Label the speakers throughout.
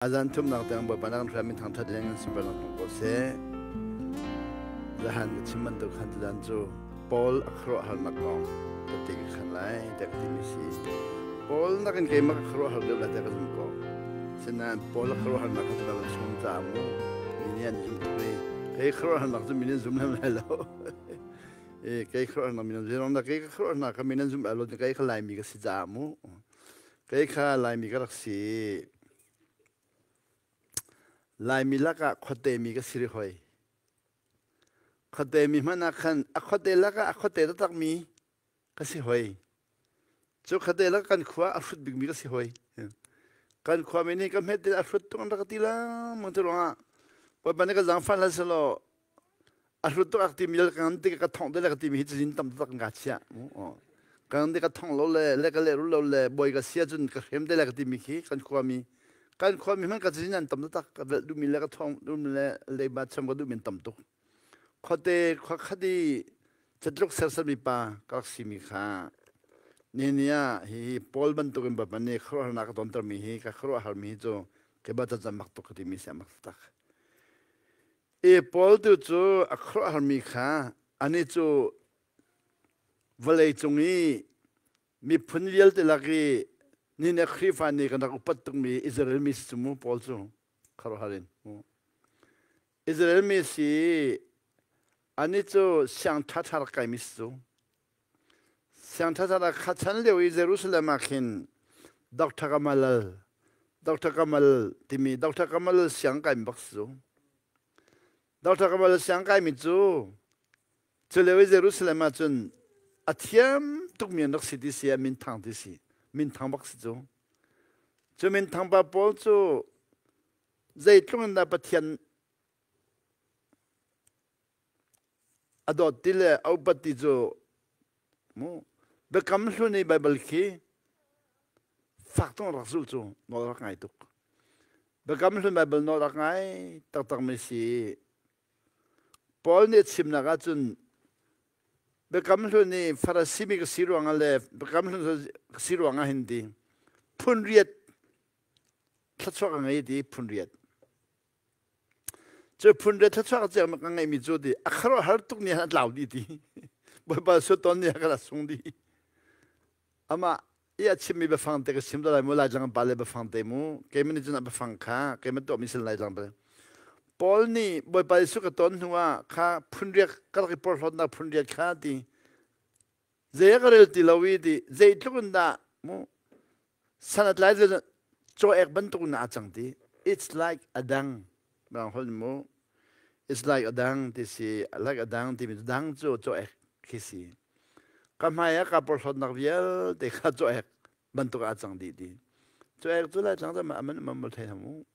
Speaker 1: Azan thumnak tiang Bawipa na kan hruai min thangthat leng in sunparnak hmu ko seh. Zahan ka chim bantuk khan tuzan cu Paul a khuaruahharnak kong ka ti ka khan lai tiah ka timi si. Paul nakin keimah ka khuaruahhar deuh lai tiah ka zum ko. Sinain Paul a khuaruahharnak kha cu kan chung caah mu mi nih an zum tuk i kei khuaruahharnak cu mi nih an zum lem lai lo. E kei khuaruahharnak mi nih an zum kei ka khuaruahharnak kha mi nih an zum lai lo kei kha Laimi ka si caah mu. Kei kha Laimi ka rak si. Laimi lakah khuate mi ka si rih hoi. Khuate mi hmanh ah khan a khuate lakah a khuate taktak mi ka si hoi. Cu khuate lak kan khua a hrut bikmi ka si hoi. Kan khua mi nih ka hmet a hrut tuk an rak ti lengmang cu ruangah Bawipa nih ka zaangfah hlah selaw a hlut tuk ak timi le ka ngan tik ka thong te le ka timi hi cazin tam tak ka chia ka ngan tik ka thong lo le le ka le rul lo le boi ka sia cun ka hrem te le ka timi khi kan khuami kan khuami hman ka cazin an tam tak ka velh duhmi le ka thong duhmi le leiba cham ka duhmi tam tuk khuate khua khati catluk sersermi pa ka rak simi kha ni ni ah hi Paul bantukin bapa nih khuaruahharnak ka tontermi hi ka khuaruahharmi hi cu ke ba cacam mak tuk ka timi si mak tak I Paul tu cu a khuaruahharmi kha anih cu vawleicung i miphun vialte lak i ni nih Khrihfa nih kan rak upat tukmi Israel mi si cu mu Paul cu khuaruahhar in mu. Israel mi si anih cu siang ṭhaṭha rak kaimi si cu. Siang ṭhaṭha rak kha chan lio i Jerusalem ah khin Dr. Kamalal Dr. Kamal timi Dr. Kamal siang kaimi bak si cu. Dr. Kamal siang kaimi cu cu lio i Jerusalem ah cun a thiam tukmi an rak si ti si a minthang ti si minthang bak si cu. Cu minthang pa pawl cu zeitluk in dah Pathian a dawt ti le a upat ti cu mu biakam hlun i Baibal khi fak tung rak zulh cu nawl rak ngai tuk. Biakam hlun Baibal nawl rak ngai taktak mi si. Paul nih chimnak ahcun biakam hlun i Farasi mi ka si ruangah le biakam hlun ka si ruangah hin ti phun riat thluachuah ka ngei ti phun riat. Cu phun re thluachuah ka ka ngeihmi cu ti a khuaruahhar tuk ni han a tlau dih ti. Bawipa suaton ni a sung dih. Amah i a chimmi biafang te ka chim lai mu Laitlang pa le biafang te mu keimah nih cun a biafang kha keimah tuahmi sin Laitlang pa Paul nih Bawipa Jesuh ka ton hnu ah kha phun riak ka rak i porhlawtnak phun riat kha ti zei a ka rel ti lo i ti zeitluk in dah mu san a tlai caw ek bantuk in aa cang ti it's like a dang bang hol mu it's like a dang ti si like a dang ti mi dang cu caw ek khi si ka hmai ah ka porhlawtnak vialte kha caw ek bantuk aa cang dih ti caw ek cu lai tlang cu aman um mal thei mu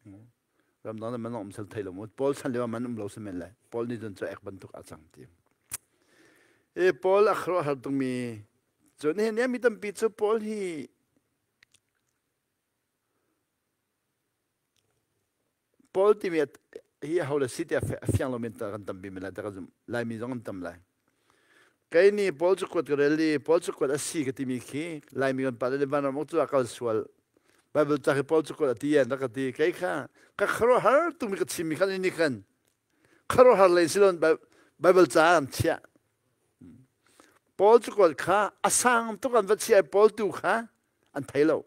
Speaker 1: ramdang man um sal thei lo mu Paul chan lio man um lo si men lai Paul nih cun caw ek bantuk aa cang ti e Paul a khuaruahhar tukmi Cun nihin ni mi tampi cu Paul hi Paul timi hi aho le si ti a fiang lomi kan tampi men lai ka zumh. Laimi zong an tam lai. Kei nih Paul cu kuat ka rel i Paul cu kuat a si ka timi khi Laimi kan pa le vanram uk cu a kal sual. Bible ca khi Paul cu kuat a ti an rak ka ti. Kei kha ka khuaruahhar tukmi ka chimmi khan ni khan khuaruahhar lei si loin Bible ca an chiah. Paul cu kha a sang tuk an va chiah i Paul tu kha an thei lo.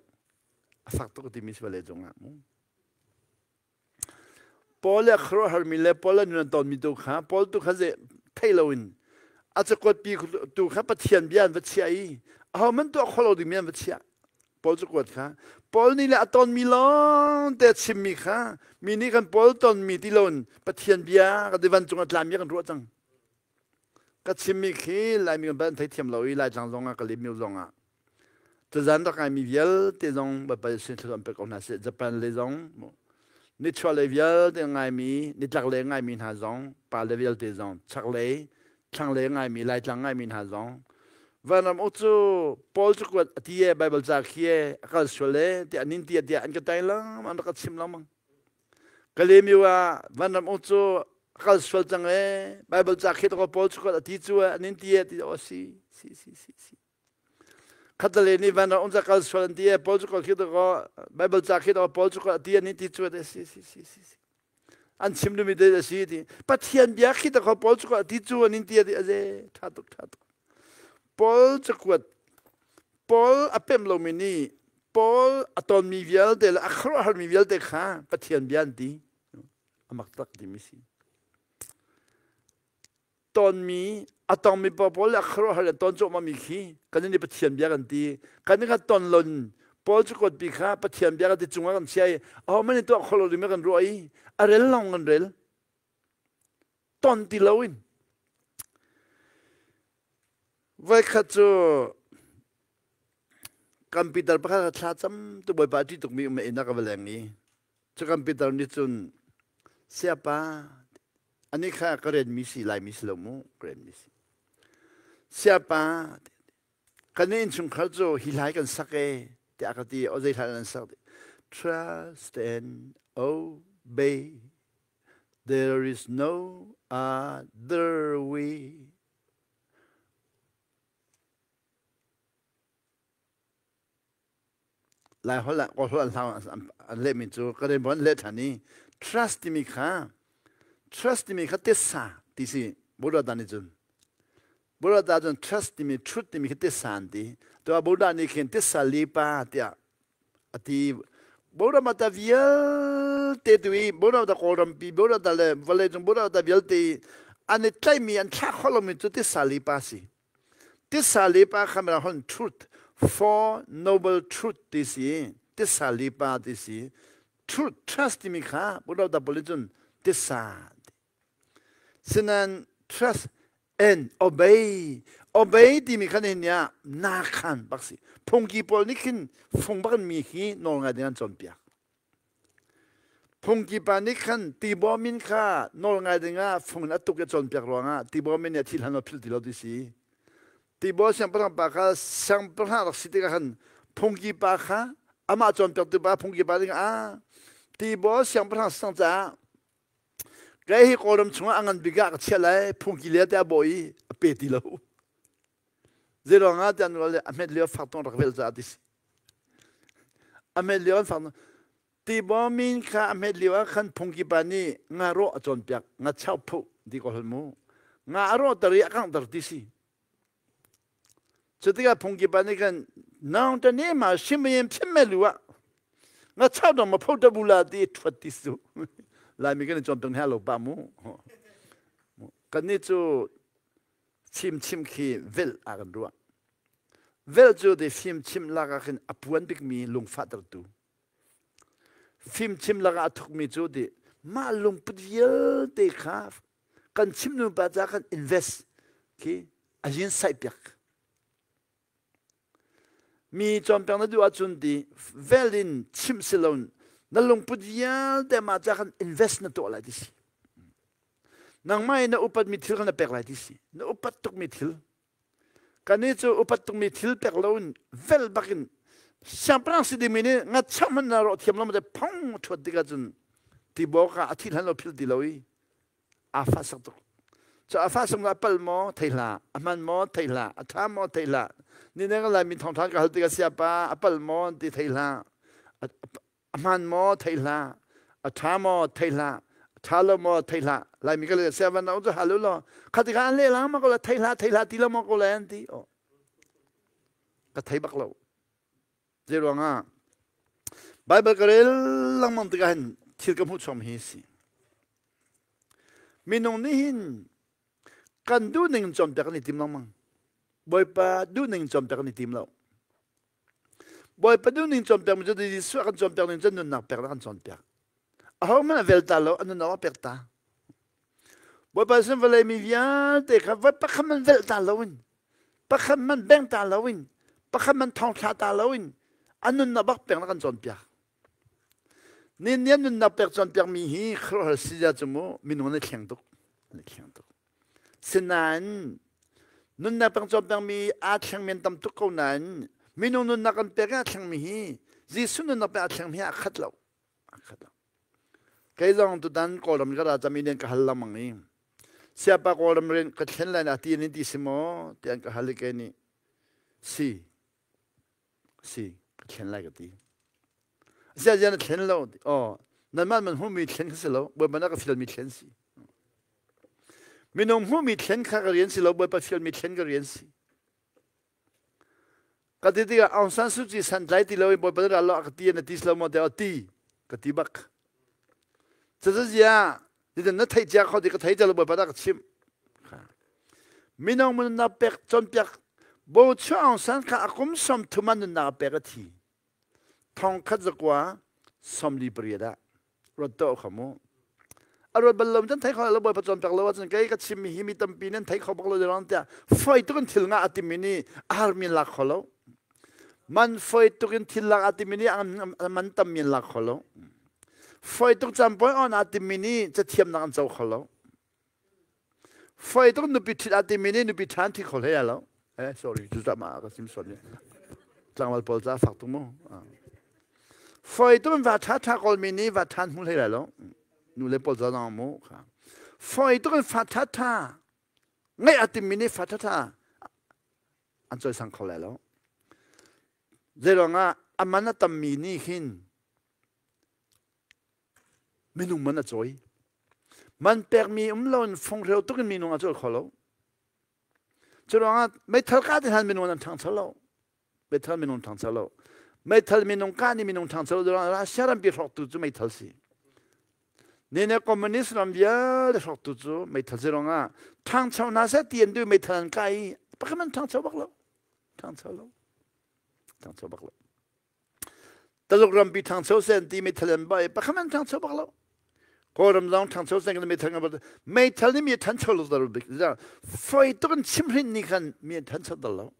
Speaker 1: A fak tuk timi si vale cungah mu. Paul le khuaruahharmi le Paul le nun an tonmi tu kha Paul tu kha ze thei loin a cakuat pi tu kha Pathian bia an va chiah i aho man tuah kho lo dingmi an va chiah. Paul cakuat kha Paul nih le a tonmi lawng te a chimmi kha mi nih kan Paul tonmi ti loin Pathian bia kan van cung a tlami kan ruah cang. Ka chimmi khi Laimi kan theithiam lo i Laitlang zongah ka limio zongah tuzan rak ngaimi vialte zong Baibal sin thluachuah pek ko hna seh. Japan lei zong nichuah lei vialte ngaimi nitlak lei ngaimi hna zong pa le vialte zong chaklei thlanglei ngaimi Laitlang ngaimi hna zong vanram uk cu Paul cu kuat a ti e Baibal ca khi e a kal sual e tiah nin ti tiah an ka tai lengmang an rak ka chim lengmang Kalemiu ah vanram uk cu a kal sual cang ee Bible ca khi ko Paul cu a ti cu an in ti e ti o si si si si si. Khatale nih van rak um kal sual an ti e Paul cu kal khi ko Bible ca khi to Paul cu kal ti an ti cu si si si si an chim dumi te a si ti Pathian bia khi ta ko Paul cu kal ti cu an in ti a ze tha tuk tha tuk Paul cakuat Paul a pem lomi nih Paul a tonmi vialte le a khuaruahharmi vialte kha Pathian bia an ti. A mak tak timi si. Tonmi a tongmi pawl le a khuaruahhar le ton cuahmahmi khi kan nih Pathian bia kan ti. Kan nih kha ton lon Paul cakuat pi kha Pathian bia kan ti cungah kan chia i ahohmanh nih tuah kho lo ding kan ruah i a rel lawng kan rel. Ton ti loin. Voikhat cu kan pitar pakhat thla cam tu bawipa a ṭih tukmi um inn ah ka va leng i cu kan pitar nih cun siapa ani kha ka renmi si laimi si lo mu ka renmi si siapa kan innchungkhar cu hi hlai kan sak e tiah ka ti o zei hlai nan sak trust and obey there is no other way Lai holh ah Kawl holh an hlau an lehmi cu ka rian an leh ṭhan i trust timi kha trust timi kha tissa ti si Buddha nih cun Buddha cun trust timi truth timi kha tissa an ti tuah Buddha nih khin tissa lipa tiah a ti Buddha mata vialte tu i Buddha ta Kawlrampi Buddha ta le vawleicung Buddha ta vialte an i tlaihmi an thlah khawh lomi cu tissa lipa si Tissa lipa kha mirang holh truth four noble truth ti si tissa lipa ti si truth trust timi kha Buddha ta pawl cun tissa sinan trust and obey obey timi kha nihin ah na khan bak si phungki pawl nih khin fung bak mi hi nawl ngai ding an cawnpiak Phungki pa nih khan Tibaw min kha nawl ngai dingah fung in a tuk i a cawnpiak ruangah Tibaw min nih a thih hlan a philh ti lo ti si. Tibaw siangpahrang pa kha siangpahrang rak si tikah khan phungki pa kha amah cawnpiaktu pa phungki pa ding ah Tibaw siangpahrang sang caah kei hi Kawlram chungah a ngan bik ah ka chiah lai phungki le te a bawh i a pe ti lo. Zeiruangah tiah an a hmet lio fak tong rak vel caah ti si. A hmet lio an fak Tibaw min kha a hmet lio ah khan phungki pa nih nga rawh a cawnpiak nga chau phuh ti ko hal mu nga a rawh ter i a kanghter ti si cu tikah phungki pa nih khan nang ta ne ma sim yem phim me lu ah nga chau dong ma pho ta bu la ti thuat ti su laimi kan i cawnpiak hna lo pa mu kan nih cu Fimchim khi velh ah kan ruah. Velh cu te fimchim lak ah khin a puan bikmi lungfahtertu. Fimchim lakah a thukmi cu ti mah lungput vialte kha kan chim nu pa ca kan invest khi a yin saih piak. Mi cawnpiak na duh ahcun ti vel in chimh si lo na lungput vialte mah ca khan invest na tuah lai ti si. Nangmah in na upatmi thil kha na pek lai ti si. Na upat tukmi thil. Kannih cu upat tukmi thil pek loin vel bakin siangpahrang si dingmi nih ngacham hmanh na rawh thiam lo te phong ṭhuat tikah cun tibaw kha a thi hlan lo phil ti lo i aa fah sak tuk. Cu a fah sak a pal maw thei hlah, a hman maw thei hlah, a ṭha maw thei hlah. Ni neng Laimi thawngṭha ka hal tikah siapa a pal maw ti thei hlah. A hmaan maw thei hlah, a ṭha maw thei hlah, a ṭha lo maw thei hlah. Laimi ka le siavan na cu hal u law kha tikah an leh lang ma ko la thei hlah thei hlah ti lo maw ko le an ti. Oh. Ka thei bak lo. Zei ruangah Bible ka rel lengmang tikah hin thil ka hmuh chuam hi si. Minung nih hin kan duh ning cawnpiak kan i tim lengmang. Bawipa duh ning cawnpiak kan i tim lo. Bawipa duh ning cawnpiak mi cu Jesuh a kan cawnpiak ning cun nunnak pek kan cawnpiak. Aho hmanh a vel ta lo, a nunnak a pek ta. Bawipa sin vawlei mi vialte kha voi pakhat man velh ta loin pakhat man beng ta loin pakhat man thong thla ta loin a nunnak bak pek na kan cawnpiak. Ni nian nunnak pek cawnpiak mi hi khuaruahhar si zia cu mu minung an i thleng tuk. An i thleng tuk. Sinain nunnak pek cawnpiak mi aa thleng men tam tuk ko nain minung nunnak kan pek i aa thleng mi hi Jesuh nunnak pek aa thleng mi hi aa khat lo. Aa khat lo. Kei zong tutan Kawlram ka ra cam i ka hal lengmang i siapa Kawlram rian ka thlen lai na ti in ti si maw tiah an ka hal i kei nih si. Si ka thlen lai ka ti. Zia zia na thlen lo. Oh, nanmah man hmuhmi thlen kha si lo. Bawipa na ka fialmi thlen si. Minung hmuhmi thlen kha ka rian si lo. Bawipa fialmi thlen ka rian si. Ka ti tikah Aung San Suu Kyi santlai ti lo in Bawipa na ral lo a ka ti na ti si lo maw tiah ti ka ti bak. Cazazia nitan na theih cia kho ti ka thei cia lo Bawipa dah ka chimh. Minung nunnak pek cawnpiak Bo Chuah Aung San kha a kum som thum ah nunnak a pek a thi. Thong khat zakua 48 ah ruat to kha mu. A ruat bal lo cun thei kho lo Bawipa cawnpiak lo ahcun kei ka chimmi hi mi tampi nan thei kho bak lo rang tiah foi tuk in thil ngah a timi nih a harmi lak kho lo. Man foi tuk in thil lak a timi nih man tammi lak kho lo. Foi tuk campawi on a timi nih cathiamnak an co kho lo. Foi tuk nupi ṭhit a timi nih nupi ṭhan thi kho hlei lo. Eh sorry cu ma ka sim sual ni. Tlangval pawl ca fak tuk mu. Foi tuk in va ṭha ṭha kawlmi nih va ṭhan hmu hlei lai lo. Nu le pawl ca zong mu. Foi tuk in fa ṭha ṭha ngeih a timmi nih fa ṭha ṭha an cawisang kho lai lo. Zeiruangah a man a tammi nih hin minung man a cawi. Man pekmi um loin funghreu tuk in minung a cawi kho lo. Cu ruangah meithal kah ti hlan minung an ṭhangcho lo. Meithal minung ṭhangcho lo. Meithal minung kah nih minung ṭhangcho lo ruangah Russia rampi hrawktu cu meithal si. Nene communist ram vialte hrawktu cu meithal si ruangah ṭhangcho hna seh ti an duh meithal an kah i pakhat man ṭhangcho bak lo. Ṭhangcho lo. Ṭhangcho bak lo. Taluk rampi ṭhangcho seh an ti meithal an bah i pakhat an ṭhangcho bak lo. Kawlram zong ṭhangcho seh kan meithal kan bak meithal nih mi a ṭhancho lo dal bik. Foi tuk in chimhrin nih khan mi a ṭhancho dal lo.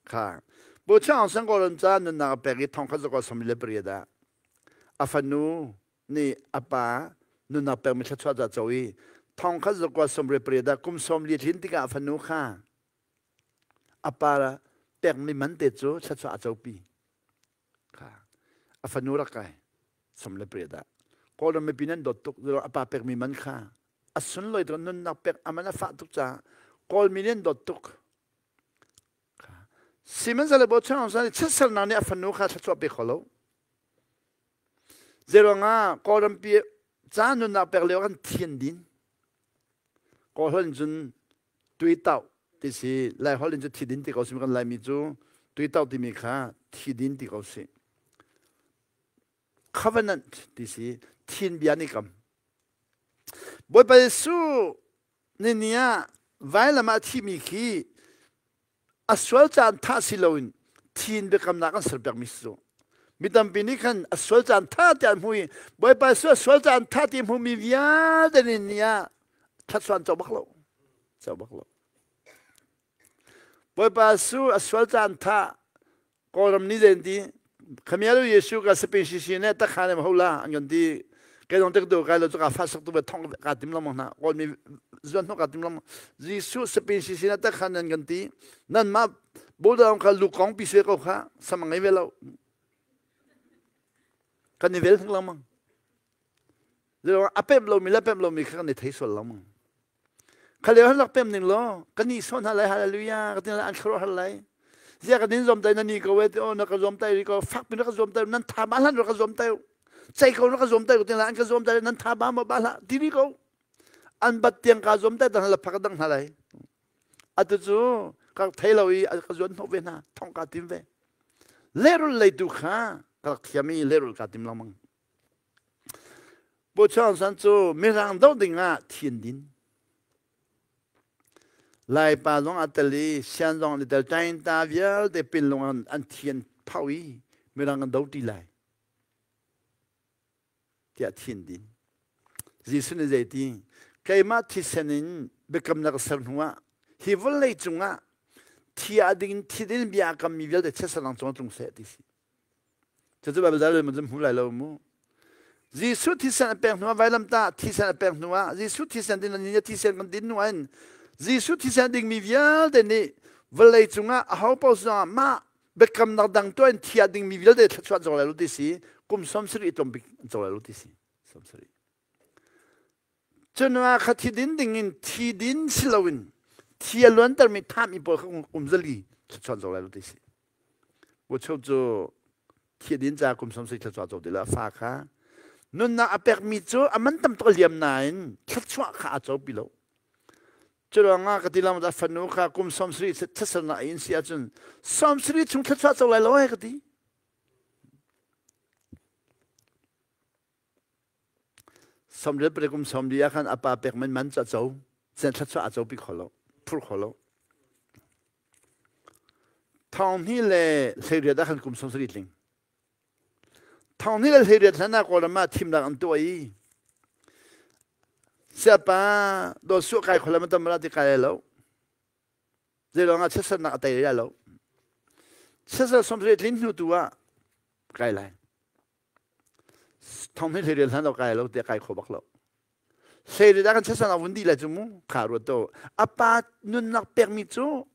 Speaker 1: Kha Bu Chang Sang Kawlram ca nunnak a pek i thong khat zakua som le pariat ah a fanu nih a pa nunnak pekmi thluachuah ca co i thong khat zakua som le pariat ah kum som li tlin tikah a fanu kha A pa pekmi man te cu thluachuah a copi. Kha a fanu rak kai 18 ah. Kawlram mipi nan dawt tuk a pa pekmi man kha a sunlawi tuk nunnak pek a man a fah tuk caah Kawlmi nih an dawt tuk. Sihmanhsehlaw Bochan Aung San chiatsernak nih a fanu kha thluachuah pe kho lo. Zeiruangah Kawlrampi ca nunnak pek lio kan thian din. Kawlholh in cun tuitauh ti si Laiholh in cu thidin ti ko si kan Laimi cu tuitauh timi kha thidin ti ko si. Covenant ti si thin bia ni kam. Bawipa Jesuh ni ni ah vailam ah thimi khi a sual caan tha si loin thin biakamnak an serpiakmi si cu. Mi tampi nih khan a sual caan tha ti an hmu i Bawipa Jesuh a sual caan tha ti hmumi vialte nih ni ah thlatsuan co bak lo. Co bak lo. Bawipa Jesuh a sual caan tha Kawlram nih len ti khamialu Jesuh ka sapin sisi ne takha ne ho la an kan ti kai dong tek do kai lo ka fa sak tu be thong ka tim lam hna Kawlmi zuan hnok ka tim lam Jesuh sapin sisi ne takha nan kan ti nan ma bol ka lu kong pi se ko kha sama ngai ve lo kan i vel thang lamang a pem lo mi le pem lo mi kha kan i thei sual lamang Kha lio han rak pem ning law kan ni sawn hna lai hallelujah ka ti an thluar har lai zia kan in zuam tai na ni ko we o na ka zuam tai ri ko fak pin ka zuam tai nan tha ba hlan ka zuam tai cei ko na ka zuam tai ko tin an ka zuam tai nan tha ba ma ba hla ti ri ko an bat tiang ka zuam tai dang la phak dang hna lai atu cu ka thei lo i ka zuan hnawh ve hna thong ka tim ve lerul lei tu kha ka rak thiam i lerul ka tim lengmang Pu Chaung San cu Mirang doh ding ah thin din. Laipa zong a tel i Sian zong an i tel. Tainta vialte pinlung an, an thi an phau i Mirang an do ti lai. Tiah thin din. Jesuh nih zeiti? Keimah thisen in biakamnak ser hnu ah hi vawlei cungah thi a ding thi din bia a kammi vialte chiatsernak cung tlung seh ti si. Cucu Baibal dal in hmu lai lo mu. Jesuh thisen a pek hnuah vailamtah thisen a pek hnuah Jesuh thisen din ni thisen kan din hnuah in Jesuh thisen dingmi vialte nih vawlei cungah aho paoh zongah mah biakamnak dang tuah in thia dingmi vialte thluachuah cawk lai lo ti si kum 70 tlawmbik an cawk lai lo ti si 70 Cun kha thi din ding in thi din si loin thi a luantermi thahmi pawl kha kum zali. Thluachuah zo lai lo ti si. Buchuk cu thi din ca kum 70 thluachuah co ti la fa kha nunnak a pekmi cu a man tam tuk a liam nain thluachuah kha a co pi lo. Curuangah ka ti lam a fanu kha kum 70 thlasarnak in si ahcun 70 chung thluachuah co lai lo he ka ti. Samriat pare kum 40 ah khan a pa pek man man cu a co. Sen thluachuah a co pi kho lo. Phur kho lo. Thong hnih le 18 ah khan kum 70 tling. Thong hnih le 18 hlan ah Kawlram ah thimnak an tuah i siapa do su kai kholam tam ra ti kai lo. Zeilong ah chiatsernak a tei lai lo. Chiatser 70 tlin hnu tu ah kai lai. Thong hnih 18 hlan lo kai lo tiah kai kho bak lo. Hlei dah kan chiatsernak vun dih lai cu mu kha ruat to. A pa nunnak pekmi cu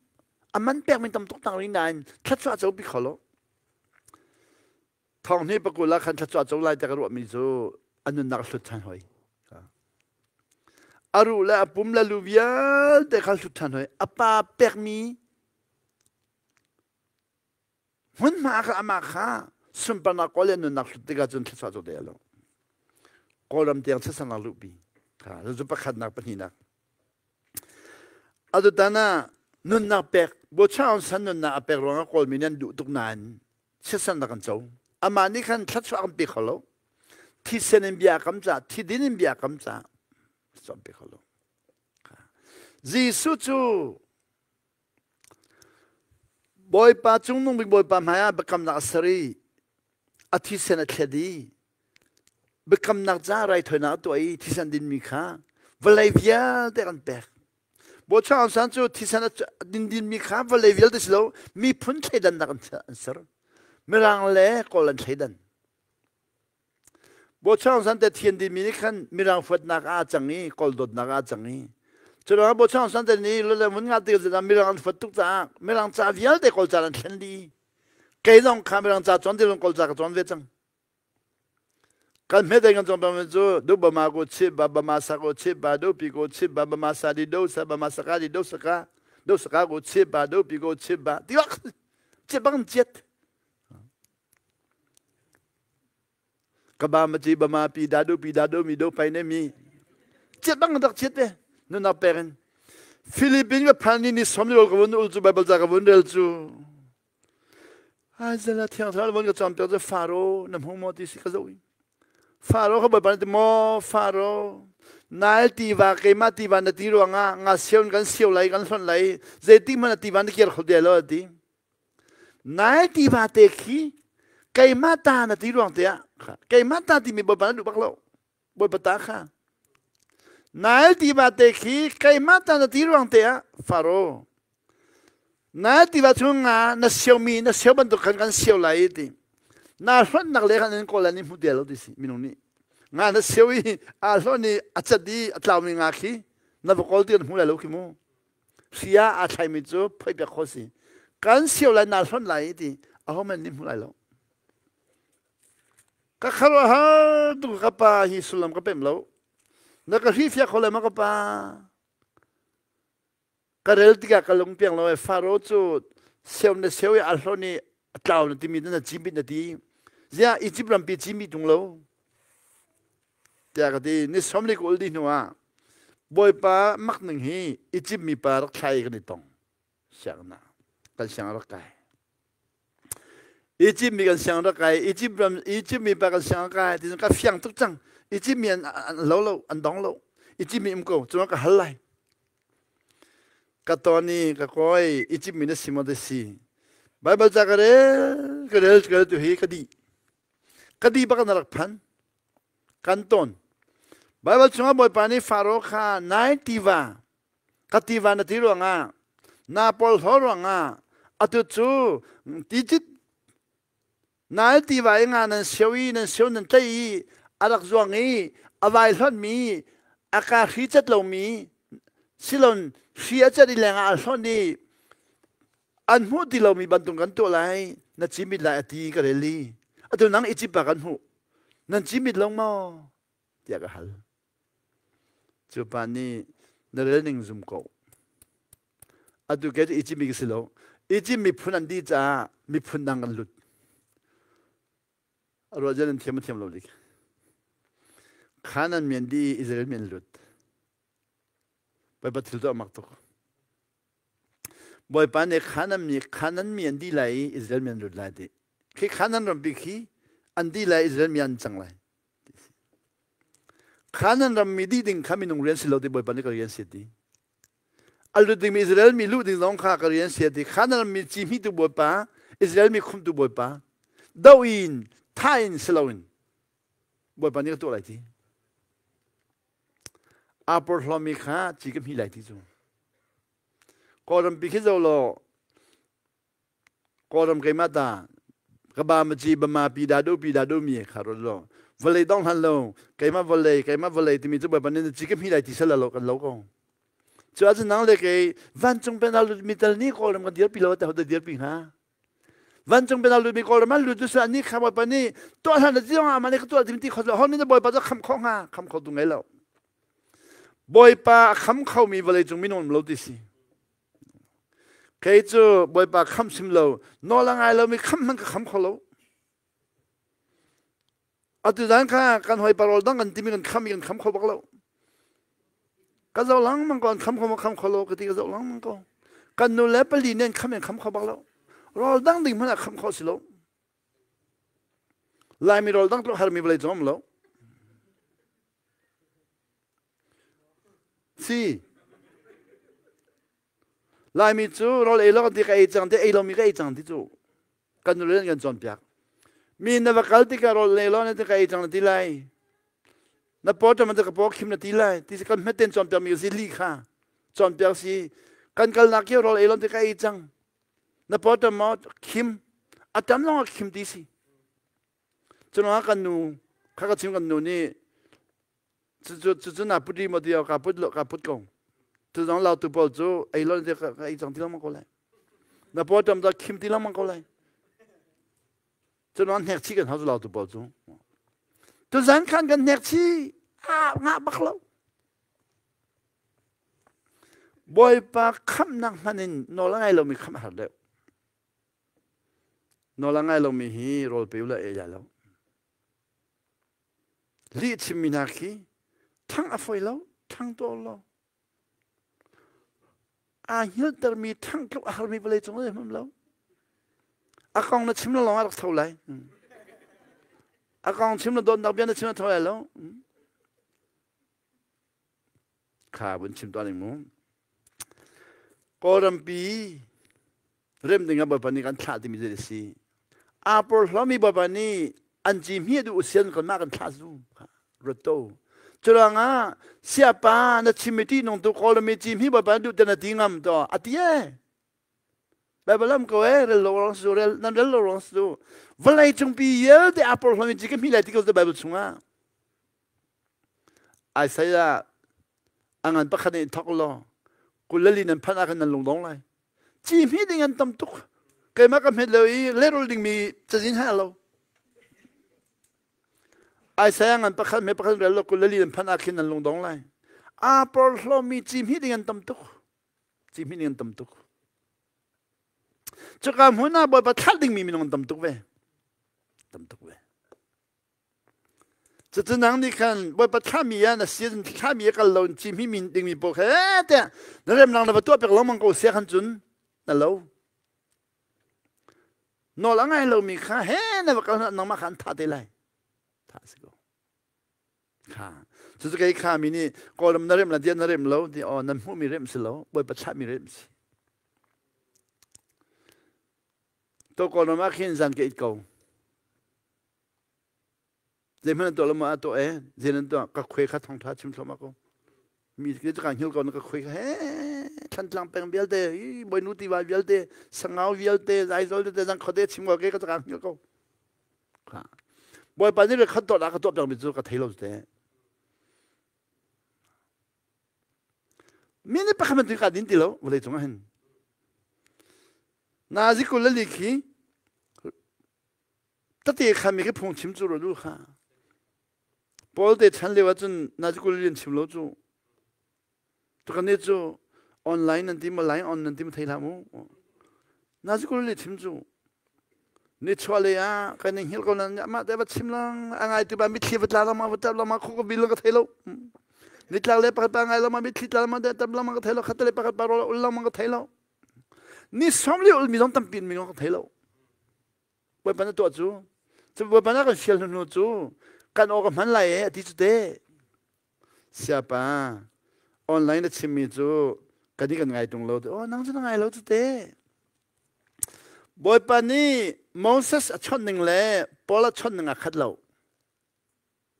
Speaker 1: a man pekmi tam tuk tang ri nain thluachuah co pi kho lo. Thong hnih pakul ah khan thluachuah co lai te ka ruahmi cu a nunnak a hlut ṭhan hoi. A ruh le a pum le lu vialte kha hlut ṭhan hoi. A pa pekmi Hmunhma kha amah kha sunparnak kawl le nunnak hlut tikah cun thluachuah cu te lo. Kawlram tiang chiasanak luhpi. Kha cu pakhatnak pahnihnak. Atutan ah nunnak pek Bocha Aung San nunnak a pek ruangah Kawlmi nih an duh tuk nain chiatsannak an co. Amah nih khan thluachuah kan pe kho lo. Thisen in bia kam ca, thidin in bia kam ca, thluachuah an pe kho lo. Jesuh cu Bawipa cungnung bik Bawipa hmaiah biakamnak a ser i a thisen a thlet i biakamnak ca raithawinak a tuah i thisen dinmi kha vawlei vialte kan pek. Bawipa Aung San cu thisen a din dinmi kha vawlei vialte si lo miphun thleidannak an ser. Mirang le Kawl an thleidan. Bawchang san te thian dimi nih khan mirang fuatnak ah a cang i kawl dawtnak ah a cang i curuangah Bawchang san te nih lole mun nga ti ka mirang an fuat tuk caah mirang ca vialte kawl ca an thlen dih kei zong kha mirang ca cawn ti zong kawl ca ka cawn ve cang kan hme dei kan cawn peng cu du ba ma ko chip ba ba ma sa ko chip ba do pi ko chip ba ba ma sa di do sa ba ma sa ka di do sa ka do sa ka ko chip ba do pi ko chip ba ti bak chip bang chiat Ka ba ma ci ba ma pi da do pi da do mi do pai ne mi chiat bang dak chiat ve nunnak pek in Philippines ka phan ni ni som ni ka vun ul cu Bible ca ka vun rel cu ai zela thiang thlarau von ka cam piak cu Faro na hmu maw ti si ka zoh i Faro kha Bawipa ti maw Faro Nile tiva keimah tiva na ti ruangah nga sio kan sio lai kan hlonh lai zeitik hmanh na tiva na kir kho te lo ti Nile tiva te khi keimah ta na ti ruang te ah keimah ta timi Bawipa na duh bak lo. Bawipa ta kha. Nile tiva te khi keimah ta na ti ruang te ah Faro Nile tiva chung nga na siomi na sio bantuk khan kan sio lai ti. Na hlonnak le khan in kawl an i hmu te lo ti si minung nih. Nga na sio i a hlon i a cat i a tlaumi nga khi na va kawl ti kan hmu lai lo khi mu. Hri ah aa thlaimi cu phoih piak khawh si. Kan sio lai naa hlonh lai ti ahohmanh nih hmu lai lo. Ka khuaruahhar tuk ka pa hi sullam ka pemh lo. Na ka hrifiak kho lai ma ka pa? Ka rel tikah ka lung piang lo ai Faro cu sio na sio i aa hlawn i a tlau na timi na cimit na ti. Ziah Egypt rampi cimi tung lo. Tiah ka ti. Ni 40 ka ul dih hnu ah Bawipa mak ning hi Egypt mipa rak thlai kan i tong. Sianginn ah kan siang rak kai. Egypt mi kan siang rak kai. Egypt ram Egypt mi pa kan siang kai ti ka fiang tuk cang. Egypt mi an, an lo lo, an dong lo. Egypt mi um ko, cuma ka hal lai. Ka tawni ka koi Egypt mi na si maw si. Bible ca ka rel ka rel ka rel tu hi ka di. Ka di bak na rak phan. Kan ton. Baibal chungah Bawipa nih Faro kha nai tiva ka tiva na ti ruangah na porhlaw ruangah atu cu ticit nai tiva i nga nan sio i nan sio nan tlaih i a rak zuang i a vai hlonhmi a ka hri cat lomi silon hri a cat i lengah a hlonh i an hmuh ti lomi bantuk kan tuah lai na cimit lai a ti ka rel i atu nang Egypt ah kan hmuh Nan cimit lo maw? tiah ka hal. Cu pa nih na rel ning zum ko. Atu ke cu i cimi ka si lo. Egypt miphun an dih caah miphun dang kan lut. A ruah an thiam a thiam lo dik. Khanan mi an dih i Israel mi an lut. Bawipa thil tu a mak tuk. Bawipa nih Khanan mi Khanan mi an dih lai i Israel mi an lut lai ti. Khi Khanan rampi khi an dih lai Israel mi an cang lai. Khanan ram mi dih ding kha minung rian si lo ti Bawipa nih ka rian si ti. A lut dingmi Israel mi luh ding zong kha ka rian si ti. Khanan ram mi ci hmi tu Bawipa, Israel mi khumtu Bawipa. Do in, tha in si loin Bawipa nih ka tuah lai ti. Aa porhlawmi kha ci ka hmi lai ti cu. Kawlrampi khi zo law Kawlram keimah ta ka ba ma ci bama pi da do pi da do mi kha ron lo vawlei dong hlan lo keimah vawlei keimah vawlei timi cu Bawipa nih ci ka hmi lai ti sal lo kan lo ko. Cu ahcun nang le kei vancung penal mi tal nih Kawlram kan dirpi lo te ho da dirpi hnga. Vancung penal lut mi Kawlram an lut tu sa nih kha Bawipa nih tuah hlan da zong ah mah nih ka tuah ti kho lo hon nih Bawipa cu kham kho hnga kham kho tu ngei lo. Bawipa a kham khomi vawleicung minung um lo ti si. Kei cu Bawipa kham sim lo, nawl a ngai lomi kham hmanh ka kham kho lo. Atu zan kha kan hoi parol dang kan timi kan kham i kan kham kho bak lo. Ka zoh lengmang ko an kham kho ma kham kho lo ka ti ka zoh lengmang ko. Kan nu le pali nih an kham in kham kho bak lo. Rawl dang ding hmanh ah kham kho si lo. Laimi rawl dang tluk harmi vawlei cung um lo. Si. Laimi cu rawl ei lo kan ti ka ei cang ti ei lomi ka ei cang ti cu kan nu le kan cawnpiak. Mi na va kal tikah rawl ei lo na ti ka ei cang na ti lai. Na paw ṭam ka paw khim na ti lai. Ti kan hmet ten cawnpiak mi si li kha cawnpiak si kan kalnak khi rawl ei lo ti ka ei cang. Na paw ṭam maw khim a tam lawng ah khim ti si. Curuangah kan nu kha ka chim kan nu nih cucu cucu na put ri maw ti ka put lo ka put ko. Cu zong lautu pawl cu ei lo ti ka ei cang ti lengmang ko lai. Na paw ṭam ta khim ti lengmang ko lai. Curuangah hnek chih kan hau cu lautu pawl cu. Tuzan khan kan hnek chih ah ngah bak lo. Bawipa khamhnak hman in nawl a ngai lomi khamh a har deuh. Nawl a ngai lomi hi rawl pe u la ei lai lo. Lih chimmi hna khi thang a foi lo, thang tuah lo. Aa hngilhtermi thang tluk a harmi vawlei cung ah hmam lo. A kong na chim lo lawng ah rak tho lai. A kong chim lo dawtnak bia na chim na tho lai lo. Kha vun chim tuah ning mu. Kawlrampi rem ding ah Bawipa nih kan thlah timi zei a si. Aa porhlawmi Bawipa nih an ci hmi duh usian kan mah kan thlah zu ruat to. Curuangah siapa na chimmi ti nung tu Kawlrammi ci hmi Bawipa duh te na ti ngam to a ti e. Bible lam ko e rel lo rong su rel nan rel lo rong su vawlei cungpi yelte aa porhlawmi ci ka hmi lai ti ko Bible chungah. Isaiah a ngan pakhat in thawk law 22 nan phanh ah khan nan lungdong lai. Ci hmi ding an tam tuk. Keimah ka hmet lo i lehrul dingmi cazin ha lo. Isaiah ngan pakhat me pakhat rel law 22 nan phanh ah khin nan lungdong lai. Aa porhlawmi ci hmi ding an tam tuk. Ci hmi ding an tam tuk. Cuka hmun ah Bawipa thlah dingmi minung an tam tuk ve. Tam tuk ve. Cucu nang nih khan Bawipa thlahmi ah na sin thlahmi a kal lo in ci hmi dingmi pawl kha eh tiah na remnak na va tuah piak lengmang ko sia khan cun na lo. Nawl a ngai lomi kha he na va kal nangmah kha an thah te lai. Thah si ko. Kha. Cucu kei kha mi nih Kawlram na rem la dia na rem lo ti aw nan hmuhmi rem si lo Bawipa thlahmi rem si. To Kawlram ah khin zan ka it ko. Zeihmanh an tuah lo maw a tuah e zein an tuah ka khuai kha thawngtha chim thluahmah ko mi ke ka hngil ko na ka khuai kha he Thantlang peng vialte hi Boinu tiva vialte Sangau vialte Aizawl vialte zang khote chim ko ke ka ka hngil ko Bawipa nih khat tuah ka tuah piak mi cu ka thei lo te mi nih pakhat man ka din ti lo vawlei cung ah hin nazi kul le li khi Tete kha mi khi phungchim cu rawt u kha. Paul te chan lio ahcun nazikul rian chim lo cu. Tukan ni cu online nan ti ma line on nan ti ma thei hlah mu. Na zu kul li chim cu. Ni chuah le ah kan in hngilh ko nan amah te va chim lang a ngai tu ba mitthli va tla lama va tap lama khu ka bil ka thei lo. Nitlak le pakhat pa ngai lama mitthli tla lama tap lama ka thei lo khat le pakhat pa ro ul lama ka thei lo. Ni som li ul mi zong tampi mi ka thei lo. Bawipa na tuah cu cu Bawipa na kan fial hnu cu kan aw ka hman lai e ati cu te. Siapa online na chimmi cu kan i kan ngai tung lo. Oh nang cu na ngai lo cu te. Bawipa nih Moses a chawnh ning le Paul a chawnh ning a khat lo.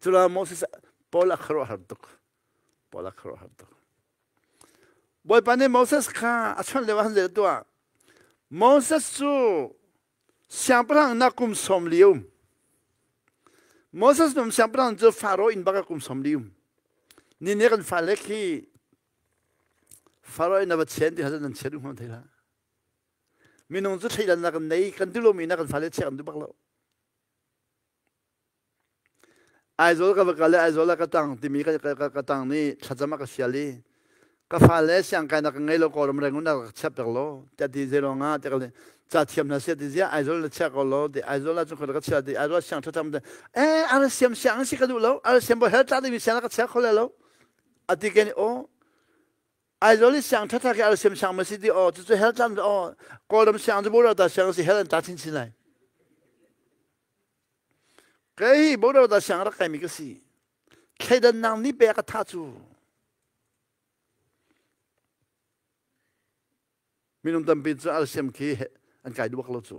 Speaker 1: Cula Moses Paul a khuaruahhar tuk. Paul a khuaruahhar tuk. Bawipa nih Moses kha a chawnh lio ah han zei tuah. Moses cu siangpahrang na kum sawm li um. Moses num siangpahrang cu Faro inn bak a kum sawm li um. Ni ne kan fale khi Faro inn a va chen ti hasan nan chen um thei la. Minung cu thleidannak kan nei kan dulomi na kan fale chiah kan duh bak lo. Aizawl ka va kal i Aizawl ah ka tang timi ka tang nih thlacam a ka sial i ka fale siangkainak ka ngei lo Kawlram Rangoon ah ka chiah pek law tiah ti zei ruangah tiah ka ca thiam hna seh ti ziah Aizawl na chiah ko law ti Aizawl ah cun ka chia ti Aizawl siang ṭhaṭam te eh ara siam siang si ka duh lo ara siam bo hel tla dingmi siang ka chia kho le lo ati ke ni aw Aizawl i siang ṭhaṭha khi ara siam siang ma si ti aw cucu hel tlam aw Kawlram siang cu bo ta siang si hel an tla chinchin lai Kei bodo da siang rak kaimi ka si. Thleidannak nih pek a tha cu. Minung tampi cu alsiam khi an kai duak lo cu.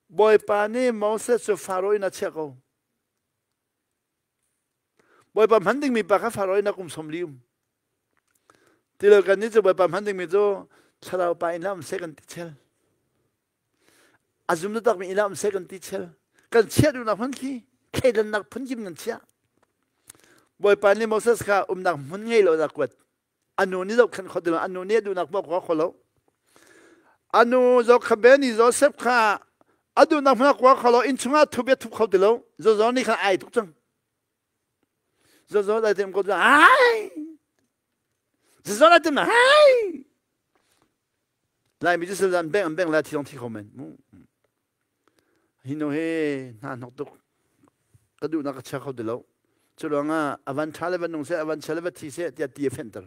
Speaker 1: Bawipa nih Moses cu Faro in a chiah ko. Bawipa hman dingmi pa kha Faro in a kum som li um. Ti lo kan nih cu Bawipa hman dingmi cu thlarau pa in la um seh kan ti chel. A zum takmi inn ah um seh kan ti chel. Kan chiah duhnak hmun khi thleidannak phunkim nan chiah. Bawipa nih Moses kha umnak hmun ngei lo dah kuat. A nu nih zohkhenh kho ti lo, a nu nih a duhnak poah kua kho lo. A nu Jochebed nih Joseph kha a duhnak hmun ah kua kho lo, inn chungah thup i a thup kho ti lo. Jojo nih khan ai tuk cang. Jojo dai tem ko ai. Jojo dai tem ai. Laimi cu sal an beng an beng lai thi zong thi kho men mu. Hi nu hi hna hnok tuk ka duhnak ka chia kho ti lo. Cu ruangah a van ṭha le van nung seh, a van chia le va thi seh tiah ti a fenhter.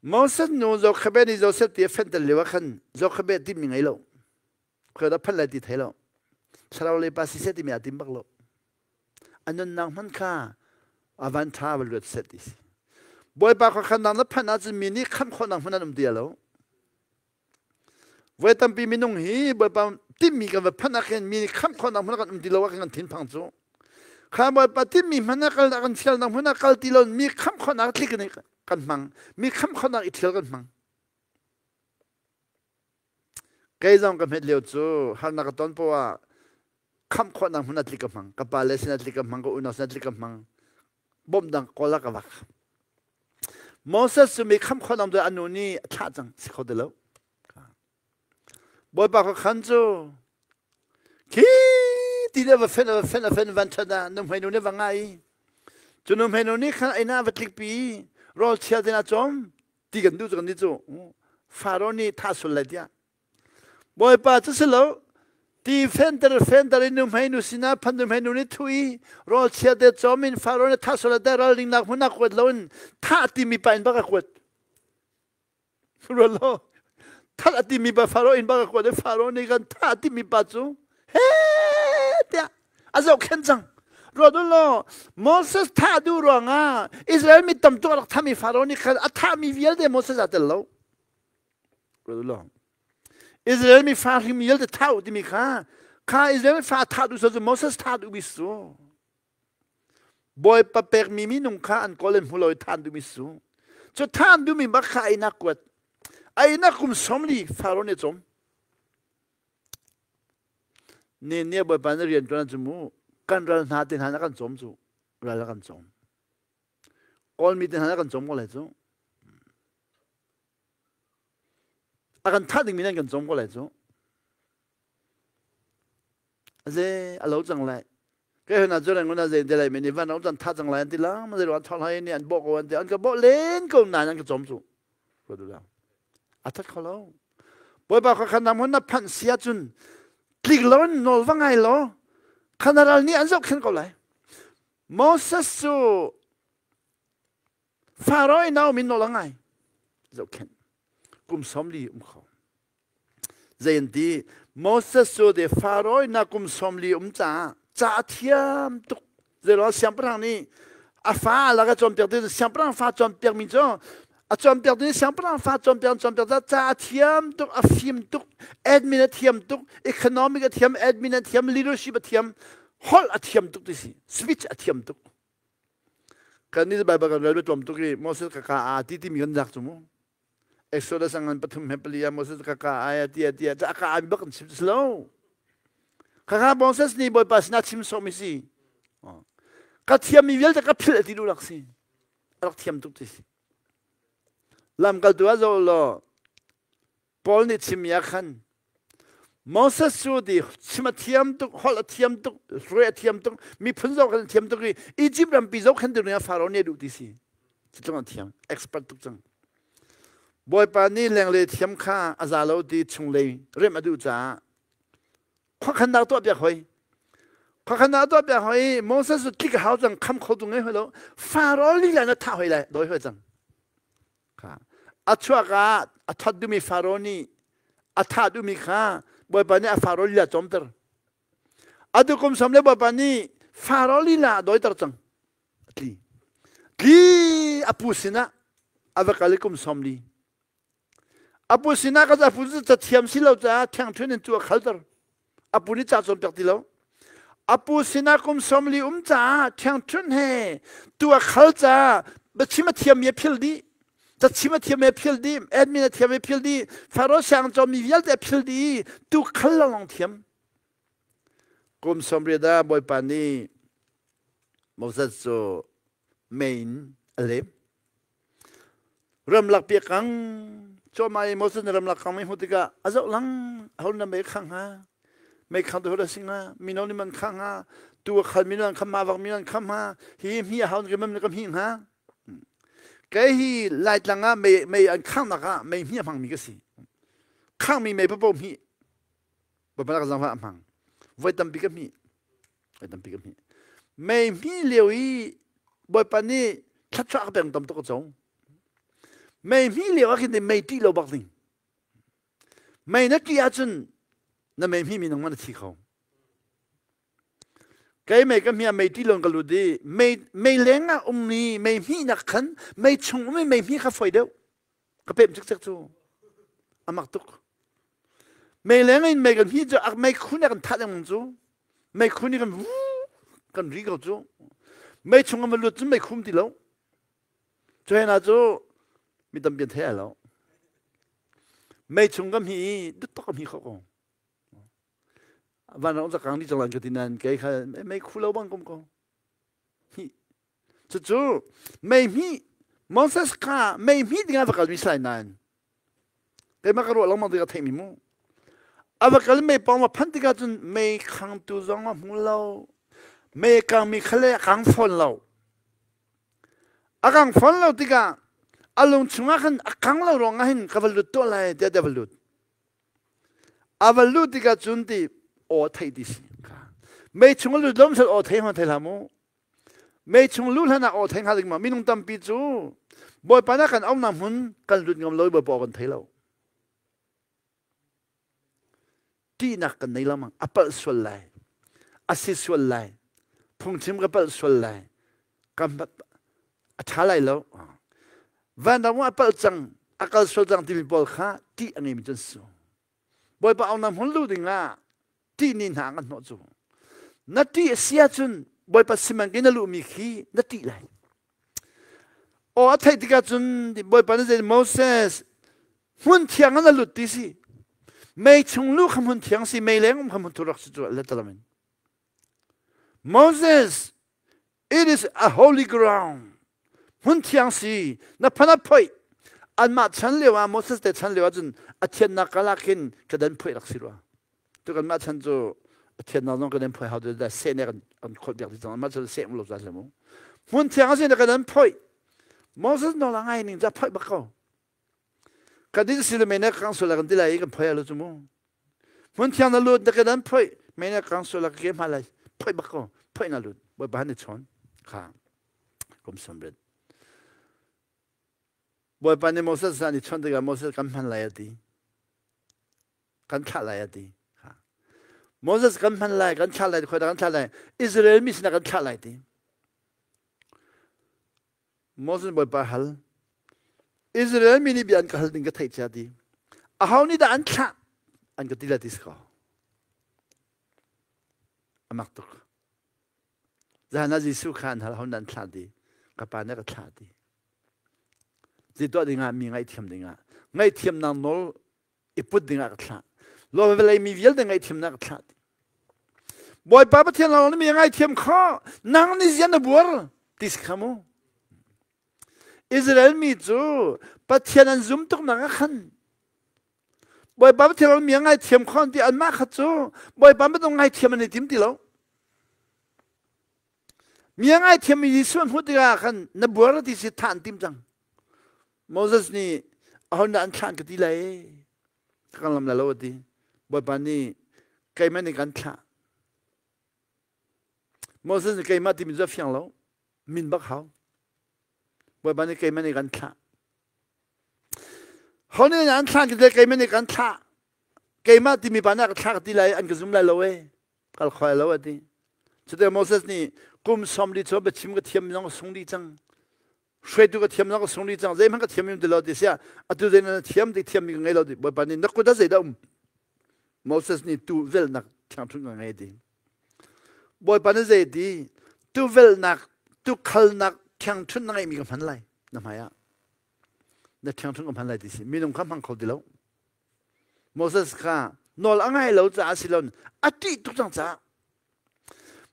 Speaker 1: Moses nu Jochebed nih Joseph ti a fenhter lio ah khan Jochebed timi ngei lo. Khoi dah phanh lai ti thei lo. Thlarau le pa si seh timi aa tim bak lo. A nunnak hmanh kha a van ṭha va luat set ti si. Bawipa khuakhannak na phanh ahcun mi nih khamh khawhnak hmun an um ti lo. Voi tampi minung hi Bawipa timmi kan va phanh ah khin mi nih khamh khawhnak hmun ah kan um ti lo ah khin kan thinphang cu. Kha Bawipa timmi hman ah kal kan fialnak hmun ah kal ti lo mi khamh khawhnak tlik kan hmang. Mi khamh khawhnak i ṭhial kan hmang. Kei zong ka hmet lio cu harnak ka ton poah ah khamh khawhnak hmun ah tlik ka hmang. Ka pale sinah tlik ka hmang, ka unau sinah tlik ka hmang. Bawmh dang kawl ah ka vak. Moses cu mi khamh khawhnak cu a nu nih a thlah cang si kho ti lo. Bawipa ka khan cu khi ti le va fen va fen a fen van ṭhat ah nuhmei nu nih va ngai. Cu nuhmei nu nih khan inn ah va tlikpi rawl chia tin a cawm ti kan duh cu kan nih cu Faro nih thah sul lai tiah Bawipa cu si lo ti fenter fenter in nuhmei nu sinah phan nuhmei nu nih thu i rawl chia te cawm in Faro nih thah sul lai ralring nak hmun ah kuat lo in thah timi pa in bak a kuat rual lo that a timi pa Faro in bak a kuat i Faro nih kan thah timi pa cu he tiah a zohkhenh cang ruat u law Moses thah duh ruangah Israel mi tam tuk a rak thami Faro nih khan a thahmi vialte Moses aa tel lo ruat u law Israel mi fa hrim vialte thah u timi kha kha Israel mi fa thah duh cu Moses thah duh mi su Bawipa pekmi minung kha an kawl in hmu lo i than duhmi su cu than duhmi bak kha ei nak kuat ei nak kum 40 Faro nih cawm Ne ne Bawipa na rian ṭuan cu mu kan ral hna te hna na kan cawm cu ral a kan cawm Kawlmi te hna na kan cawm ko lai cu a kan thah dingmi nan kan cawm ko lai cu aze a lo cang lai ke hna cu reng na zei te lai mi van ong tha cang lai an ti lang ma zei wan thong lai ni an bo ko an ti an ka bo len ko na an ka cawm cu ko du lang. A that kho lo. Bawipa kha khan hmun na phanh si ahcun tlik lo in nawl va ngai law khanaral nih an zohkhenh ko lai. Moses cu Pharaoh i nau min nawl a ngai. Zohkhenh. Kum 40 um kho. Zei an ti? Moses cu de Pharaoh na kum 40 um caah ca a thiam tuk. Zeiruang siangpahrang nih a fa lak a cawnpiak ti siangpahrang fa cawnpiak mi cu a cawnpiak tu siangpahrang fa cawnpiak cawnpiak ca a thiam tuk a fim tuk admin a thiam tuk economic a thiam admin a thiam leadership a thiam holh a thiam tuk ti si speech a thiam tuk kan nih Bible kan rel tlawm tuk i Moses ka ka a ti timi kan lak cu mu Exodus angan pathum he pali ah Moses ka ka ai ti ti a ka ai bak kan chim lo Khakha Moses nih Bawipa sinah chim sawhmi si. Ka thiammi vialte ka philh ti duh rak si. A rak thiam tuk ti si. Lamkaltu ah zoh law Paul nih chimmi ah khan Moses cu ti chim a thiam tuk, holh a thiam tuk, hruai a thiam tuk, miphun zoh khan a thiam tuk i Egypt rampi zoh khan tu Pharaoh nih a duh ti si. Cutlung a thiam, expert tuk cang. Bawipa nih lenglei thiam kha a za lo ti chunglei remh a duh caah khuakhannak tuah piak hoi khuakhannak tuah piak hoi Moses cu tlik a hau cang kham kho tu ngei hoi lo Faro lila na thah hoi lai doi hoi cang kha a chuak ah a that duhmi Faro nih a thah duhmi kha Bawipa nih a Faro lila cawmter atu kum som le Bawipa nih Faro lila a dawiter cang tli tli a pu sinah a va kal i kum som li A pu sinah ka a pu cu cathiam si lo caah ṭhengṭhun in cu a khalter. A pu nih ca cawnpiak ti lo. A pu sinah kum 40 um caah ṭhengṭhun he tu a khal caah biachim a thiammi a phil dih. Cachim a thiammi a phil dih. Admin a thiammi a phil dih. Faro siang cawmmi vialte a phil dih i tu khal lawnglawng thiam. Kum 80 ah Bawipa nih Moses cu mei in a lem. Ramlak piak kang cuahmah i Moses nih ramlak kang mei hmuh tikah a zoh lang aho na mei khang hnga mei khang tu a si hnga mino nih man khang hnga tu a khal mino an kham ma vak mino an kham hnga hi hmi a hau ka mam ka hmi hnga kei hi laitlang ah mei mei an khangnak ah mei hmi a hmangmi ka si khangmi mei papo hmi Babalak zong a hmang. Voi tampi ka hmih. Voi tampi ka hmih. Mei hmih lio i Bawipa nih thluachuah ka peng tam tuk ka cong. Mei hmih lio ah khin mei ṭih lo bak ding. Mei na ṭih ahcun na mei hmih mi nangmah na thi kho. Kei mei ka hmih ah mei ṭih lon ka lut i mei mei leng ah ummi mei hmihnak khan mei chung ummi mei hmih kha foi deuh. Ka pem cikcek cu. A mak tuk. Mei leng in mei kan hi cu mei khun kan that lengmang cu. Mei khun i kan vu kan ri ko cu. Mei chung ah lut cu mei khum ti lo. Cu hena cu mi tampi an thei lo. Mei chung kam hi dut tok kam hi kho ko. Van rong cakang di cang lan ka ti nan kei kha mei khu lo bang kom ko. Hi Cucu mei hmih Moses kha mei hmih dingah va kalmi si lai nain keimah ka ruah lengmang tikah theihmi mu. A va kal mei pawng va phanh tikah cun mei khangtu zong a hmu lo. Mei kangmi kha le a kang fawn lo. A kang fawn lo tikah a lung chungah khan a kang lo ruangah hin ka va lut tuah lai tiah a va lut. A va lut tikah cun ti aw theih ti si. Mei chung a lut lom sal aw thei hma thei hlah mu. Mei chung lu hlan ah aw thei hnga ding ma minung tampi cu Bawipa na kan auhnak hmun kan lut ngam lo i Bawipa aw kan thei lo. Ṭihnak kan nei lengmang a palh sual lai a si sual lai phungchim ka palh sual lai ka a ṭha lai lo vanram ah a palh cang a kal sual cang timi pawl kha ṭih a ngeimi cu an si Bawipa auhnak hmun lu dingah ṭih nih hna an hnawh cu. Na ṭih a si ahcun Bawipa simankin na luhmi khi na ṭih lai. Aw a theih tikah cun Bawipa nih zei Moses hmun thiang ah na lut ti si. Mei chung lu kha hmun thiang si, mei leng um kha hmun thur rak si cu letalam in. Moses It is a holy ground. Hmun thiang si. Na phan a phoih. Anmah chan lio ah Moses te chan lio ah cun a thiannak kalak hin ka dan phoih rak si rua. Tu kanmah chan cu a thiannak zong ka dan phoih hau da seh ne kan kan kholh piak ti cang. Anmah chan seh lo za mu. Hmun thiang a si na ka dan phoih. Moses nawl a ngai ning ca phoih bak ko. Ka din si le mei na kang sual kan ti lai i kan phoi lo cu mu. Hmun thiang na lut na ke dan phoi mei na kang sual ka ke hma lai phoi bak ko phoi na lut Bawipa han i chawn kha kum samrit. Bawipa nih Moses an i chawnh tikah Moses kan hman lai a ti. Kan thlah lai a ti. Moses kan hman lai, kan thlah lai, khoi dah kan thlah lai? Israel mi sinah kan thlah lai ti. Moses Bawipa hal. Israel mi nih bia an ka hal ding ka theih cia ti. Aho nih dah an thlah? An ka ti lai ti si ko. Amak tuk. Zahan ah Jesuh kha an hal ho nan thlah ti. Ka pa nih ka thlah ti. Zei tuah dingah mi ngaihthiam dingah ngaihthiamnak nawl i put dingah ka thlah. Law vawlei mi vialte ngaihthiamnak ka thlah. Bawipa Pathian lawng nih mi ngaithiam kho nang nih zian na buar ti si kha mu. Israel mi cu Pathian an zum tuknak ah khan Bawipa Pathian lawng mi ngaithiam kho ti anmah kha cu Bawipa bantuk ngaithiam an i tim ti lo. Mi a ngaithiam mi Jesuh an hmuh tikah khan na buar ti si thah an tim cang. Moses nih ahodah an thlah ka ti lai ka kan lam lai lo a ti. Bawipa nih keimah nih kan thlah. Moses nih keimah timi cu a fiang lo. Min bak hau. Bawipa nih keimah nih kan thlah. Ho nih an thlah ka ti keimah nih kan thlah. Keimah timi pa nih ka thlah ka ti lai an ka zum lai lo e. Kal khoi lo a ti. Cuti Moses nih kum 40 cu biachim ka thiam zong sung dih cang. Hruaitu ka thiam zong ka sung dih cang. Zeihmanh ka thiam im ti lo ti sia. Atu zei na thiam ti thiam mi ka ngei lo ti. Bawipa nih na kut ah zeidah um? Moses nih tu velnak thiangthunh ka ngei ti. Bawipa nih zei ti? Tu velnak, tu khalnak thiangthunh na ngeihmi ka hman lai na hmai ah. Na thiangthunh ka hman lai ti si. Minung kha hmang kho ti lo. Moses kha nawl a ngai lo caah si lo a ṭih tuk cang caah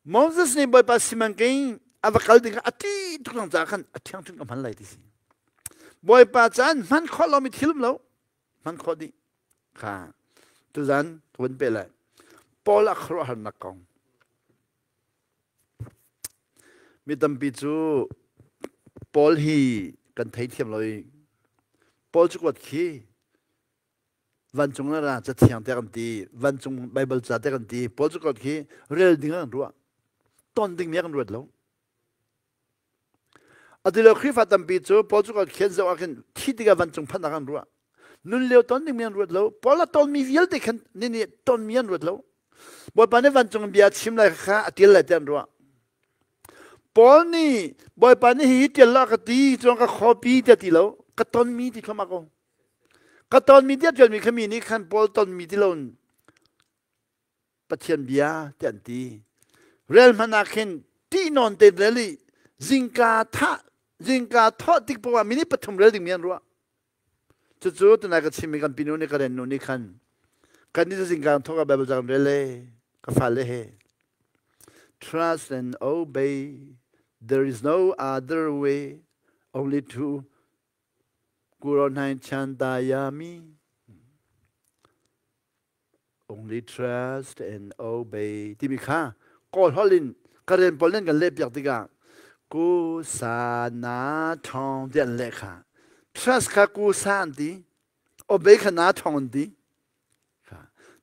Speaker 1: Moses nih Bawipa simanking a va kal ding a ṭih tuk cang caah khan a thiangṭhunh ka hman lai ti si. Bawipa caan hman khawh lomi thil um lo hman khawh dih kha tuzan ka vun pe lai. Paul a khuaruahharnak kong. Mi tampi cu Paul hi kan theithiam lo i Paul cu kuat khi vancung na ra cathiang te kan ti vancung Bible ca te kan ti Paul cu kuat khi rel ding an ruah ton ding mi kan ruat lo Atilo Khrihfa tampi cu Paul cu kuat khian zoh ah khin thi tikah vancung phanh ah kan ruah nun lio ton ding mi an ruat lo Paul a ton mi vialte khan ni nih ton mi an ruat lo Bawipa nih vancung bia chim lai kha a tial lai ti an ruah. Paul nih Bawipa nih hihi tial la ka ti cun ka copy tiah ti lo ka tonmi ti thluahmah ko. Ka tonmi tiah tialmi kha mi nih khan Paul tonmi ti lo Pathian bia tiah an ti. Rel hmanh ah khin ṭih nawn te rel i zingka thah zingka thawh tik poah minute pathum rel dingmi an ruah. Cucu tunai ka chimmi kan pinu nih ka rennu nih khan kan ni zingka thawk ah Bible ca kan rel e ka fale he trust and obey there is no other way only to kuro nai chan dayami only trust and obey timi kha kawl holh in Karen pawl nan kan leh piak tikah ku sa na thong ti an leh kha trust kha ku sa an ti obey kha na thong an ti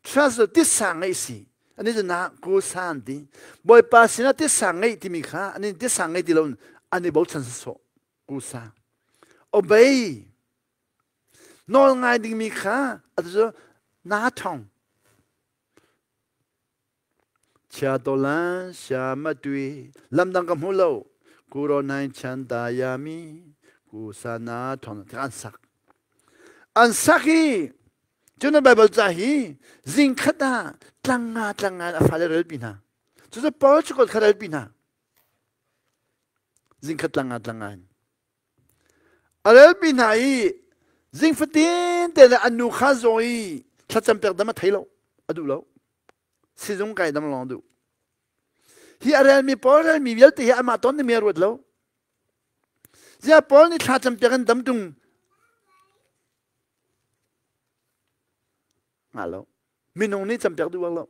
Speaker 1: trust cu titsa ngeih si ani cu na ku sa an ti bawipa sinah titsa ngeih timi kha ani titsa ngei ti lo an i bochan sawsawh ku sa obey Nawl ngai dingmi kha atu cu naa ṭhong. Chia tolan sia matui lamdang ka hmu lo kuro nai chan da yami ku sa na thong an sak an sak i cun Bible ca hi zing khat ah tlang nga tlang nga a fale rel pi hna cucu Paul cu kha rel pi hna zing khat tlang nga tlang nga in A relpi hna i zing fatin te le an nu kha zaw i thlacam pek dam a thei lo, a duh lo. Sizung kai dam lawng duh. Hi a relmi Paul relmi vialte hi amah ton mi a ruat lo. Zia Paul nih thlacam pek an dam tung nga lo. Minung nih cam pek duh lo.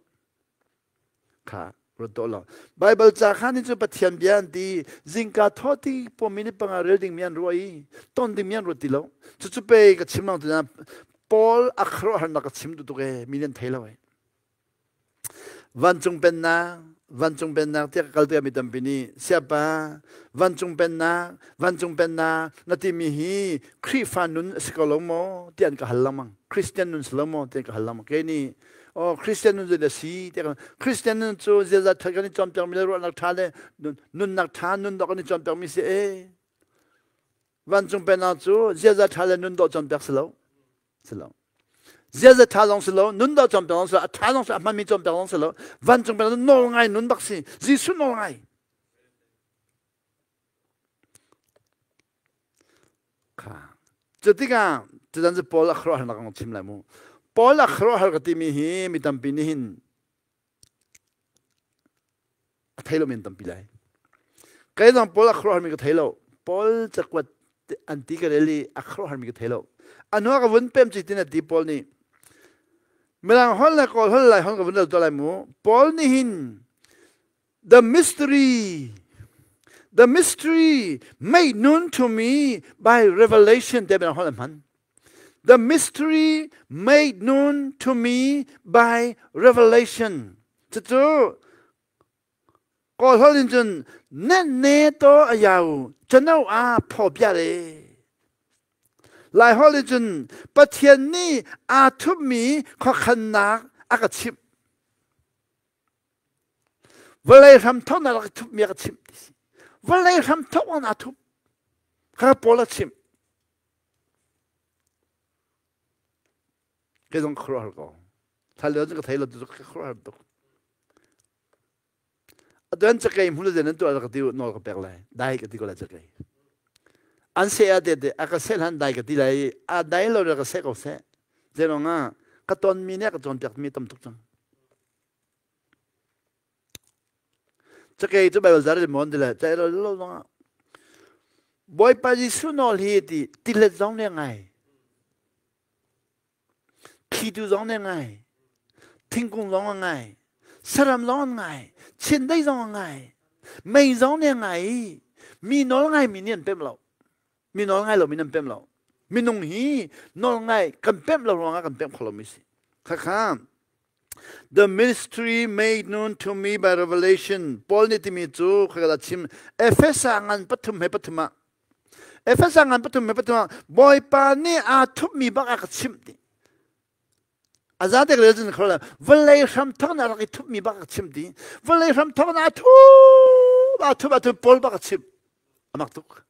Speaker 1: Kha. Ruat tuah law. Bible ca kha nih cu Pathian bia an ti. Zingka thaw ti pawm minute panga rel ding mi an ruah i ton ding mi an ruat ti lo. Cucu pe ka chim lang tu Paul a khuaruahharnak ka chim duh tuk e mi nan thei lo e. Vancung pennak, vancung pennak tiah ka kal tikah mi tampi nih siapa vancung pennak, vancung pennak na timi hi Khrihfa nun a si ko lo maw tiah an ka hal lengmang. Christian nun si lo maw tiah an ka hal lengmang. Kei nih oh Christian nun zei a si tiah Christian nun cu ziaza ṭhat kan i cawnpiakmi le ruahnak ṭha le nunnak ṭha nun dawh kan i cawnpiakmi si e. Vancung pennak cu ziaza ṭha le nun dawh cawnpiak si lo. Si lo. Ziaza ṭha zong si lo, nun dawh cawnpiak zong si lo, a ṭha zong si lo, a hmanmi cawnpiak zong si lo. Vancung pennak cu nawl ngai nun bak si. Jesuh nawl ngai. Kha. Cu tikah cutan cu Paul a khuaruahharnak kong chim lai mu. Paul a khuaruahhar ka timi hi mi tampi nih hin a thei lo men tampi lai. Kei zong Paul a khuaruahharmi ka thei lo. Paul cakuat an ti ka rel i a khuaruahharmi ka thei lo. A hnu ah ka vun pem ci tin a ti Paul nih. Mirang holh le Kawl holh lai holh ka vun rel tuah lai mu. Paul nih hin the mystery the mystery made known to me by revelation te mirang holh a hman. The mystery made known to me by revelation. Cucu Kawl holh in cun nen ne to a yau chano a pho bia le. Lai holh in cun Pathian nih aa thupmi khuakhannak a ka chimh. Vawlei hramthawk na rak thupmi a ka chimh ti si. Vawlei hramthawk an aa thup. Kha Paul a chimh. Kei zong khuaruahhar ko. Thal lio cu ka thei lo tu ka khuaruahhar tuk. Atuan cakei hmun zen an tuah ka ti nawl ka pek lai. Dai ka ti ko lai cakei. An se a te te a ka seh hlan dai ka ti lai. A dai lo ka seh ko seh. Zeiruang ah ka ton mi nih ka cawnpiak mi tam tuk cang. Cakei cu Bible zar mon ti le cai lo lo zong ah Bawipa Jesuh nawl hi ti tilet zong nih ngai. Thlitu zong nih ngai. Thingkung zong a ngai. Saram zong an ngai. Chiandeih zong a ngai. Mei zong nih a ngai i mi nawl ngai mi nih an pemh lo. Mi nawl ngai lo mi nan pemh lo. Minung hi nawl ngai kan pemh lo ruangah kan pemh kho lomi si. Khakha The mystery made known to me by revelation. Paul nih timi cu khakala chim Efesa ngan pathum he pathum ah Efesa ngan pathum he pathum ah Bawipa nih aa thupmi bak a ka chimh ti. A za te rel cun khola vawlei hram thawk na rak i thupmi bak a chim ti. Vawlei hram thawk na thup a thup a thup Paul bak a chim. Amak tuk.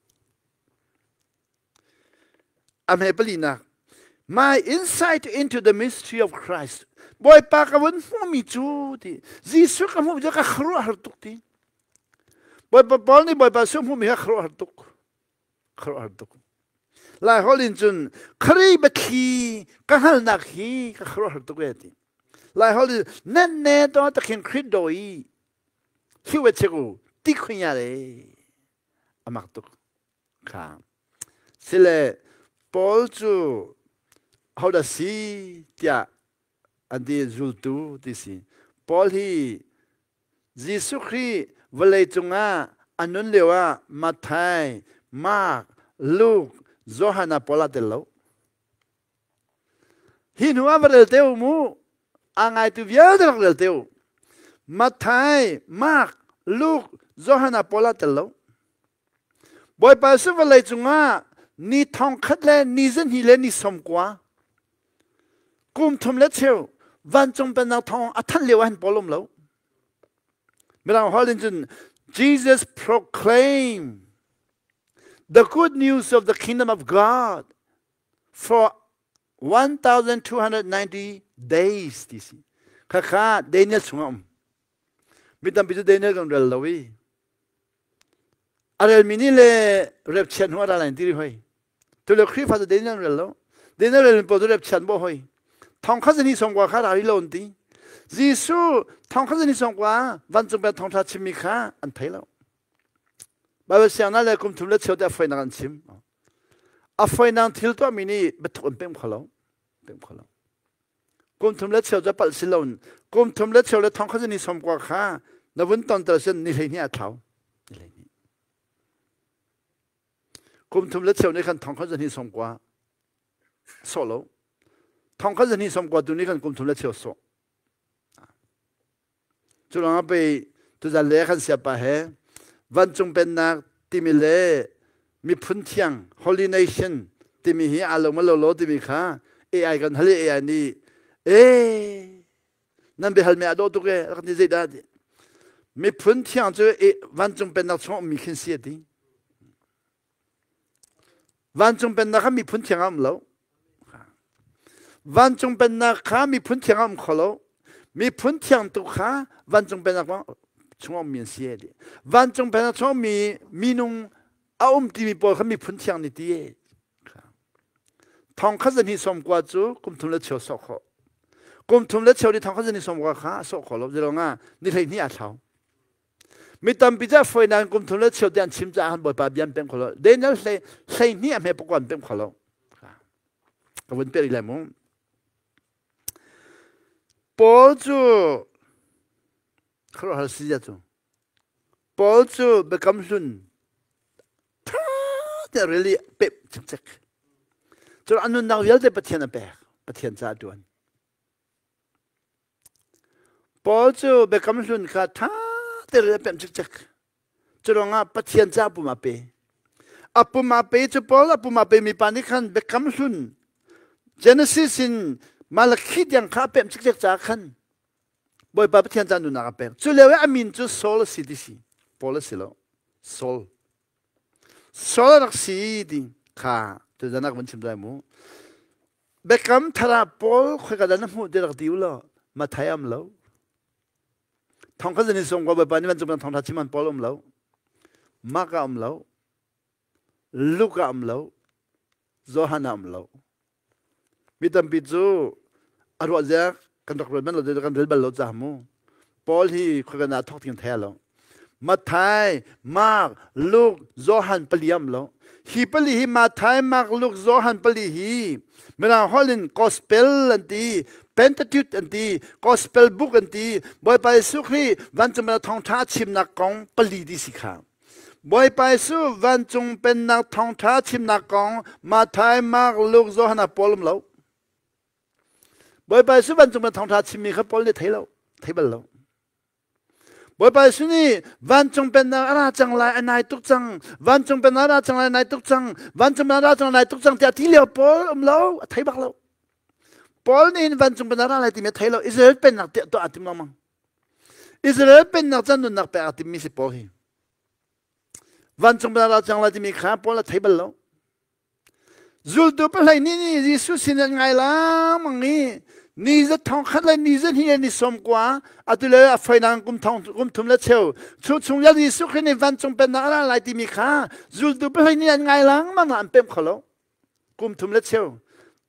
Speaker 1: A hme palinak My insight into the mystery of Christ. Bawipa ka vun hmuhmi cu ti Jesuh ka hmuh cu ka khuaruahhar tuk ti. Bawipa Paul nih Bawipa su hmuhmi kha khuaruahhar tuk. Khuaruahhar tuk. Lai holh in cun Khrih biathli ka hngalhnak hi ka khuaruahhar tuk e ti. Lai holh in nan ne to takhin Khrih doi hiu e cheku ti khunya le amak tuk. Kha. Sile Paul cu hodah si tiah an ti zultu ti si. Paul hi Jesuh Khrih vawlei cungah a nun lio ah Matthai, Mark, Luke, Johan ah Paul aa tel lo. Hi hnu ah va rel te u mu. A ngaitu vialte rak rel te u. Matthai, Mark, Luke, Johan ah Paul aa tel lo. Bawipa cu vawlei cungah ni thong khat le ni zahnih le ni sawm kua kum thum le cheu vancung pennak thawng a thanh lio ah hin Paul um lo. Mirang holh in cun Jesus proclaimed the good news of the kingdom of God for 1290 days ti si. Khakha Daniel chungah um. Mi tampi cu Daniel kan rel lo i A relmi nih le rep chiat hnu a ra lai ti ri hoi. Tu le Khrihfa cu den an rel lo. Den a relmi pawl cu rep chiat bo hoi. Thong kha zani song kwa kha ra ri lo an ti. Jesuh thong kha zani song kwa vancung pen thongtha chimmi kha an thei lo. Bible siang na le kum thum le cheu te a foinak an chim. A foinang thil tuahmi nih biathuk an pem kho lo. Pem kho lo. Kum thum le cheu cu palh si lo. Kum thum le cheu le thong kha zani som kwa kha Na vun ton ter sin ni 12 a thlau. Ni 12. Kum thum le cheu nih khan thong khat zahnih 90 sawh lo. Thong khat zahnih 90 tu nih khan kum thum le cheu sawh. Cu ruangah pei tuzan le kan siapa he vancung pennak timi le miphun thiang holy nation timi hi aa lo ma lo lo timi kha AI kan hal i AI nih ee nan biahal mi aa dawh tuk e rak ti zeidah ti miphun thiang cu vancung pennak chung ummi khin si a ti Vancung pennak kha miphun thiang ah um lo. Vancung pennak kha miphun thiang ah um kho lo. Miphun thiang tu kha vancung pennak chung ummi an si e. Vancung pennak chung ummi minung a um timi pawl kha miphun thiang ni ti e. Thong khat zan hi som kwa cu kum thum le cheu sawh khawh. Kum thum le cheu ni thong khat zan hi som kwa kha a sawh kho lo. Zilonga ni 12 a thlau. Mi tampi cu a fawi nain kum thum le cheu te an chim caah khan Bawipa bia an pemh kho lo. Daniel hlei 12 a hme pakua an pemh kho lo. Ka vun peh rih lai mu. Paul cu khuaruahhar si zia cu Paul cu biakam hlun tha te rili pep cikcek. Cun a nunnak vialte Pathian a pek. Pathian caah a tuan. Paul cu Biakam Hlun kha ṭha tein a pemh cikcek. Cu ruangah Pathian ca a pum a pe. A pum a pe cu Paul a pum a pe mi pa nih khan Biakam Hlun Genesis in Malakhi tiang kha a pemh cikcek caah khan Bawipa Pathian ca nunnak a pek. Cu lio i a min cu Saul a si ti si. Paul a si lo. Saul. Saul a rak si ti kha tuzan ah ka vun chim lai mu. Biakam thar ah Paul khoika dah na hmuh ti rak ti u law Mathai am lo. Thong kha zan sung ko Bawipa nih vancung thong tha chim an Paul um lo. Mark ah um lo. Luke ah um lo. Johan ah um lo. Mi tampi cu a ruah ziak kan rak ruat man lo kan rel bal lo ca mu. Paul hi khoika na thok ting thei lo. Matthai, Mark, Luke, Johan pali am lo. Hi pali hi Matthai, Mark, Luke, Johan pali hi Mirang holh in gospel an ti, Pentateuch an ti, gospel book an ti. Bawipa Jesuh Khrih vancung pennak thawngṭha chimnak kong pali ti si kha. Bawipa Jesuh vancung pennak thawngṭha chimnak kong Matthai, Mark, Luke, Johan ah Paul um lo. Bawipa Jesuh vancung pennak thawngṭha chimmi kha Paul nih thei lo, thei bal lo. Bawipa Jesuh nih vancung pennak a ra cang lai, a nai tuk cang. Vancung pennak a ra cang lai, a nai tuk cang. Vancung pennak a ra cang lai, a nai tuk cang tiah ti lio Paul um lo, a thei bak lo. Paul nih hin vancung pennak a ra lai timi a thei lo. Israel pennak tiah tuah aa tim lengmang. Israel pennak can nunnak pek aa timmi si Paul hi. Vancung pennak a ra cang lai timi kha Paul a thei bal lo. Zultu pahlei nih nih Jesuh sin an ngai lengmang i ni za thong khat le ni za hnih le ni 90 atu le a foinang kum thong kum thum le cheu chu chung le Jesuh Khrih nih vancung pennak a ra lai timi kha zultu pahlei nih an ngai lengmang an pemh kho lo kum thum le cheu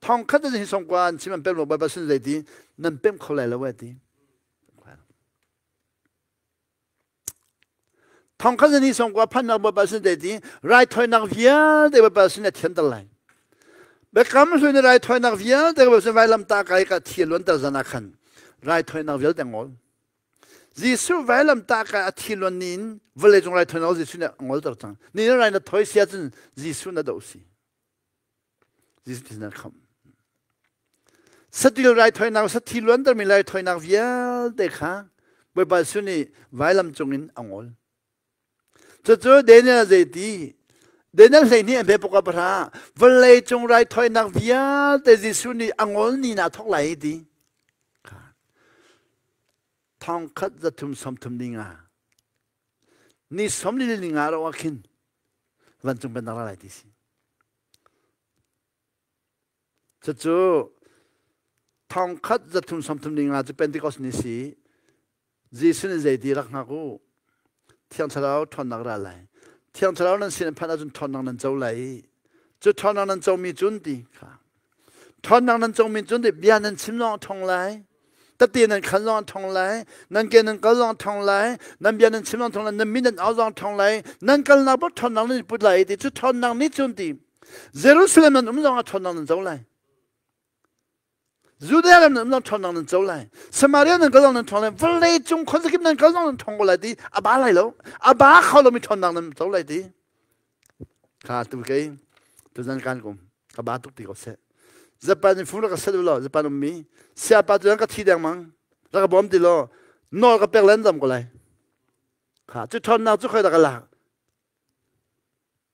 Speaker 1: thong khat le ni 90 an chim an pemh lo Bawipa sin zei ti nan pemh kho lai lo ti Thong khat ni 90 phannak Bawipa sin te ti raithawinak vialte Bawipa sin a thianter lai. Biakam hlun i raithawinak vialte Bawipa sin vailamtah kai ka thi luanter zan ah khan raithawinak vialte ngol. Jesuh vailamtah kai a thi luan ni in vawlei cung raithawinak Jesuh nih a ngolter cang. Ni rai na thawi sia cun Jesuh na doh si. Jesuh thisen a khamh. Satil raithawinak, sathi luantermi raithawinak vialte kha Bawipa Jesuh nih vailam cungin a ngol. Cucu Daniel zei ti? Daniel 12 an pe pakua pahra vawlei cung raithawinak vialte Jesuh nih a ngol ni na thok lai ti. Thong khat 335 ni nga. Ni 44 ni nga ro ah khin vancung pennak ra lai ti si. Cucu thong khat 335 ni nga cu Pentecost ni si. Jesuh nih zeiti rak hngak u. Thiang Thlarau ṭhawnnak ra lai. Thiang Thlarau nan sin phanh ahcun ṭhawnnak nan co lai. Cu ṭhawnnak nan comi cun ti kha. Ṭhawnnak nan comi cun ti bia nan chim zong a ṭhawng lai. Tete nan khan zong a ṭhawng lai. Nan ke nan kal zong a ṭhawng lai. Nan bia nan chim zong a ṭhawng lai. Nan min nan au zong a ṭhawng lai. Nan kalnak paoh ṭhawnnak nan i put lai ti cu ṭhawnnak nih cun ti Jerusalem nan um zong ah ṭhawnnak nan co lai. Judea ram nan ṭhawnnak nan co lai. Samaria nan kal zong nan ṭhawng lai. Vawlei cung khuazakip nan kal zong nan ṭhawng ko lai ti. A ba lai lo. A ba kho lomi ṭhawnnak nan co lai ti. Kha tu kei tuzan kan kum ka ba tuk ti ko seh. Japan in fung rak ka set lo Japan ummi siapa tu ka thi dengmang rak ka bawm ti lo nawl ka pek len dam ko lai. Kha cu ṭhawnnak cu khoi dah ka lak.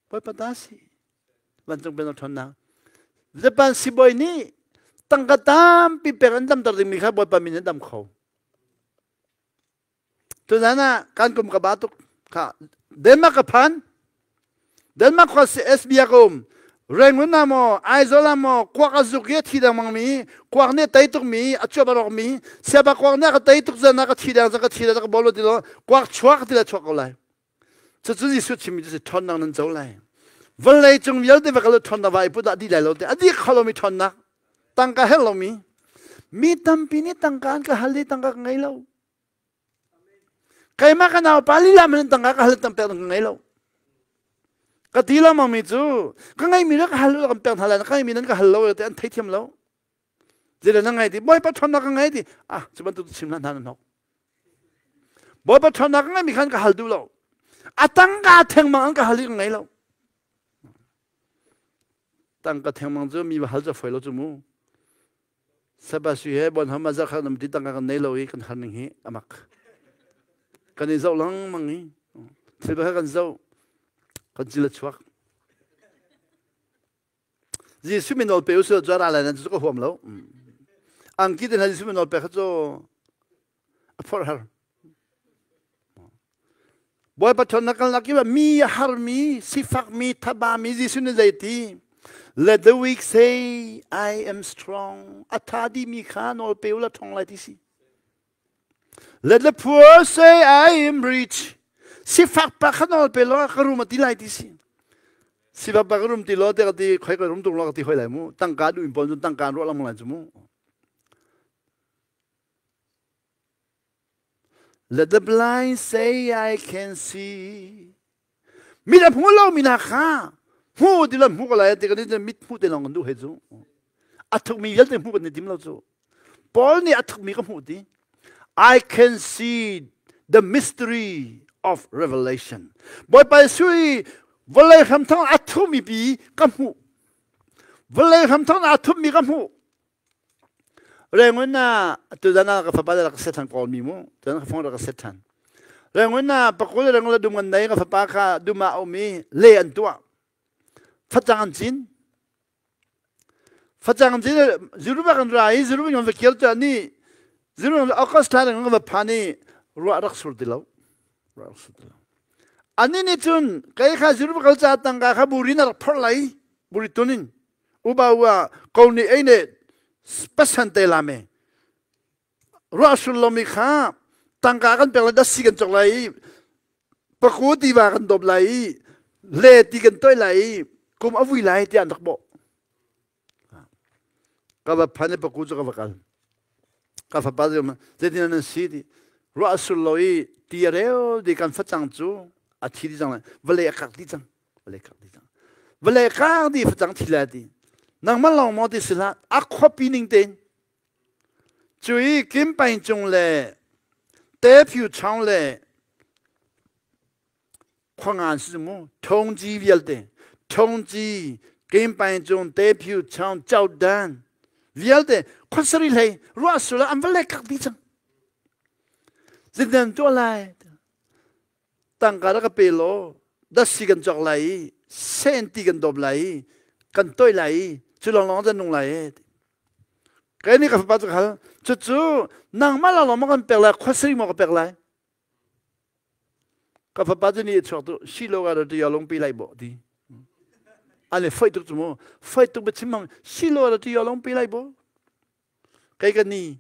Speaker 1: Bawipa ta si. Vancung pennak ṭhawnnak. Japan sibawi nih tangka tampi pek an damter dingmi kha Bawipa min in dam kho. Tuzan ah kan kum ka ba tuk kha Denmark ka phan. Denmark khua si SB ka um. Rangoon ah maw, Aizawl ah maw, kuak a zuk i a thi dengmang mi, kuak nih a tei tuk mi, a cuap a rawk mi, siapa kuak nih a ka tei tuk zan ah ka thi deng zan ka thi deng ka bolo ti lo, kuak chuak ti le chuak ko lai. Cucu Jesuh chimmi cu si ṭhawnnak nan co lai. Vawlei cung vialte va kal u ṭhawnnak va i put ah dih lai lo te a dih kho lomi ṭhawnnak tangka herh lomi mi tampi nih tangka an ka hal i tangka ka ngei lo. Keimah ka nau pa lila man tangka ka hal tam pek ka ngei lo. Ka ti lo mi cu ka ngeimi le ka hal lo kan pek hna lai ka ngeimi nan ka hal lo te an theithiam lo. Zile na ngei ti Bawipa ṭhawnnak ka ngei ti ah cu bantuk chim hlah hna nan hnok. Bawipa ṭhawnnak ka ngeimi khan ka hal duh lo. A tangka thengmang an ka hal i ka ngei lo. Tangka thengmang cu mi va hal cu foi lo cu mu. Sabasui he bon hama za kha nam ti tangka kan nei lo i kan har ning hi amak. Kan i zoh lengmang i thil ba kan zoh kan cil a chuak. Jesuh min nawl pe usih cu ra lai nan cu ka huam lo. Angki te hna Jesuh min nawl pe kha cu a phorh har. Bawipa ṭhawnnak kalnak kip ah mi a harmi, sifakmi, thabami Jesuh nih zeiti? Let the weak say, I am strong. A tha dimi kha nawl pe u la ṭhawng lai ti si. Let the poor say I am rich. Sifak pa kha nawl pe law ka rum a ti lai ti si. Sifak pa ka rum ti law te ka ti khoi ka rum tung law ka ti hoi lai mu. Tangka duh in pawl cun tangka an ruah lengmang lai cu mu. Let the blind say I can see. Mit a hmu lo mi hna kha hmu ti lo hmu ko lai ti kan i mit hmu te lawng kan duh he cu. A thukmi vialte hmu kan i tim lo cu. Paul nih a thukmi ka hmuh ti. I can see the mystery of revelation. Bawipa Jesuh i vawlei hramthawk a thumi pi ka hmuh. Vawlei hramthawk a thupmi ka hmuh. Rengun na tuzan ah ka fapa rak set than kawl mi mu. Tuzan ka phone rak set than. Rengun na pakul rengun la dum ngan nei ka fapa kha dum ah um i le an tuah. Facang an cin. Facang cu Zerubbabel kan ra i Zerubbabel kan va kir tuah ni Zerubbabel August thla kan va phan i ruah rak sur ti lo. Ruah rak sur ti lo. Ani nih cun kei kha Zerubbabel ca tangka kha buri na rak phorh lai buri tunin uba ua ko ni ei ne pasan te la me ruah sur lomi kha tangka kan pek lai dasi kan cawk lai i paku tiva kan dawp lai i le ti kan toih lai i kum a vui lai tiah an rak bawh ka va phan i paku cu ka va kal ka fapa cu zeitin nan si ti ruah sur lo i ti a reu di kan facang cu a thi di cang lai vawlei a kak di cang vawlei kak di cang vawlei kak di facang thi lai ti nangmah lawng maw ti si hlah a khuapi ning tein Cu i Kimpaing cung le Tephu Chaung le khuangan si mu Thongci vialte Thongci Kimpaing cung Tephu Chaung Chaudan vialte khuasari hlei ruah sul an va lek kak dih cang. Zeitin tuah lai? Tangka rak ka pe law dasi kan cawk lai i senti kan dawp lai i kan toih lai i cu lawnglawng can nung lai e. Kei nih ka fapa cu ka hal, cucu nangmah lawnglawng maw kan pek lai, khuasari maw ka pek lai? Ka fapa cu nih a chuak tu, si lo ka tu ya lungpi lai bo ti. An i foih tuk cu mu, foih tuk biachim mang, si lo tu ya lungpi lai bo. Kei ka ni,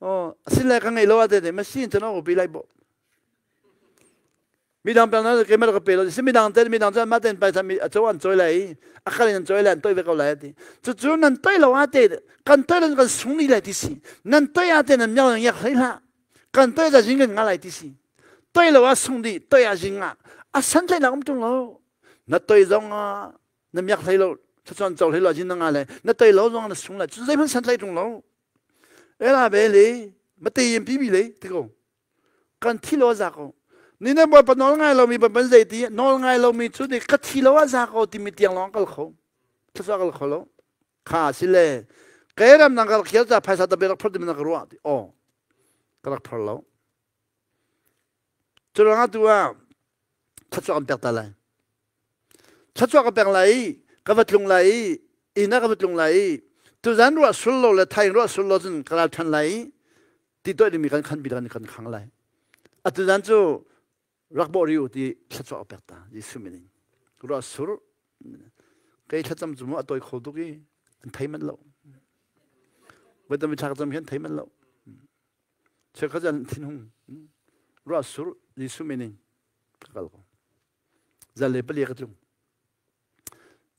Speaker 1: oh, asile ka ngei lo ate te, ma sin chan o pi lai bo. Midang pek na keimah ka pe lo si midang te midang cu mah ten paisa mi a co an choi lai a kal in an choi lai an toi ve ko lai ati cucu nan toi lo ate kan toi lo kan sung ni lai ti si nan toi ate nan miau nan yak hlei hlah kan toi za jing kan nga lai ti si toi lo a sung di toi a jing nga a san tlai nak um tung lo na toi zong na miak hlei lo chuan co hlei lo jin na nga lai na toi lo zong na sung lai cu zeihmanh san tlai tung lo. Ela be le mate yin pi bi le ti ko. Kan thi lo za ko. Ni na bawipa nawl ngai lomi ban zei ti nawl ngai lomi cu ni ka thi lo a za ko timi tiang lawng kal kho. Thasa kal kho lo. Kha si le kei ram nang kal khial ta phaisa ta be rak phor ti na ka ruah ti. Oh. Ka rak phor lo. Cu ruangah tu ah thluachuah kan pek ta lai. Thluachuah ka pek lai i ka va tlung lai i inn ah ka va tlung lai i tuzan ruah sul lo le thaing ruah sul lo cun ka ral ṭhan lai i ti toih dingmi kan khan bi kan kan khang lai. Atu zan cu rak bawh rih u ti thluachuah ka pek ta Jesuh min in. Ruah sur kei thlacam cu mu a tawi kho tuk i an thei manh lo. Voi tam thla ka cam hian thei manh lo. Cheukhat an thinhung ruah sur Jesuh min in ka kal ko. Zan le pali ka tlung.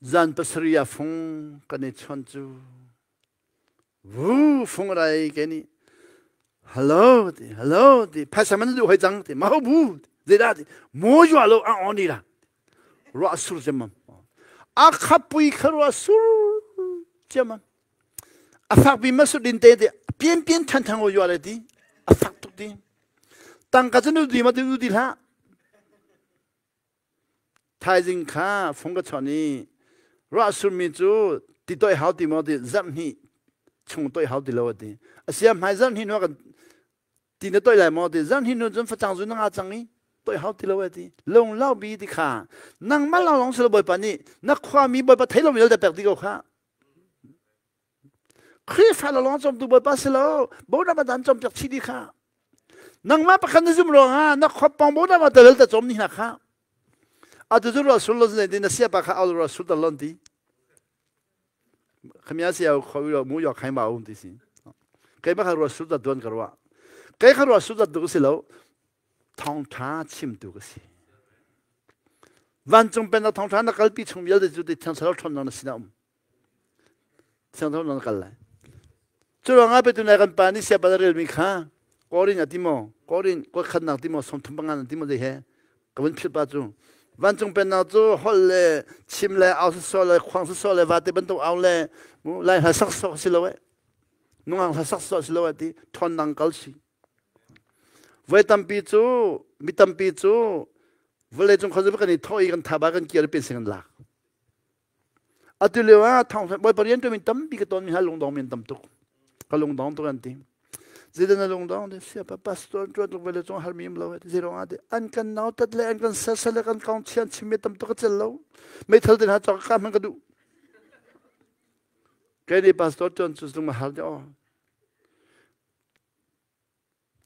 Speaker 1: Zan pasarih ah fung kan i chon cu vu fung rai ke nih hello ti hello ti phaisa man duh hoi cang ti ma ho bu zeidah ti mo yua lo a on ni la ruah sur cemam a khapui kha ruah sur cemam A fak bi ma su din te te pian pian than thang o yua le ti a fak tuk ti tangka cu nu di ma tu di hlah thaizing kha fung ka chon i ruah surmi cu ti toi hau ti maw ti zarh hnih chung toi hau ti lo ati asia hmai zarh hnih hnu kan ti na toi lai maw ti zarh hnih hnu cun facang zu na nga cang i toi hau ti lo ati lung lau bi ti kha nangmah long long silo bawipa nih na khuami bawipa thei lo mi da pek ti ko kha Khrihfa la lawng cawmtu Bawipa si lo, bonam a dan cawmpiak chih dih kha. Nangmah pakhat na zum ruangah na khuapong bonam a talal ta cawm ni hna kha. Atu cu ruah sul lo zin na siapa kha au ruah sul tal lon ti. Khamia sia khoi ro mu yo khai ma um ti si. Kei ma kha ruah sul ta tuan ka ruah. Kei kha ruah sul ta tu si lo. Thawngtha chimtu ka si. Vancung pennak thawngtha na kalpi chung vialte cu ti thiang thlarau ṭhawnnak na sinah um. Thiang thlarau na kal lai. Cu ruangah petu nai kan pa nih siapa na relmi kha Korin a ti maw Korin kuat khatnak ti maw 35 na ti maw zei he ka vun philh pa cu vancung pennak cu holh le chim le au sawsawh le khuang sawsawh le vate bantuk au le lai hla sak sawh si lo eh nungang hla sak sawh si lo eh ti ṭhawnnak kal si Voi tampi cu mi tampi cu vawleicung khuazing kan i thawh i kan thaba kan kir pen kan lak. Atu lio ah thong bawipa rian ṭuan mi tampi ka ton mi hna lungdong mi an tam tuk. Ka lungdong tuk an ti. Zeidah na lungdong ti siapa pastor ṭuan tuk vawleicung har mi um lo zei ruang ah ti an kan nautat le an kan sasal le kan kong chian chim mi tam tuk ka cel lo. Meithal te hna cawk ka hman ka duh. Kei nih pastor ṭuan cu lung ma har ti aw.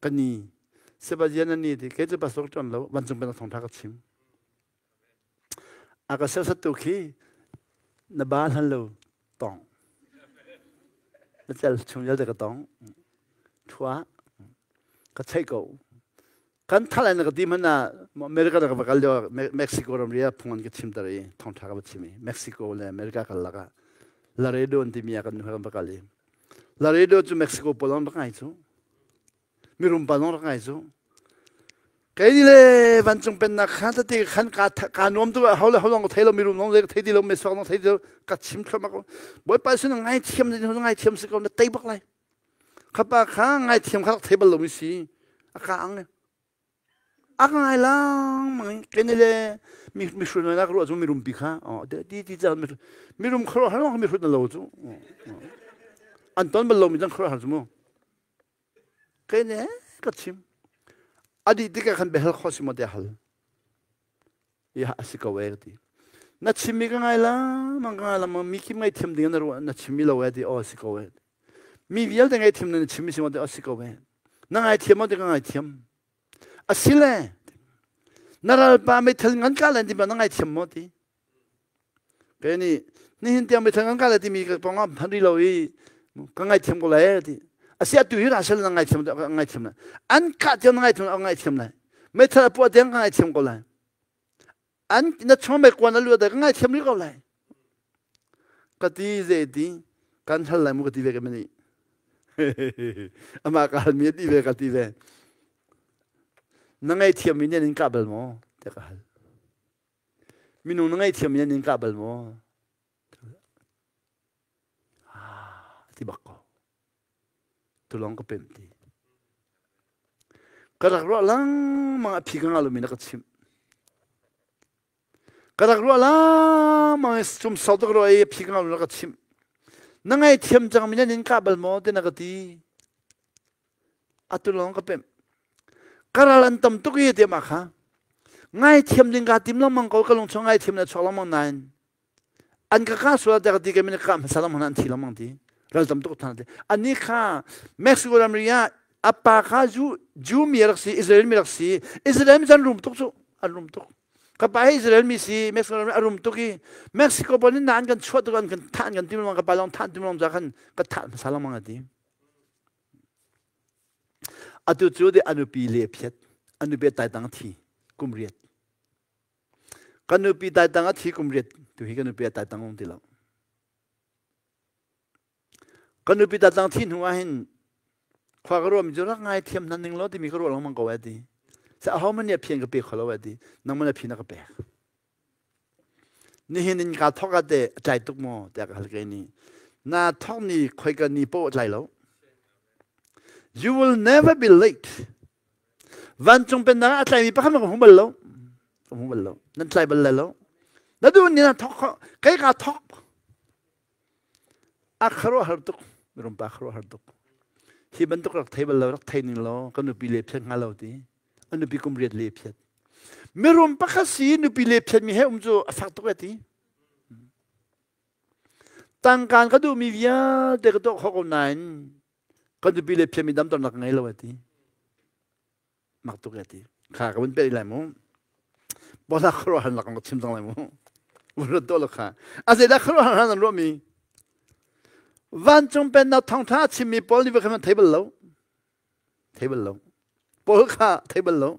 Speaker 1: Ka ni Sebastian na ni ti kei cu pastor ṭuan lo vancung pennak thawngṭha ka chim. A ka serhsattu khi na ba hlan lo tong. Na cel chung vialte ka tong. Thua ka cheih ko. Kan thal na ka ti hmanh ah America na ka va kal lio Mexico ramri ah phung an ka chimter i thawngṭha ka va chim i Mexico le America kal lakah Laredo an timi ah kan nu kan va kal i Laredo cu Mexico pawl rak ngai cu. Mirum pa zong rak ngai cu. Kei ni le vancung pennak kha tete khan ka ka nuam tu ho le ho long thei lo mirum long le thei ti lo meswak long thei ti lo ka chim thluahmah ko. Bawipa sin ngai thiam ne ngai thiam si ko na tei bak lai. Khapa kha ngai thiam kha rak thei bal lo mi si. A ka ang A ka ngai lengmang i kei le mi mihrut na ka ruah cu mirum pi kha ti ti ca mirum khuaruahhar lawng mihrut na lo cu an ton bal lomi dang khuaruahhar cu mu kei ne ka chim a dih tikah khan biahal khawh si maw tiah hal ya a si ko e ka ti na chimmi ka ngai lengmang ka ngai lengmang mi khi ngaithiam ding na ruah na chimmi lo e ti aw si ko e Mi vialte ngaihthiam na chim si maw a si ko ve. Na ngaithiam maw ti ka ngaithiam. A si le na ralpa meithal ngan ka len ti na ngaithiam maw ti. Kei nih nihin tiang meithal ngan ka le timi ka pong ah phan rih lo i ka ngaithiam ko lai ti. A si atu hi ra sel na ngaithiam ka ngaithiam lai. An kah tiang na ngaithiam ka ngaithiam lai. Meithal a puah tiang ka ngaithiam ko lai. An na chung mei kuan a luat ka ngaithiam rih ko lai. Ka ti ze ti kan hal lai mu ka ti ve ka mani. Amah ka hal mi a ti ve ka ti ve. Na ngaihthiam mi nih an in kah bal maw? Tiah ka hal. Minung na ngaihthiam mi nih an in kah bal maw? Ah, ti bak ko. Tulong ka pem ti. Ka rak ruah lengmang a phi ka ngah lomi na ka chimh. Ka rak ruah lengmang i cum sau tuk ruah i a phi ka ngah lomi na ka chimh. Na ngaithiam cangmi nan in kah bal maw ti na ka ti. Atu lawng ka pemh. Ka ral an tam tuk i ti mah kha. Ngaithiam ding kaa tim lengmang ko ka lungchung ngaithiam le chuak lengmang nain an ka kah sual te ka ti ka min ka hmasa lengmang an thi lengmang ti ral tam tuk thang ti ani kha Mexico ramri ah apa kha Jew Jew mi rak si Israel mi rak si Israel mi an rum tuk cu an rum tuk ka pa hi Israel mi si Mexico ramri a rum tuk i Mexico pawl nih na an kan chuah tuk an kan thah an kan tim lengmang ka pa lawng thah an tim lengmang ca khan ka thah hmasa lengmang a ti Atu cu de a nupi le phiat, a nupi taitang thi kum riat. Ka nupi taitang a thi kum riat, tu hi ka nupi a taitang um ti lo. Ka nupi taitang thi hnu ah hin khua ka ruah mi cu rak ngai thiam hna ning lo timi ka ruah lengmang ko ai ti. Sa aho man nih a phian ka pe kho lo ai ti. Nangman a phi na ka pek. Nihin in kaa thawk ah teh a tlai tuk maw tiah ka hal kei nih. Naa thawk ni khoika ni paoh a tlai lo. You will never be late. Vancung pennak ah a tlaimi pakhat ka hmu bal lo. Ka hmu bal lo. Nan tlai bal lai lo. Na duh ni na thawk kho. Kei kaa thawk. A khuaruahhar tuk. Mirum pa khuaruahhar tuk. Hi bantuk rak thei bal lo, rak thei ning law ka nupi le phiat hnga lo ti. A nupi kum riat le phiat. Mirum pakhat si nupi le phiat mi he um cu a fak tuk e ti. Tangkaan ka duhmi vialte ka tuah khawh ko nain ka nupi le phiat mi damternak ka ngei lo e ti. Mak tuk e ti. Kha ka vun peh lai mu. Bola khuaruahhar nak ka chim cang lai mu. Vun to lo kha. A zeidah khuaruahhar nan ruahmi? Vancung pennak thawngtha a chimmi Paul nih va khan thei bal lo. Thei bal lo. Paul kha thei bal lo.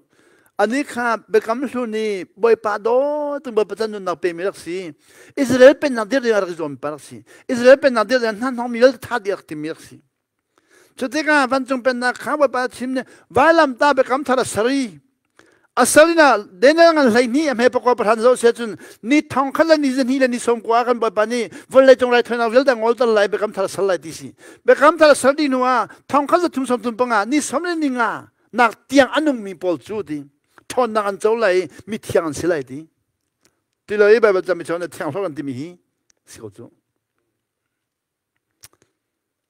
Speaker 1: Ani kha biakam hlun i Bawipa daw tung Bawipa can nunnak pemi rak si. Israel pennak dir ding a rak i zuam pa rak si. Israel pennak dir ding hna hnawng mi tha di rak timi rak si. Cu tikah vancung pennak kha Bawipa chim nih vailamtah biakam thar a ser i a ser in ah Daniel ngan 12 a hme pakua pahran zoh sia cun ni thong khat le ni zahnih le ni sawm kua kan Bawipa nih vawlei cung raithawinak vialte ngolter lai biakam thar a ser lai ti si. Biakam thar a ser dih hnu ah thong khat za thum sawm thum panga ni sawm le ni nga nak tiang a nungmi pawl cu ti ṭhawnnak an co lai i mithiang an si lai ti. Ti lo i Baibal cami chon thiang hlor an timi hi si ko cu.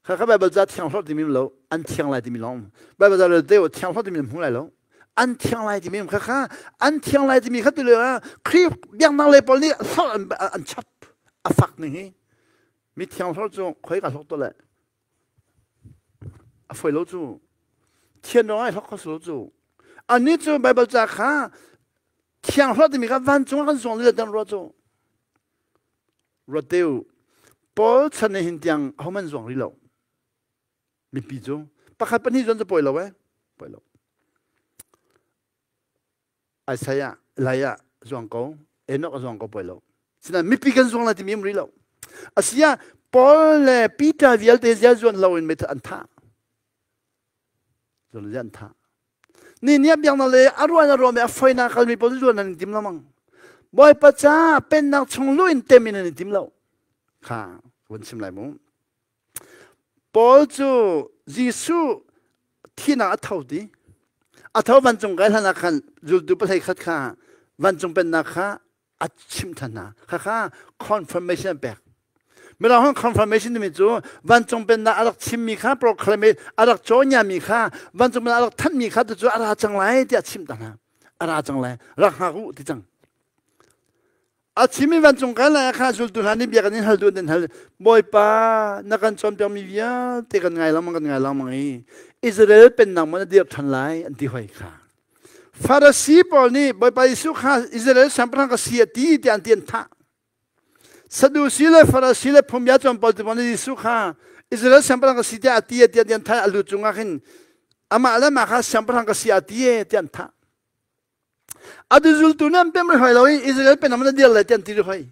Speaker 1: Khakha Baibal ca thiang hlorh timi lo an thiang lai timi lawng Baibal ca rel te thiang hlorh timi hmu lai lo an thiang lai timi khakha an thiang lai timi kha tu le ah Khrih biaknak lei pawl nih hlorh an, an chap a fak ning hi mi thiang hlorh cu khoi ka hlorh to le a foi lo cu thian dong ai hlorh kho lo cu ani cu Baibal ca kha thiang hlorh timi kha vancung ah kan zuang le dan ruah cu Ruat te u, Paul chan hin tiang ahohmanh zuang rih lo. Mipi cu pakhat pahnih zuan cu pawi lo eh, pawi lo. Isaiah, Elijah zuang ko, Enoch a zuang ko pawi lo. Sinain mipi kan zuang lai timi um rih lo. Asia Paul le Peter vialte zia zuan lo in meithal an thah. Zuan an thah. Ni nih a biaknak le a ruan a ruahmi a foinak kalmi pawl cu nan tim lamang. Bawipa ca pennak chung lu in tem in an i tim lo. Kha vun chim lai mu. Paul cu Jesuh thinak a tho ti. A tho vancung kai hlan ah khan zultu pahlei khat kha vancung pennak kha a chimh ṭhan hna. Khakha confirmation an pek. Mirang hon confirmation timi cu vancung pennak a rak chimmi kha proclaim a rak cawngiami kha vancung pennak a rak thanhmi kha tu cu a ra cang lai tiah chimh ta hna. A ra cang lai. Rak hngak u ti cang. A chimmi vancung kai lai kha zultu hna nih bia kan in hal duh an hal. Bawipa na kan cawnpiakmi vialte kan ngai lengmang kan ngai lengmang i Israel pennak man a dir ṭhan lai an ti hoi kha. Farasi pawl nih Bawipa Jesuh kha Israel siangpahrang ka si a ti tiah an ti an thah. Sadusi le Farasi le phungbia cawn pawl ti nih Jesuh kha Israel siangpahrang ka si tiah a ti tiah an thah a lu cungah khin amah le mah kha siangpahrang ka si a ti tiah an thah. A zultu nih an pem rih hoi lo i Israel pennak man a dir lai tiah an ti rih hoi.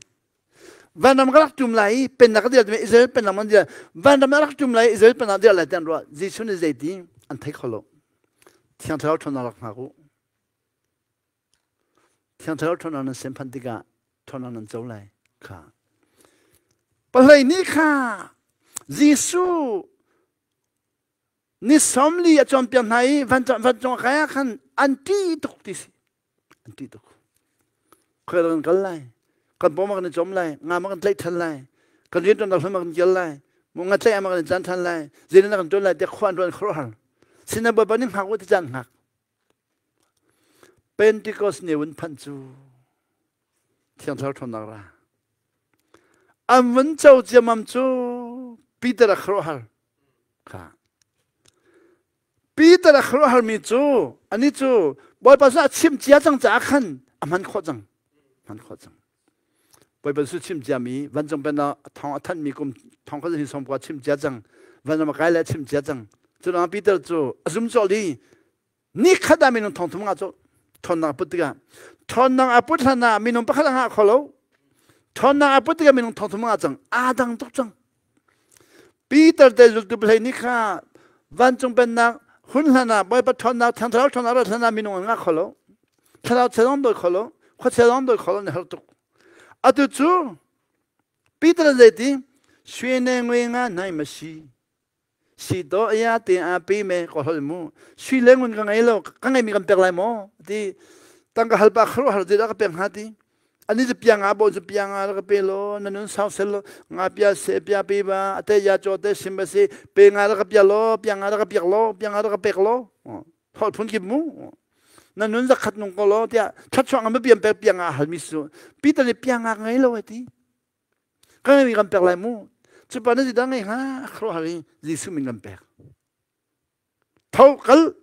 Speaker 1: Vanram ka rak ṭum lai i pennak ka dir timi Israel pennak man dir vanram a rak ṭum lai i Israel pennak dir lai tiah an ruah. Jesuh nih zeiti an thei kho lo. Thiang Thlarau ṭhawnnak rak hngak u. Thiang Thlarau ṭhawnnak nan sem phanh tikah ṭhawnnak nan co lai kha. Pahlei nih kha Jesuh Ni 40 a cawnpiak hna i vancung a kai ah khan an ṭih tuk ti si. An ṭih tuk. Khoi kan kal lai. Kan pawm ah kan i cawm lai. Nga ma kan tlaih ṭhan lai. Kan rianṭuannak hlam ah kan kal lai. Mu nga tlaih ah ma kan i caan ṭhan lai. Zeitin kan ṭuan lai tiah khua an ruan khuaruahhar. Sinan Bawipa nih hngak u ti caan hngak. Pentecost ni vun phanh cu Thiang Thlarau ṭhawnnak ra. An vun co ciammam cu Peter a khuaruahhar. Kha. Peter a khuaruahharmi cu anih cu Bawipa cu a chim cia cang caah khan a hman khawh cang. Hman khawh cang. Bawipa cu chim ciami vancung pennak thawng a thanhmi kum thong khat hi sawm kua chim cia cang. Vanram a kai le a chim cia cang. Cu Peter cu a zum cawlh i Ni khat ah minung thong thum nga cu ṭhawnnak a put tikah ṭhawnnak a put hlan ah minung pakhat a ngah kho lo. Ṭhawnnak a put tikah minung thong thum nga cang. Aa dang tuk cang. Peter te zultu pahhlei nih kha vancung pennak hun hlan ah Bawipa ṭhawnnak Thiang Thlarau ṭhawnnak rat hlan ah minung an ngah kho lo. Thlarau chia zong dawi kho lo. Khuachia zong dawi kho lo an har tuk. Atu cu Peter zeiti sui ne ngui nga nai ma si si to ya te a pe me ko hol mu sui le ngun ka ngei lo ka ngei mi kan pek lai maw ti tangka hal pa khro har ti da ka pek hnga ti ani zu pia nga bo zu pia nga ka pe lo na nun sau sel lo nga pia se pia pe ba ate ya cho te sim ba si pe nga ra ka pia lo pia nga ra ka piak lo pia nga ra ka pek lo hol phun kip mu na nun zakhat nung ko lo tia thlat chuang ma piam pek pia nga hal mi su Peter ni pia nga ngei lo ti Kan ngeimi kan pek lai mu. Cupa na zeidah ngei hnga? Khuaruahhar in Jesuh min kan pek. Tho kal.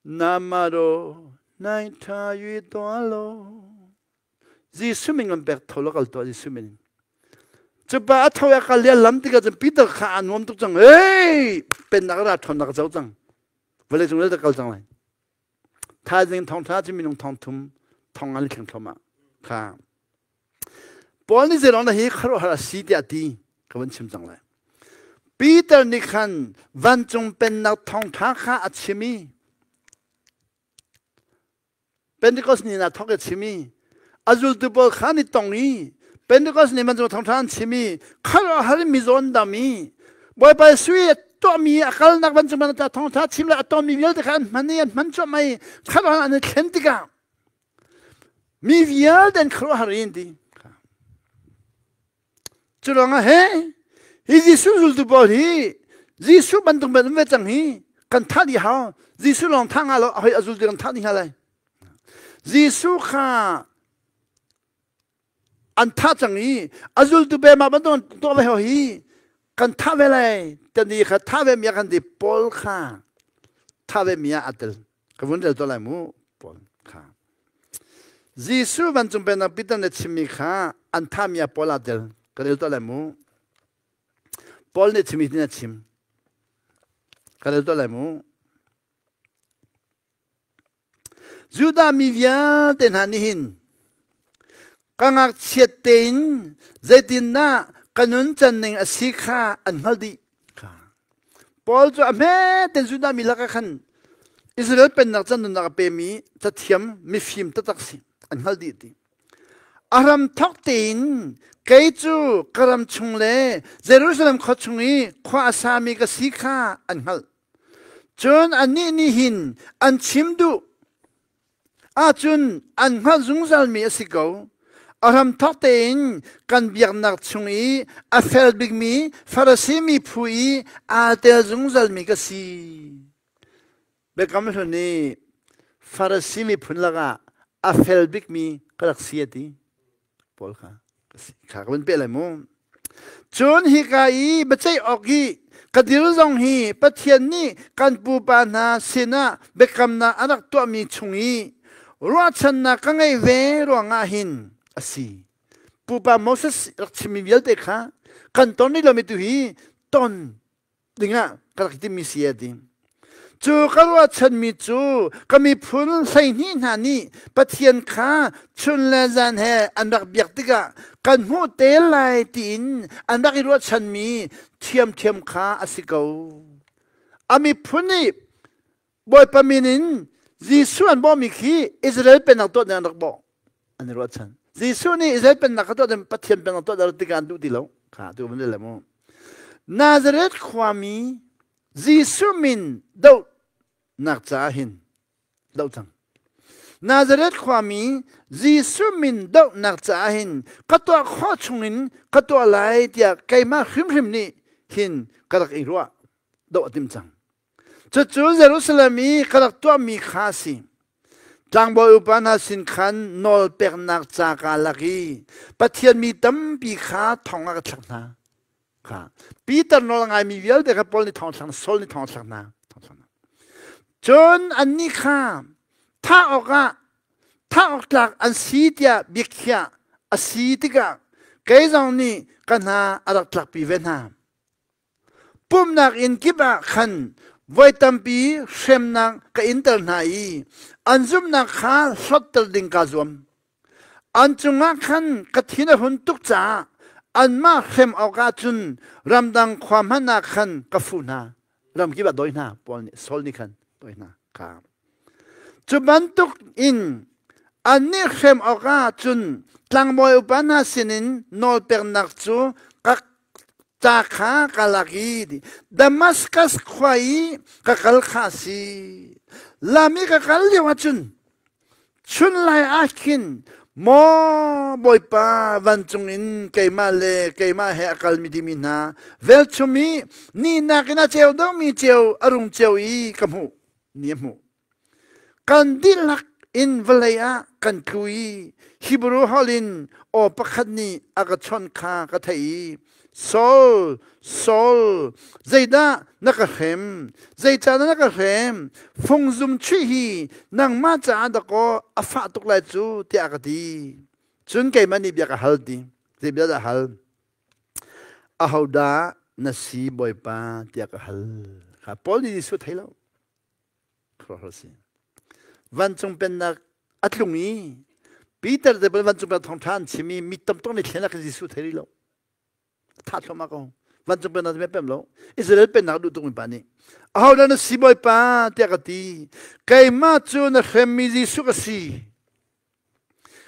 Speaker 1: Namaro nai tha yu to lo. Jesuh min kan pek tho lo kal to Jesuh min. Cupa a tho ya kal ya lam tikah cun Peter kha a nuam tuk cang. Hey, pennak ra ṭhawnnak zo cang. Vawlei cung le kal cang lai. Thaizing thawngṭha cu minung thong thum thong an thleng thluahmah. Kha. Paul nih zeiruang dah hi khuaruahhar a si tiah a ti ka vun chim cang lai. Peter nih khan vancung pennak thawngṭha kha a chim i Pentecost ni na thawk i a chim i a zultu pawl kha an i tong i Pentecost ni vancung thawngṭha an chim i khuaruahhar in mizaw an dam i Bawipa sui a tuahmi a kalnak vancung pennak thawngṭha chim le a tonmi vialte kha an hman i an hman cuahmah i khuaruahhar an i thlen tikah Mi vialte an khuaruahhar in ti. Cu ruangah he hi Jesuh zultu pawl hi Jesuh bantuk ban ve cang hi kan thah dih hau. Jesuh lawng thah nga lo hoi a zultu kan thah dih hna lai. Jesuh kha an thah cang i a zultu be mah bantuk tuah ve ho hi kan thah ve lai tan i kha thah ve mi ah kan ti Paul kha thah ve mi ah a tel. Ka vun rel tuah lai mu Paul kha. Jesuh vancung pennak Peter nih chimmi kha an thahmi ah Paul aa tel. Ka rel tuah lai mu. Paul nih chimmi tin a chim. Ka rel tuah lai mu. Judah mi vialte hna nih hin ka ngakchiat tein zeitindah ka nuncan ning a si kha an hngalh dih. Paul cu a hme ten Judah mi lakah khan Israel pennak can nunnak a pemi cathiam mifim taktak si an hngalh dih ti. A ram thok tein kei cu ka ram chung le Jerusalem khua chung i khua a sami ka si kha an hngalh. Cun annih nih hin an chim duh ahcun an hngalh zungzalmi a si ko. A hramthawk tein kan biaknak chung i a fel bikmi Farasi mi phu i aa tel zungzalmi ka si. Biakam Hlun i Farasi miphun lakah a fel bikmi ka rak si a ti. Paul kha kha ka vun peh lai mu. Cun hika i biaceih awk i ka dir zong hi Pathian nih kan pupa hna sinah biakamnak a rak tuahmi chung i ruahchannak ka ngei ve ruangah hin a si. Pupa Moses rak chimmi vialte kha kan ton rih lomi tu hi ton dingah ka rak timi si a ti. Cu ka ruahchanmi cu ka miphun 12 hna nih Pathian kha chun le zan he an rak biak tikah kan hmuh te lai tiin an rak i ruahchanmi ṭhiamṭhiam kha a si ko. A miphun nih Bawipa min in Jesuh an bawhmi khi Israel pennak tuah ding an rak bawh an i ruahchan. Jesuh nih Israel pennak kha tuah ding Pathian pennak tuah tikah an duh ti lo. Kha tu van le mu. Nazareth khuami. Jesuh min dohnak caah hin doh cang. Nazareth khuami Jesuh min dohnak caah hin ka tuah khawh chungin ka tuah lai tiah keimah hrimhrim nih hin ka rak i ruah doh a tim cang. Cucu Jerusalem i ka rak tuahmi kha a si. Tlangbawi upa hna sin khan nawl peknak ca kaa lak i Pathian mi tampi kha thong ah ka thlak hna. Kha Peter nawl a ngaimi vialte kha Paul nih thong a thlak hna, Saul nih thong a thlak hna. Cun annih kha thah awkah thah awk tlak an si tiah biakhiah a si tikah kei zong nih ka hna a rak tlakpi ve hna. Pumhnak inn kip ah khan voi tampi hremnak ka inter hna i an zumhnak kha hlotter ding kaa zuam. An cungah khan ka thin a hun tuk caah anmah hrem awkah cun ramdang khua hmanh ah khan ka fuh hna. Ram kip ah dawi hna, Paul nih Saul nih khan dawi hna. Kha. Cu bantuk in annih hrem awkah cun tlangbawi upa hna sinin nawlpeknak cu ka ca kha ka lak i Damascus khua i ka kal kha a si. Lam i ka kal lio ahcun chun lai ah khin maw Bawipa vancung in keimah le keimah he a kalmi dimi hna velchum i ni nakin a ceu deuhmi ceu a rung ceu i ka hmuh ni a hmuh. Kan dihlak in vawlei ah kan tlu i Hebrew holh in aw pakhat nih a ka chawnh kha ka theih i Saul, Saul, zeidah na ka hrem? Zeicahdah na ka hrem? Fungzum chuih hi nangmah caah dakaw a fah tuk lai cu tiah a ka ti. Cun keimah nih bia ka hal ti. Zei bia dah hal? Ahodah na si Bawipa tiah ka hal. Kha Paul nih Jesuh thei lo. Khuaruahhar si. Vancung pennak a tlung i Peter te bal vancung pennak thawngṭha an chim i mi tam tuk nih thlen ah khan Jesuh thei rih lo. Thah thluahmah ko. Vancung pennak cu pem lo. Israel pennak duh tukmi pa nih ahodah na si Bawipa tiah ka ti. Keimah cu na hremmi Jesuh ka si.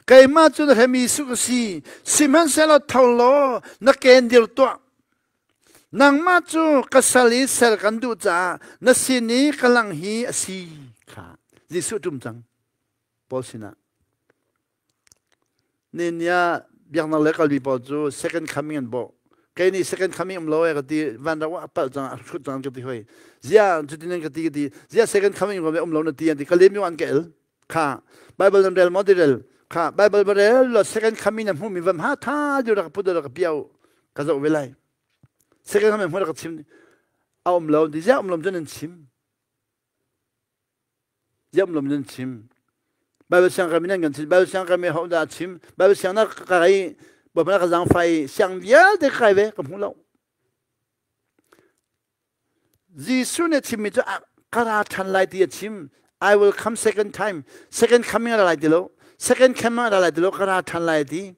Speaker 1: Keimah cu na hremmi Jesuh ka si. Sihmanhsehlaw tho law na ken dir tuah. Nangmah cu ka sal i sel kan duh caah na sin i ka lang hi a si kha Jesuh ṭum cang Paul sinah. Ninia biaknak le kalmi pawl cu second coming an bawh. Kei nih second coming um lo e ka ti van rak a palh cang a hrut cang ka ti hoi. Zia cutin an ka ti ka ti. Zia second coming um lo na ti an ti. Ka lem an ka el. Kha Bible nan rel maw ti rel kha Bible va rel lo second coming na hmuhmi vam ha tha ju rak put rak piau ka zoh ve lai second coming hmu rak chim a um lo ti ziah um lo cun nan chim ziah um lo nan chim Bible siang kami nan kan chim Bible siang kami ho dah chim Bible siang na ka kai bapak ka zang fai siang vialte kai ve ka hmu lo Jesuh nih a chimmi cu ka ra ṭhan lai ti a chim. I will come second time. Second coming a ra lai ti lo. Second coming a ra lai ti lo. Ka ra ṭhan lai ti.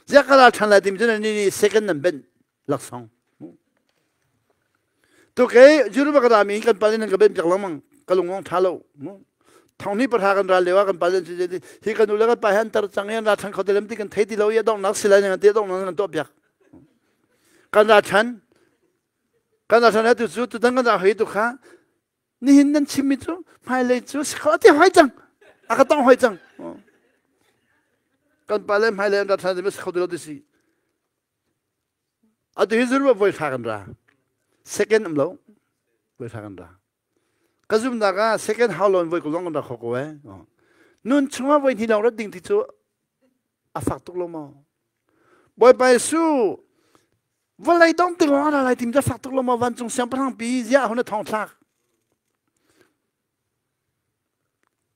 Speaker 1: Ziah ka ra ṭhan lai timi cu ni nih second nan benh laksawng. Tu ke Jerusalem ka rami kan pal in kan benh piak lengmang. Ka lung ong ṭha lo. Thong ni pahra kan ral lio ah kan pal in hi kan nu le kan pa he an tar cang i an ra ṭhan kho ti lem ti kan thei ti lo i a donghnak si lai ning an ti a donghnak nan tuah piak. Kan ra ṭhan. Kan ra ṭhan atu cu tutan kan ra hoi tu kha nihin nan chimmi cu hmailei cu si kho ti hoi cang. A ka tong hoi cang. Kan pa le hmailei an ra ṭhan ti si kho ti lo ti si. Atu hi zurwa voi thla kan ra. Second um lo. Voi thla kan ra. Ka zumnak ah second how lon voi ko zong kan ra kho ko eh. Nun chungah voi hnih lawng rat ding ti cu a fak tuk lo maw? Bawipa Jesuh vawlei dong ti lawng a ra lai tim cu a fak tuk lo maw vancung siangpahrang pi ziah hun a thong thlak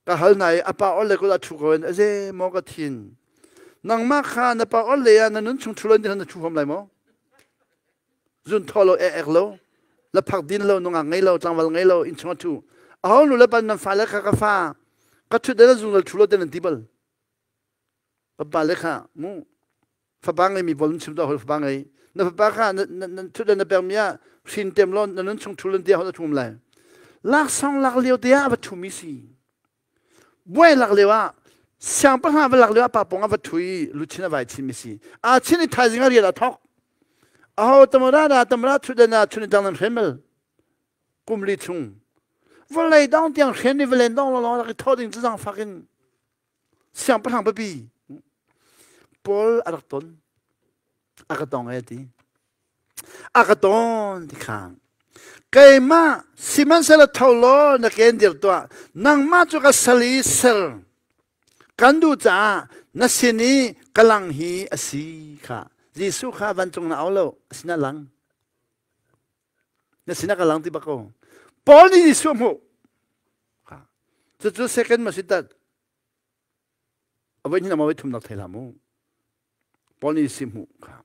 Speaker 1: ka hal na i a pa or le kul a thu ko in aze maw ka thin nangmah kha na pa or le ah na nun chung thu lo in na thu hom lai maw zun thaw lo ek ek lo la phak din lo nungak ngei lo tlangval ngei lo inn chung a thu aho nu le pan nan fa le kha ka fa ka thut le zungzal thu lo te nan ti bal Fapa le kha mu fapa ngeimi pawl nan chim tuah hoi fapa ngei na fapa kha na thut le na pekmi ah hrin tem law na nun chung thu lan tia hoi thum lai laksawng lak lio te ah a va thumi si buai lak lio ah siangpahrang va lak lio ah pa pong a va thui luchin a vai chin mi si a chin i thaizing a rian a thok. Aho tamara da tamara thutdan ah chun tang nan hren bal. Kum li chung. Vawlei dong tiang hren ni vawlei dong lo rak i thaw ding cu zang fak in siangpahrang biapi Paul a rak ton. A ka tong e ti. A ka ton ti khang. Keimah sihmanhsehlaw tho law na ken dir tuah. Nangmah cu ka sal i ser. Kan duh caah na sin i ka lang hi a si kha. Jesuh kha vancung na au lo, a sinah lang. Na sinah ka lang ti bak ko. Paul nih Jesuh a hmuh. Cucu second ma si tat. Avoi hnih ma voi thum nak thei hlah mu. Paul nih Jesuh hmuh kha.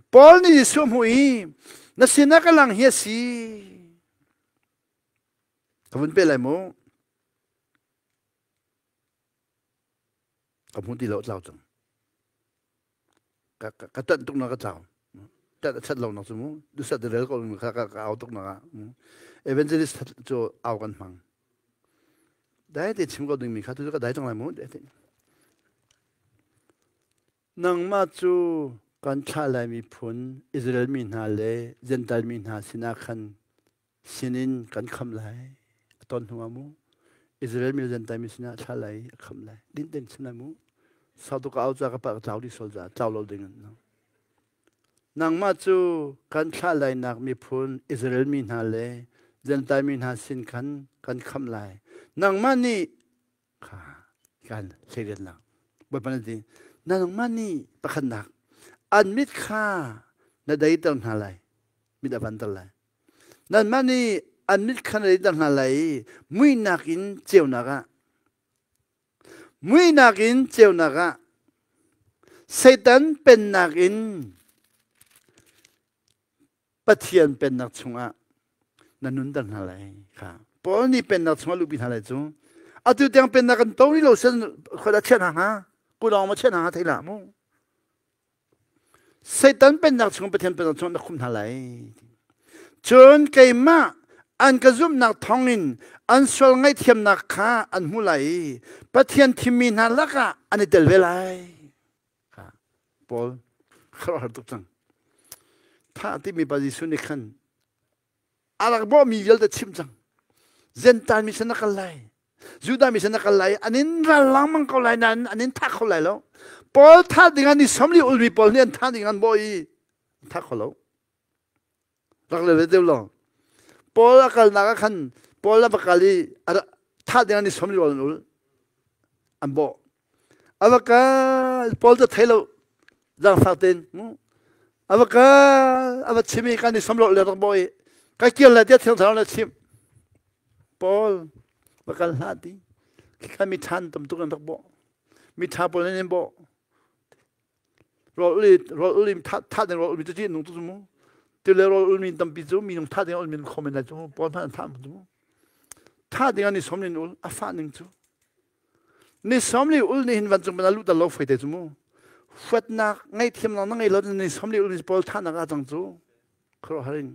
Speaker 1: Paul nih Jesuh hmuh i na sinah ka lang hi a si. Ka vun pe lai mu. Ka hmu ti lo tlau cang. Ka ka tanh tuk na ka tlau. Tat a chat lo nak cu mu. Dusat rel ko ka ka ka au tuk nak ah. Evangelist cu au kan hmang. Dai te chim ko ding mi kha tu ka dai cang lai mu. Dai te. Nangmah cu kan thlah lai miphun Israel mi hna le Jentail mi hna sinah khan sinin kan khamh lai. A ton hnu ah mu Israel mi le Jentail mi sinah thlah lai a khamh lai. Din ten chim lai mu. Sau tuk ka au ca ka pa ka tlau di sol ca tlau lo ding in. Nangmah cu kan thlah lainak miphun Israel mi hna le Jentail mi hna sin khan kan khamh lai. Nangmah nih kha kan hleiriatnak Bawipa na ti nangmah nih pakhatnak an mit kha na deiter hna lai mit a vanter lai nanmah nih an mit kha na deiter hna lai i muihnak in ceunak ah muihnak in ceunak ah Satan pennak in Pathian pennak chungah na nunter hna lai kha Paul nih pennak chungah luhpi hna lai cu atu tiang pennak kan to rih lo sen khoi chiah hna hnga kulawng ma chiah hna hnga thei lah mu Satan pennak chung Pathian pennak chung na khum hna lai cun keimah an ka zumhnak thawngin an sual ngaihthiamnak kha an hmu lai i Pathian thimmi hna lakah an i tel ve lai Paul khuaruahhar tuk cang. Thah timi pa Jesuh nih khan a rak bawhmi vialte chim cang. Zentail mi sin na kal lai. Judah mi sin na kal lai. An in ral lengmang ko lai nain an in thah kho lai lo. Paul thah ding an i somli ulmi pawl nih an thah ding an bawh i an thah kho lo. Rak le deuh lo. Paul a kalnak ah khan Paul a va kal i thah ding an i som an ul. An bawh. A va kal Paul cu thei lo zaangfak tein a va kal a va chim i kan i som lo le rak bawh i ka kir lai tiah thiang thlarau le chim. Paul va kal hlah ti. Khikha mi ṭhan tam tuk an rak bawh. Mi ṭha pawl an in bawh. Rawl rawl ul in thah ding rawl ul mi cu nung tu mu ti le rawl ul mi tampi cu minung thah ding ul mi kho men lai cu pawl hmanh an thah mu thah ding an i som nin ul a fah ning cu ni som li ul ni hin vancung bana lu dal lo fei te cu mu huatnak ngaihthiam lang na ngei lo ni som li ul ni pawl thahnak a cang cu khuaruah harin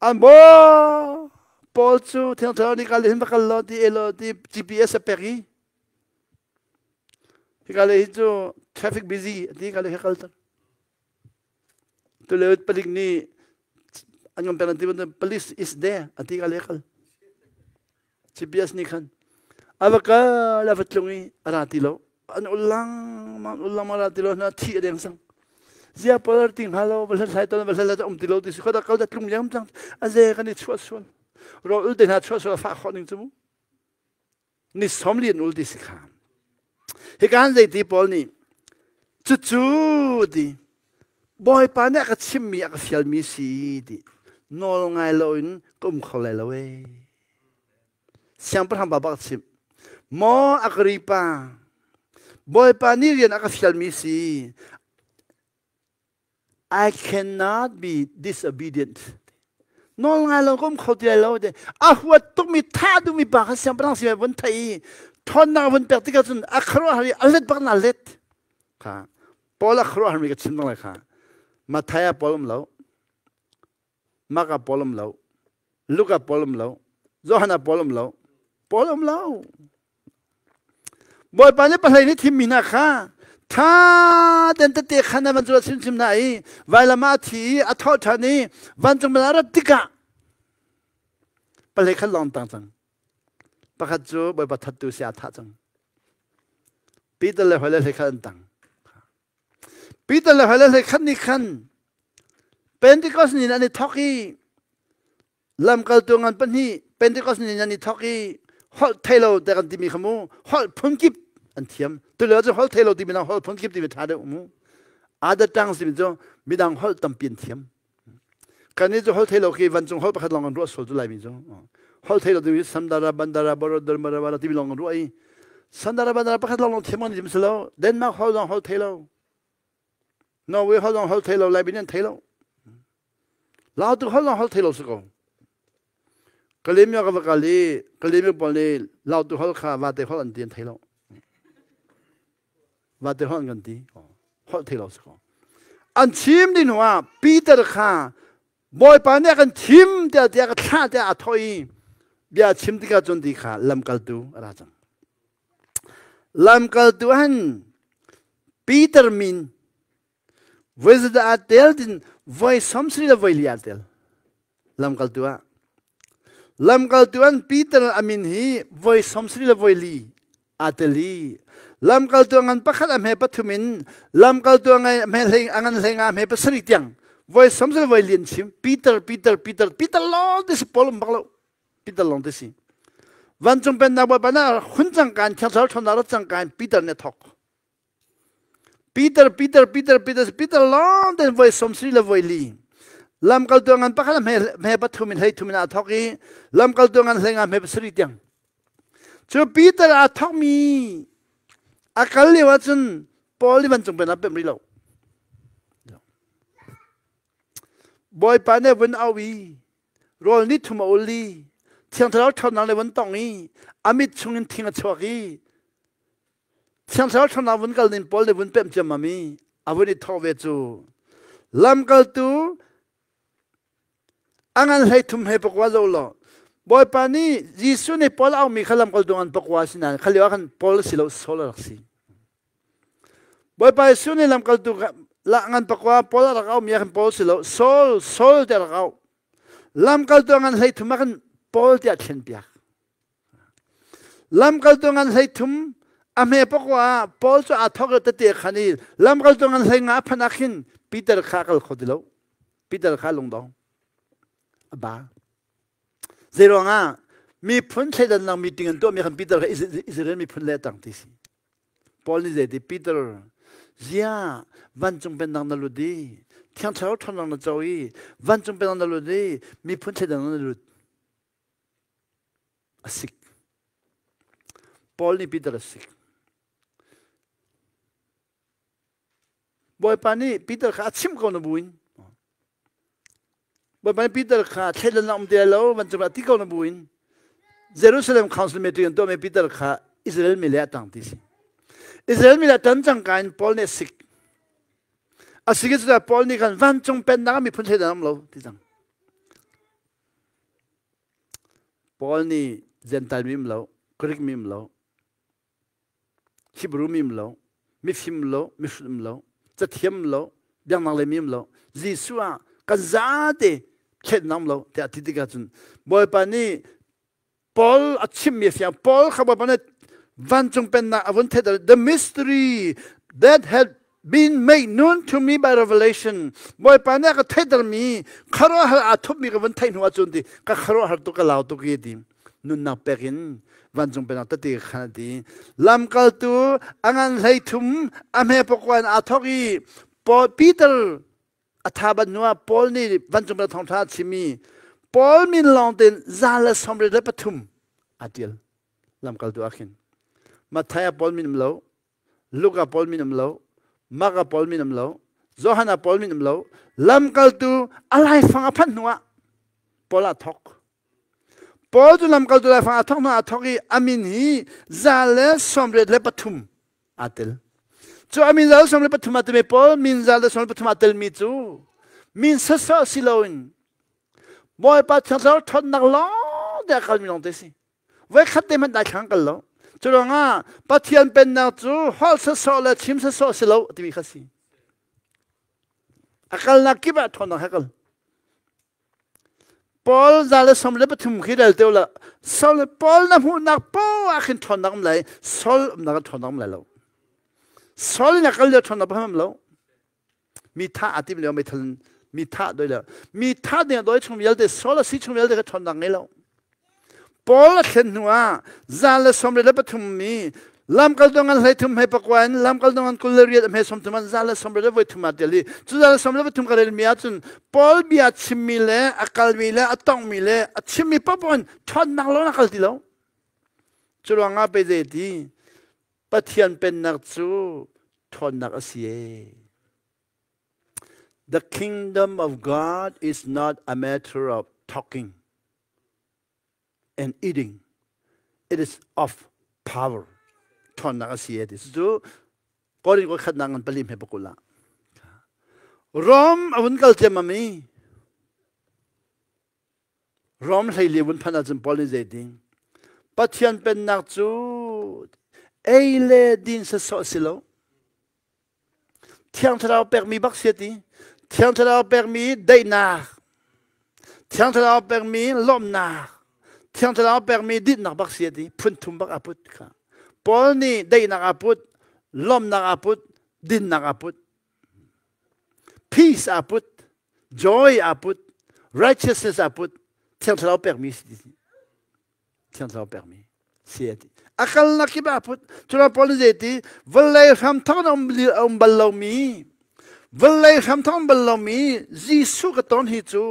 Speaker 1: an bo paul cu thiang thlarau nih kal hin va kal lo ti elo ti GPS a pek i Hika le hi cu traffic busy a ti hika le hi kal Tu le palik nih an ngam peng an ti bantuk police is there a ti ka le kal. GPS nih khan a va kal a va tlung i a ra ti lo. An ulang mang ulang mang ra ti lo na thi a deng sang. Zia palar ti hnga lo va hlathlai ton va hlathlai um ti lo ti si kho da kal da tlung yam cang. A ze kan i chuah sual. Ro ul te hna chuah sual a fah khawh ning cu mu. Ni sawmli an ul ti si kha. Hika han zeiti Paul nih cucu ti Bawipa nih a ka chimmi a ka fialmi si ti nawl ngai loin ka um kho lai lo ee. Siangpahrang pa bak chimh. Maw Agripa, Bawipa nih rian a ka fialmi si I cannot be disobedient. Nawl ngai lo ka um kho ti lai lo te. A huat tukmi thah duhmi pa kha siangpahrang sin vun thei i ṭhawnnak vun pek tikah cun a khuaruahhar i a let bak na let. Kha Paul a khuaruahharmi ka chim bang lai kha. Matthai ah Paul um lo. Mark ah Paul um lo. Luke ah Paul um lo. Johan ah Paul um lo. Paul um lo. Bawipa nih pahlei nih thimmi hna kha Tha ten tete khan van cu chim chim na i vailam ah thi i a thawh ṭhan i vancung bal a rat tikah pale khat lawng tang cang. Pakhat cu Bawipa thattu si a thah cang. Peter le hoi le hlei khat an tang. Peter le hoi le hlei khat nih khan Pentecost ni an i thawk i Lamkaltu ngan pahnih Pentecost ni an i thawk i holh thei lo te kan timi kha mu holh phunkip an thiam. Tulio cu holh thei lo timi lang holh phunkip timi ṭha deuh mu. Other tongues timi cu midang holh tampi an thiam. Kan cu holh thei lo khi vancung holh pakhat lawng kan ruah sual cu Laimi cu. Holh thei lo timi Sandara Bandara Borodar Marawara timi lawng kan ruah i Sandara Bandara pakhat lawng lawng thiam kan ti si lo. Denmark holh lawng holh thei lo. Norway holh lawng holh thei lo, Laimi nih an thei lo. Lautu holh lawng holh thei lo si ko. Kalemyo ka va kal i Kalemyo pawl nih Lautu holh kha vate holh an ti an thei lo. Vate holh an kan ti. Holh thei lo si ko. An chim ding hnu ah Peter kha Bawipa nih a kan thim tiah tiah ka thlah tiah a thawh i bia chim tikah cun ti kha lamkaltu a ra cang. Lamkaltu han Peter min voi zadah aa tel tin voi 70 le voi li aa tel lamkaltu ah. Lamkaltu an Peter a min hi voi 70 le voi li aa tel i lamkaltu ngan pakhat a hme pathum in lamkaltu a hme hlei a ngan hlei nga a hme pasarih tiang voi 70 le voi li an chim Peter Peter Peter Peter lawng te si Paul um bak lo Peter lawng te si. Vancung pennak Bawipa na hun cang kan Thiang Thlarau ṭhawnnak rat cang kan Peter nih a thawk. Peter Peter Peter Peter Peter lawng ten voi 70 le voi li. Lamkaltu ngan pakhat hme hme pathum in hlei thum in a thawk i lamkaltu ngan hlei nga hme pasarih tiang. Cu Peter aa thawkmi a kal lio ahcun Paul nih vancung pennak pemh rih lo. Bawipa nih vun au i rawl ni thum a ul i Thiang Thlarau ṭhawnnak le vun tong i a mit chungin thing a chuak i Thiang Thlarau ṭhawnnak vun kal ning Paul nih vun pemh ciammam i a vun i thawh ve cu lamkaltu a ngan hlei thum he pakua zo law Bawipa nih Jesuh nih Paul aumi kha lamkaltu ngan pakua si nain kha lio ah khan Paul si lo Saul a rak si. Bawipa Jesuh nih lamkaltu lah ngan pakua Paul a rak auhmi ah khan Paul si lo Saul Saul tiah rak auh. Lamkaltu ngan 13 ah khan Paul tiah thlenpiak. Lamkaltu ngan 13 a hme pakua ah Paul cu aa thawk tete khan i lamkaltu ngan 15 a phanh ah khin Peter kha a kal kho ti lo. Peter kha lungdong a ba. Zeiruangah miphun thleidannak meeting an tuahmi khan Peter kha Israel miphun le a tang ti si. Paul nih zeiti Peter zia vancung pennak na lut i Thiang Thlarau ṭhawnnak na co i vancung pennak na lut i miphun thleidannak na lut a sik. Paul nih Peter a sik. Bawipa nih Peter kha a chimh ko na buin. Bawipa nih Peter kha thleidan um ti lo vancung ah ti ko na buin. Jerusalem Council meeting an tuahmi Peter kha Israel mi le a tang ti si. Israel mi le tan cang ka in Paul nih a sik. A sik i cucaah Paul nih khan vancung pennak ah miphun thleidan um lo ti cang. Paul nih Gentile mi um lo, Greek mi um lo, Hebrew mi um lo, mifim lo, mihrut um lo, cathiam lo, biaknak lei mi um lo, Jesuh ah kan zate thlennak um lo tiah ti tikah cun Bawipa nih Paul a chimmi a fiang. Paul kha Bawipa nih vancung pennak a vun theihter. The mystery that had been made known to me by revelation. Bawipa nih a ka theihtermi khuaruahhar aa thupmi ka vun theih hnu ahcun ti ka khuaruahhar tuk ka lau tuk i ti nunnak pek in vancung pennak tete khan a ti. Lamkaltu a ngan hlei thum a hme pakua in aa thawk i Paul Peter a tha bat hnu ah Paul nih vancung pennak thawngṭha a chim i Paul min lawng tein 173 aa ṭial lamkaltu ah khin. Matthai ah Paul min um lo, Luka Paul min um lo, Marka Paul min um lo, Johanna Paul min um lo, lamkaltu a laifang a phanh hnu ah Paul ah thawk. Paul cu lamkaltu laifang a thawk hnu ah a thawk i a min hi 183 aa tel. Cu a min 183 aa telmi Paul min 183 aa telmi cu min sasawh si loin Bawipa Thiang Thlarau ṭhawnnak lawng te a kalmi lawng te si. Voikhat te hmanh daithlang kal lo. Cu ruangah Pathian pennak cu holh sawsawh le chim sawsawh si lo timi kha si. A kalnak kip ah ṭhawnnak he kal. Paul 133 khi rel te la Saul Paul na hmuhnak poah ah khin ṭhawnnak um lai Saul umnak ah ṭhawnnak um lai lo. Saul in a kal lio ṭhawnnak paham um lo. Mi thah a tim lio meithal mi thah doi le mi thah ding doi chung vialte Saul a si chung vialte kha ṭhawnnak ngei lo. Paul a thlen hnu ah 133 mi lamkaltu ngan 33 he pakua in lamkaltu ngan 28 he 30 an 133 ah tel i cu 133 ka relmi ahcun Paul bia chimmi le a kalmi le a tongmi le a chimmi paoh in ṭhawnnak lo na kal ti lo. Cu ruangah pei zei ti Pathian pennak cu ṭhawnnak a si ee. The kingdom of God is not a matter of talking and eating. It is of power. Ṭhawnnak a si ee ti. Cu Korin ko khatnak ngan palim he pakul ah. Rom a vun kal ciammam i Rom hleili vun phanh ahcun Paul nih zei ding? Pathian pennak cu ei le din sasawh si lo. Thiang Thlarau pekmi bak si ti. Thiang Thlarau pekmi daihnak. Thiang Thlarau pekmi lawmhnak. Thiang Thlarau pekmi dinhnak bak si ti. Phun thum bak a put kha. Paul nih daihnak a put, lawmhnak a put, dinnak a put. Peace a put, joy a put, righteousness a put. Thiang Thlarau pekmi si ti. Thiang Thlarau pekmi si a ti. A kalnak kip ah a put. Cuna Paul nih zei ti vawlei hram thawk in a um bal lomi vawlei hram thawk um bal lomi Jesuh ka ton hi cu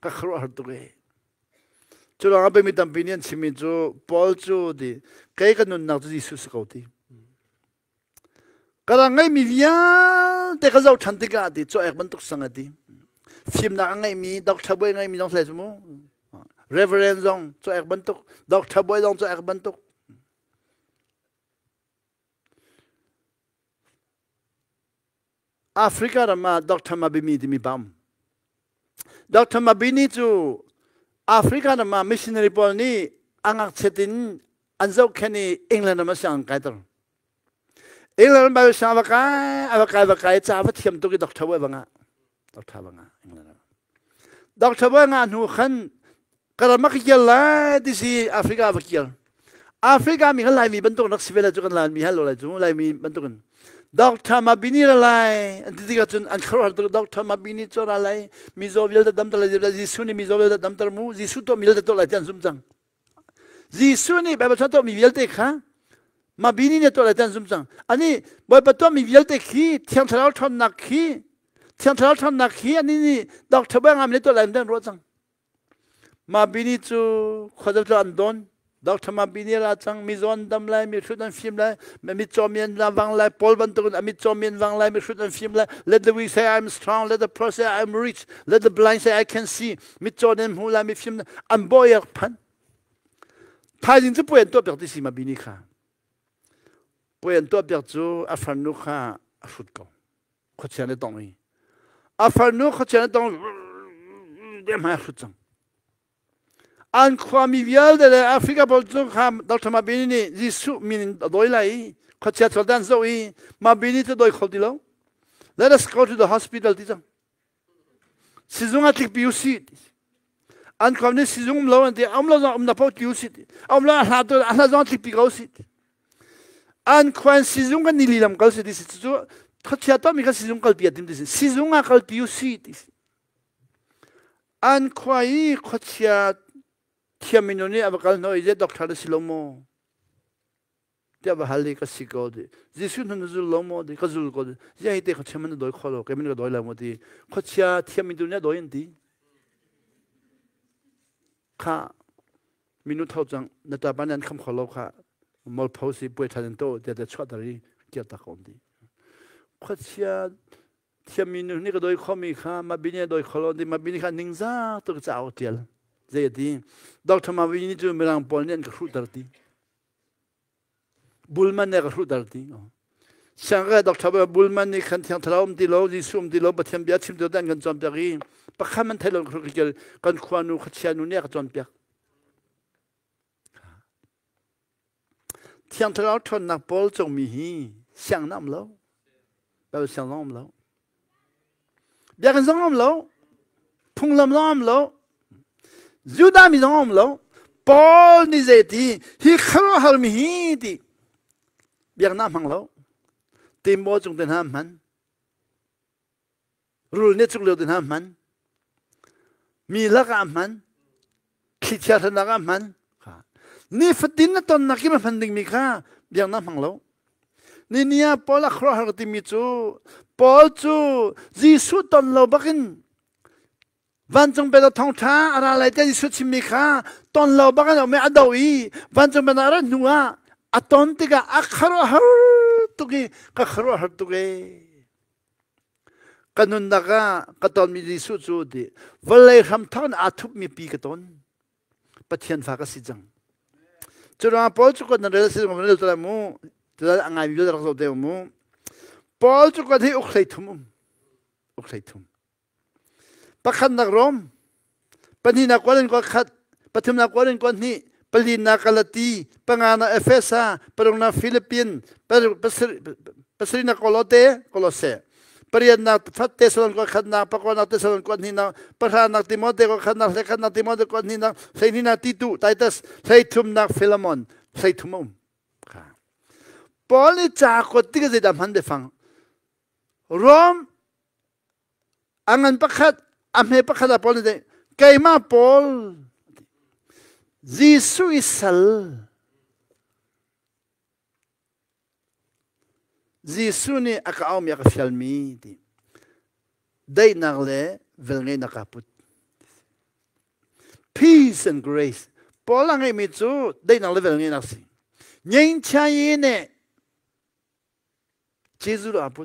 Speaker 1: ka khuaruahhar tuk ee. Cu ruangah pei mi tampi nih an chimmi cu Paul cu ti kei ka nunnak cu Jesuh si ko ti. Ka rak ngeihmi vialte ka zoh ṭhan tikah ti caw-ek bantuk sang a ti. Fimnak a ngeihmi doctor bawi ngeihmi zong hlei cu mu. Reverend zong caw-ek bantuk, doctor bawi zong caw-ek bantuk. Africa ram ah Dr. Mabimi timi pa um. Dr. Mabini cu Africa ram ah missionary pawl nih a ngakchiat in an zohkhenh i England ram ah sianginn kaiter. England ram Bible siang va kai, a va kai va kai ca va thiam tuk i Dr. va ngah. Dr. va ngah England ram. Dr. va ngah hnu khan ka ram ah ka kir lai ti si Africa va kir. Africa mi kha Laimi bantuk rak si ve lai cu kan Laimi hal lo lai cu Laimi bantuk in Doctor Mabini ra lai an ti tikah cun an khuaruahhar tuk Doctor Mabini cu ra lai mizaw vialte damter lai Jesuh nih mizaw vialte damter mu Jesuh tuah mi vialte tuah lai ti an zumh cang Jesuh nih Bible chung tuahmi vialte kha Mabini nih tuah lai ti an zumh cang ani Bawipa tuahmi vialte khi Thiang Thlarau ṭhawnnak khi Thiang Thlarau ṭhawnnak khi ani nih Doctor Bangam nih tuah lai an ruah cang Mabini cu khuazal an don. Doctor Mabini ra cang mizaw an dam lai, mihrut an fim lai, mitcaw mi an vang lai, Paul bantukin a mitcaw mi an vang lai, mihrut an fim lai. Let the weak say I'm strong, let the poor say I'm rich, let the blind say I can see. Mitcaw nan hmu lai, mifim an bawi phan. Thaizing cu puai an tuah piak ti si Mabini kha. Puai an tuah piak cu a farnu kha a hrut ko. Khuachia na tong i a farnu khuachia na tong hmai hrut cang an khuami vialte le Africa pawl cu kha Dr. Mabini nih Jesuh min in a dawi lai i khuachia chuak dan zoh i Mabini cu dawi kho ti lo let us go to the hospital ti cang sizung ah tlikpi u si an khua nih sizung um lo an ti um lo zong um na paoh ti u si um lo a hla tu a hla zong tlikpi ko si an khua in sizung kan ni lilam kal si ti si cu khuachia tuahmi kha sizung kalpi a tim ti si sizung ah kalpi u si ti si an khua i khuachia thiam minu nih a va kal hnawh i zei doctor na si lo maw tiah va hal i ka si ko ti Jesuh na zul lo maw ti ka zul ko ti ziah hi te khuachia man na dawi kho lo kei man ka dawi lo maw ti khuachia thiam minu nih a dawi an ti kha minu tho cang na ṭapa nih an kham kho lo kha molpho si puai ṭhan in to tiah te chuahter i kirtak ko ti khuachia thiammi nu nih ka doi khomi kha mabini a doi kho lo ti mabini kha ningzak tuk ca au tial zei a ti Dr. Mabini cu mirang pawl nih an ka hruhter ti Bulman nih a ka hruhter ti. Siangka Dr. Bulman nih khan Thiang Thlarau um ti lo, Jesuh um ti lo, Pathian bia chim ti lo an kan cawnpiak i pakhat man thei lo kan khua nu khuachia nu nih a ka cawnpiak. Thiang Thlarau ṭhawnnak pawl cungmi hi siang na um lo. Baibal siang zong um lo. Biakinn zong um lo. Phunglam zong um lo. Judah mi zong um lo. Paul nih zei ti hi khuaruahhar mi hi ti biaknak hmang lo. Timbo cung te hna hman. Rul nih cuk lio te hna hman. Mi lakah hman. Thlichia hranak ah hman. Nifatin na tonnak kim a hman dingmi kha biaknak hmang lo. Ni ni ah Paul a khuaruahhar timi cu Paul cu Jesuh ton lo bakin vancung bel thawngṭha a ra lai tiah Jesuh chimmi kha ton lo bak in a um i a do i vancung bel a rat hnu ah a ton tikah a khuaruahhar tuk i ka khuaruahhar tuk ee. Ka nunnak ah ka tonmi Jesuh cu ti vawlei hramthawk in aa thupmi pi ka ton. Pathian fa ka si cang. Cu ruangah Paul cu kan rel si rel te mu. Cu a ngai mi rak zoh te mu. Paul cu kan hi uk hlei thum um. Uk hlei thum. Pakhatnak Rom, pahnihnak Korin kua khat, pathumnak Korin kua hnih, palinak Galati, panganak Efesa, paruknak Philippine, pasarihnak Kolote, Kolose, pariatnak Thessalon kua khatnak, pakuanak Thessalon kua hnihnak, pahranak Timote kua khatnak, hleikhatnak Timote kua hnihnak, hleihnihnak Titu, Titus, hleithumnak Philemon, hleithum a um. Paul nih ca kuat tik zeidah hman biafang Rom a ngan pakhat a hme pakhat ah Paul nih keimah Paul Jesuh i sal Jesuh nih a ka aumi a ka fialmi ti daihnak le velngeihnak kaa put peace and grace Paul a ngeihmi cu daihnak le velngeihnak si Nyein Chia nih Jesuh aa put.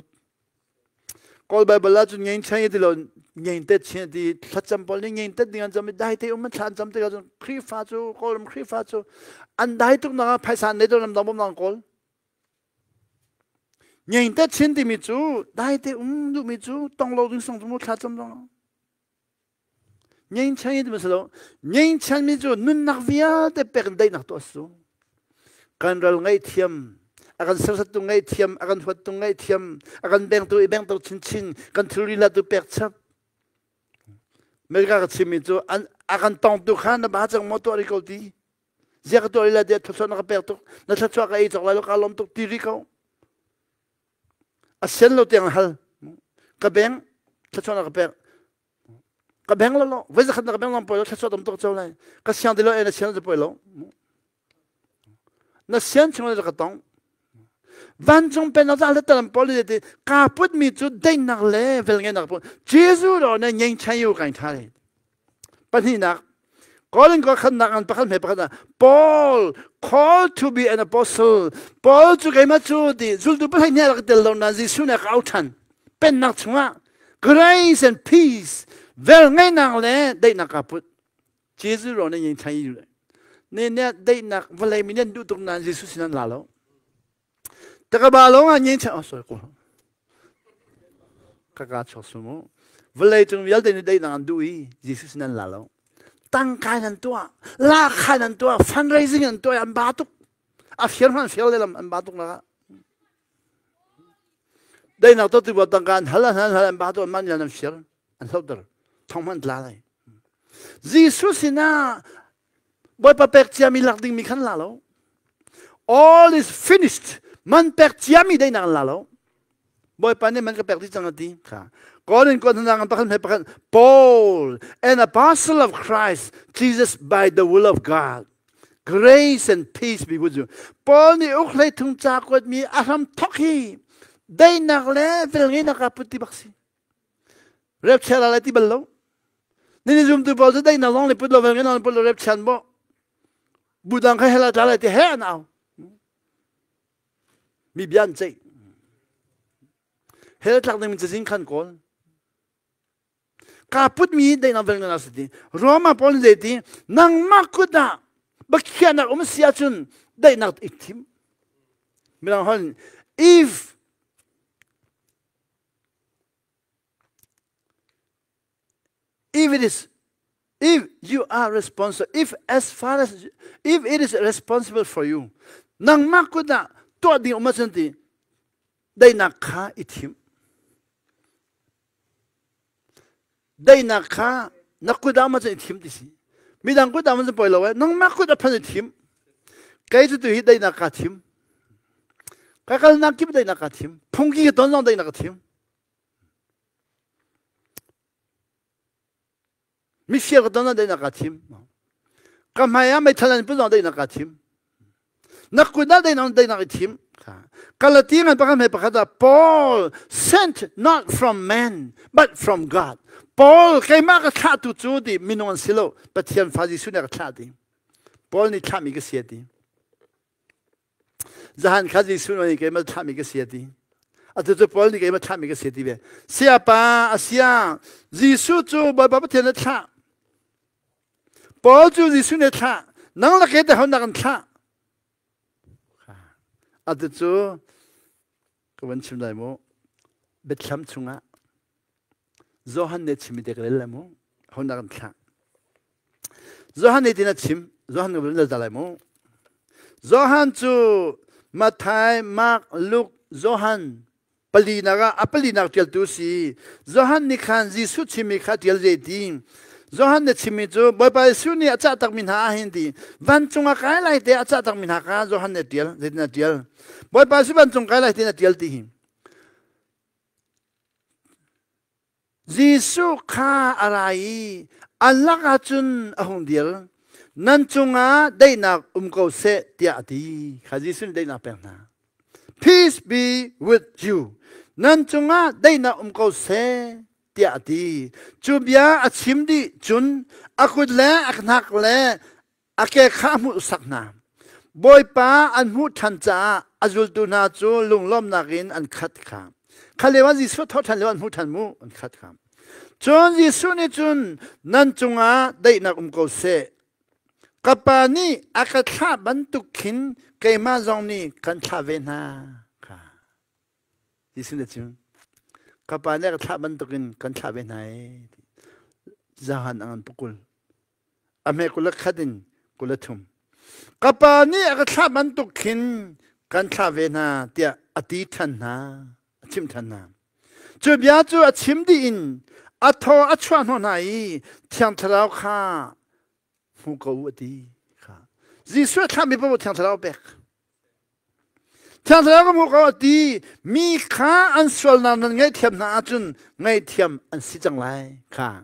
Speaker 1: Kawl Bible ah cun ngein chai ti lo ngein tet chin ti thlacam pawl nih ngein tet ding an cam i dai te um an thla an cam tikah cun Khrihfa cu Kawlram Khrihfa cu an dai tuk nak ah phaisa an nei to ram dang bawm nang kawl. Ngein tet chin timi cu dai te um duhmi cu tong lo ding song cu mu thla cam zong. Ngeihchan ti si lo. Ngeihchanmi cu nunnak vialte pek in daihnak tuah su. Kan ral ngaihthiam, a kan serhsattu ngaihthiam, a kan huattu ngaihthiam, a kan bengtu i bengtu chinchin, kan thilri latu pek chap. America ka chimmi cu a kan tongtu kha na ba cang maw tuah rih ko ti. Zia ka tuah rih lai tiah thluachuah na ka pek tuk. Na thluachuah ka ei cawk lai lo ka lawm tuk ti rih ko. A sian lo tiang hal. Ka beng thluachuah na ka pek. Ka beng lo lo voi zakhat na ka beng long poi lo thluachuah tam tuk cho lai ka siang ti lo e na siang cu poi lo na sian chung le ka tong vancung pen za le talam pol le ti ka put mi cu daihnak le vel ngenak pu Jesuh ro ne ngeng chai yu kai tha le pahnihnak Korin ko khannak an pakhat hme pakhat Paul called to be an apostle Paul cu keimah cu ti zultu pahnih nih rak tel lo na Jesuh nih ka au than pennak chungah grace and peace vel ngaihnak le daihnak ka put Jesuh ro ne yin thai ne ne daihnak vawlei mi nan duh tuk na Jesuh sin an la lo Takaba lawng ah nyen oh sorry ko ka ka chok sumu vawlei cung vialte nih daihnak an duh i Jesuh sin an la lo tangka nan tuah lakha nan tuah fundraising an tuah an ba tuk a fiar hman fiar le lam an ba tuk la daihnak to tu tangka an hal an hal an ba tuk an man an fiar an hloter thong hman tla lai Jesuh sinah Bawipa pek ciami lak dingmi khan la lo. All is finished. Man pek ciami deinak an la lo. Bawipa nih man ka pek dih cang a ti. Kha. Korin ko hna ngan pakhat pakhat Paul, an apostle of Christ, Jesus by the will of God. Grace and peace be with you. Paul nih uk hlei thung ca kuat mi a hram thok hi deinak le velngeihnak a put ti bak si. Rep chia la lai ti bal lo. Nini zumtu pawl cu daihnak zong le put lo vel ngan put lo rep chian bo. Budang kha hela tla lai ti he an au. Mi bia an ceih. Hel tlak ding cazin khan kawl. Ka put mi daihnak vel ngan si ti. Roma pawl nih zei ti nangmah kut ah bakhianak um si ahcun daihnak i thim. Mirang hon if If it is, if you are responsible, if as far as, if it is responsible for you, Nangmah kut ah tuah ding um ahcun ti daihnak kha i thim. Daihnak kha na kut ah um ahcun i thim ti si. Midang kut ah um ahcun poi lo eh. Nangmah kut ah phan i thim. Kei cu tu hi daihnak kaa thim. Ka kalnak kip daihnak kaa thim. Phungki ka ton zong daihnak ka thim. Mifir ka ton ah daihnak kaa thim. Ka hmai ah meithal an put zong daihnak kaa thim. Na kut ah daihnak daihnak i thim. Galati ngan pakhat hme pakhat ah Paul sent not from man but from God. Paul keimah ka thlahtu cu ti minung an si lo Pathian fa Jesuh nih a ka thlah ti. Paul nih thlahmi ka si ti. Zahan kha Jesuh nih keimah thlahmi ka si a ti. Atu cu Paul nih keimah thlahmi ka si a ti ve. Sayapa a sia Jesuh cu Bawipa Pathian nih thlah. Paul cu Jesuh nih thlah. Nang le kei teh ho nak an thlah. Atu cu ka van chim lai mu. Biathlam chungah Johan nih chimmi te ka rel lai mu. Ho nak an thlah. Johan nih tin a chim. Johan ka van rel lai mu. Johan cu Matthai, Mark, Luke, Johan palinak ah a palinak ṭialtu si. Johan nih khan Jesuh chimmi kha ṭial ve ti. Johan nih chimmi cu Bawipa Jesuh nih a cah takmi hna ah hin ti. Vancung ah kai lai te a cah takmi hna kha Johan nih a ṭial. Zeitin a ṭial? Bawipa Jesuh vancung kai lai tin a ṭial ti hi. Jesuh kha a ra i an lakah cun a hung dir. Nan cungah daihnak um ko seh tiah a ti. Kha Jesuh nih daihnak pek hna. Peace be with you. Nan cungah daihnak um ko seh tiah a ti. Cu bia a chim dih cun a kut le a hnak le a ke kha a hmuhsak hna. Bawipa an hmuh ṭhan caah a zultu hna cu lunglawmhnak in an khat kha. Kha lio ah Jesuh thawh ṭhan lio an hmuh ṭhan mu an khat kha. Cun Jesuh nih cun nan cungah daihnak um ko seh. Ka Pa nih a ka thlah bantuk khin keimah zong nih kan thlah ve hna kha. Jesuh nih cun ka Pa nih a ka thlah bantukin kan thlah ve hna ee. Zahan ang an pukul. A hme 21 in 23. Ka pa nih a ka thlah bantuk khin kan thlah ve hna tiah a ti ṭhan hna, a chimh ṭhan hna. Cu bia cu a chim dih in a thaw a chuah hnawh hna i Thiang Thlarau kha hmu ko u a ti kha. Jesuh a thlahmi paoh Thiang Thlarau pek. Thiang Thlarau ka hmuh ko a ti mi kha an sualnak nan ngaihthiam hna ahcun ngaihthiam an si cang lai kha.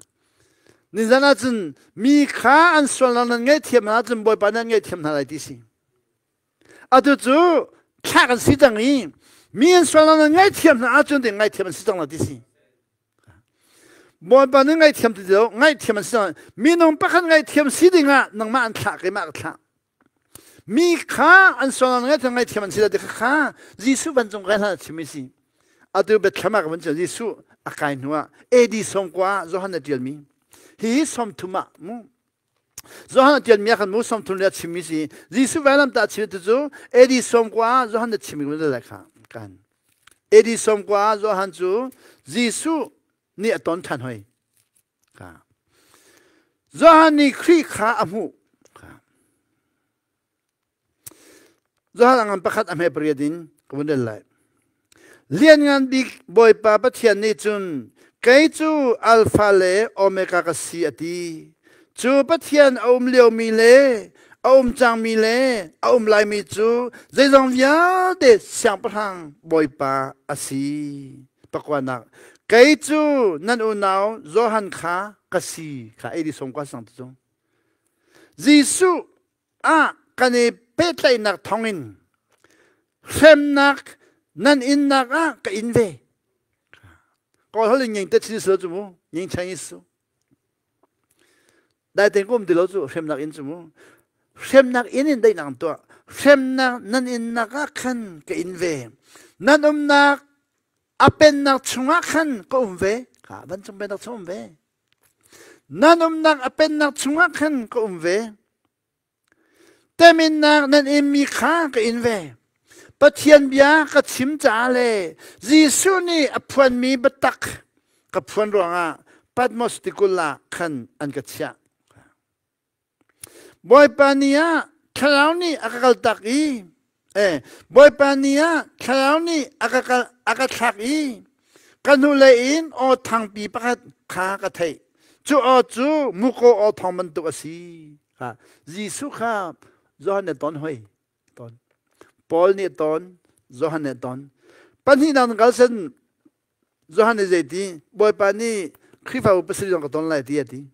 Speaker 1: Nizan ahcun mi kha an sualnak nan ngaihthiam hna ahcun Bawipa nan ngaihthiam hna lai ti si. Atu cu thlak an si cang i mi an sualnak nan ngaihthiam hna ahcun ti ngaihthiam an si cang lai ti si. Bawipa nih ngaihthiam ti lo ngaihthiam an si cang. Minung pakhat ngaihthiam si dingah nangmah an thlah keimah ka thlah. Mi kha an sualnak ngaihthiam ngaihthiam an si lo ti kha Jesuh vancung kai hlan a chimmi si. Atu Bethlehem ah ka van chim Jesuh a kai hnu ah AD 90 ah Johan a ṭialmi. Hihi 30 ah mu. Johan a ṭialmi ah khan mu 30 le a chimmi si. Jesuh vailamtah a chim tu cu AD 90 ah Johan a chimmi kan lai kha kan. AD 90 ah Johan cu Jesuh nih a ton ṭhan hoi. Johan nih Khrih kha a hmuh. Johan a ngan pakhat a hme pariat in ka vun rel lai. Lianngan bik Bawipa Pathian nih cun kei cu Alpha le Omega ka si a ti. Cu Pathian a um liomi le a um cangmi le a um laimi cu zeizong vialte Siangpahrang Bawipa a si. Pakuanak kei cu nan unau Johan kha ka si kha ei di som kwa sang tu Jesuh ah kan i pehtlaihnak thawngin hremnak nan innak ah ka in ve. Kawl hol in ngeng te chin su cu mu ngeng Chinese su. Dai ten kum ti lo cu hremnak in cu mu. Hremnak inn in daihnak tuah. Hremnak nan innak ah khan ka in ve. Nan umnak a pennak chungah khan ka um ve. Kha vancung pennak chung um ve. Nan umnak a pennak chungah khan ka um ve. Teminnak nan inmi kha ka in ve. Pathian bia ka chim caah le Jesuh nih a phuanmi biatak ka phuan ruangah Patmos tikulh ah khan an ka chiah. Bawipa ni ah thlarau nih a ka kaltak i. Eh, Bawipa ni ah thlarau nih a ka a ka thlak i ka hnulei in aw thangpi pakhat kha ka theih. Cu aw cu muko aw thawng bantuk a si. Ha, Jesuh kha Johan nih ton hoi. Ton. Paul nih ton, Johan nih ton. Pahnihnak kal sen Johan nih zeiti Bawipa nih Khrihfabu pasarih zong ka ton lai ti a ti.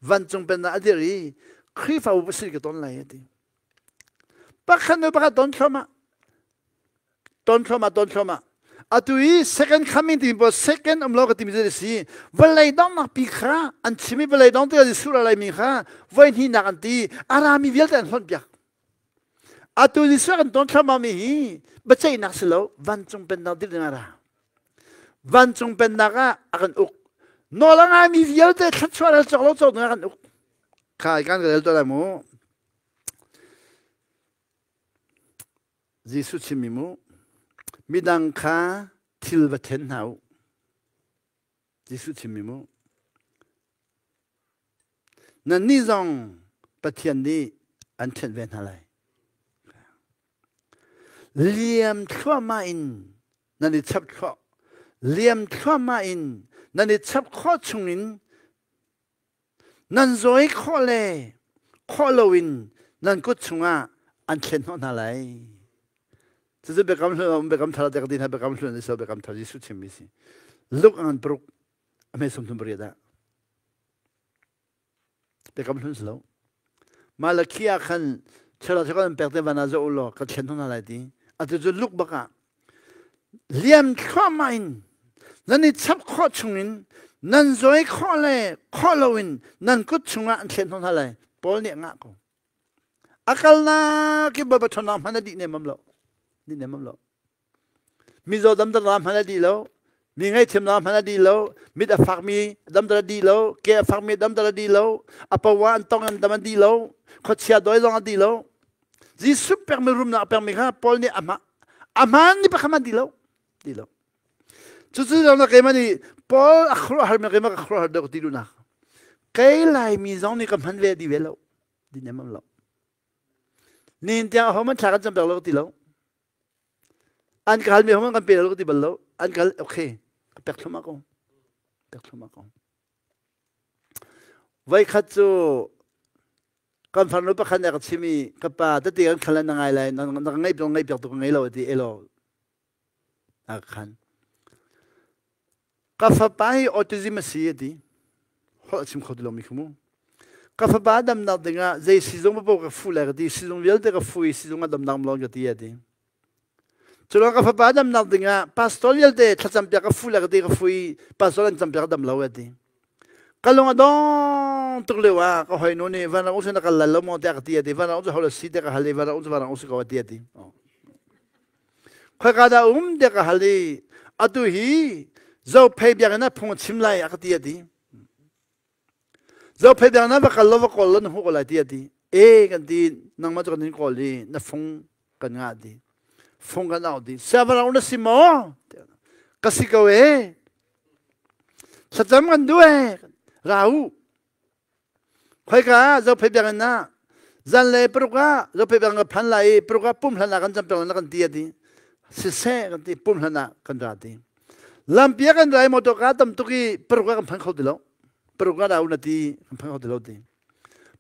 Speaker 1: Vancung pennak a dir i Khrihfabu pasarih ka ton lai a ti. Pakhat nu pakhat ton thluahmah. Ton thluahmah, ton thluahmah. Atu i second coming timi pawl second um lo ka timi cu si. Vawlei donghnak pi kha an chim i vawlei dong tikah Jesuh ra laimi kha voi hnihnak an ti. A rami vialte an hlonh piak. Atu Jesuh kan ton thluahmah mi hi biaceihnak si lo vancung pennak dir ding a ra. Vancung pennak ah a kan uk. Nawl a ngaimi vialte thluachuah le cawk lo cawk ding a kan uk. Kha kan rel tuah lai mu. Jesuh chimmi mu. Midang kha thil va then hna u. Jesuh chimmi mu. Nannih zong Pathian nih an ṭhenh ve hna lai. Liam thluahmah in nan i chap thluah liam thluahmah in nan i chap khawh chungin nan zawi khawh le khawh loin nan kut chungah an thlen hnawh hna lai. Cucu biakam hlun biakam thar te ka ti hna biakam hlun ni so biakam thar Jesuh chimmi si. Luke an paruk a hme 38 ah Biakam hlun si lo. Malakhi ah khan chela chela an pek te van ah zoh u law ka thlen hna lai ti. Atu cu luk bak ah liam thluahmah in nan i chap khawh chungin nan zawi khawh le khawh loin nan kut chungah an thlen hna lai. Paul nih a ngah ko. A kalnak ki Bawipa ṭhawnnak hmanh a dih nemam lo. Dih nemam lo. Mizaw damter hmanh a dih lo. Mi ngaihthiamnak hmanh a dih lo. Mit a fakmi damter a dih lo. Ke a fakmi damter a dih lo. A pawa an tong an dam a dih lo. Khuachia dawi zong a dih lo. Jesuh pekmi rumnak pekmi kha Paul nih a hma a hmaan ni pakhat hmanh dih lo. Dih lo. Cucu zong na keimah nih Paul a khuaruahhar mi keimah ka khuaruahhar deuh ti duhnak. Kei Laimi zong nih ka hman ve dih ve lo. Dih nem lo. Nihin tiang aho man thla kan cam piak lo ti lo. An ka halmi hong kan pe lo ka ti bal lo. An ka hal okay ka pek thluahmah ko. Pek thluahmah ko. Voikhat cu kan farnu pakhat nih a ka chim i ka pa tete kan khal na ngai lai na ka ngaih piak ngaih piak tu ka ngei lo a ti elo a ka khan Ka fapa hi autism a si a ti. Holh a chim kho ti lomi khi mu. Ka fapa damnak dingah zei sizung paoh ka fuh lai ka ti. Sizung vialte ka fuh i sizung ah damnak um ka ti a ti. Culong ka fapa damnak dingah pastor vialte thlacam piak ka fuh lai ka ti ka fuh i pastor an cam piak dam lo a ti. Ka lung a dong tuk lio ah ka hoi nu nih van rang usin na kal lai lo maw tiah ka ti a ti. Van rang cu ho si tiah ka hal i van rang cu van rang usi ko a ti a ti. Khoika dah um tiah ka hal i atu hi Zophei biakinn ah phung a chim lai a ka ti a ti. Zophei biakinn ah va kal law va kawl law na hmuh ko lai ti a ti. E kan ti nangmah cu kan in kawl i na fung kan ngah ti. Fung kan auh ti. Siavarang na si maw? Ka si ko e. Thlacam kan duh e. Ra u. Khoika ah Zophei biakinn ah zanlei paruk ah Zophei biakinn ka phan lai i paruk ah pum hlan ah kan cam na kan ti a ti. Siseh kan ti pum hlan ah kan ra ti. Lampi ah kan ra i motor ka tam tuk i paruk ah kan phan kho ti lo. Paruk ah ra u na ti kan phan kho ti lo ti.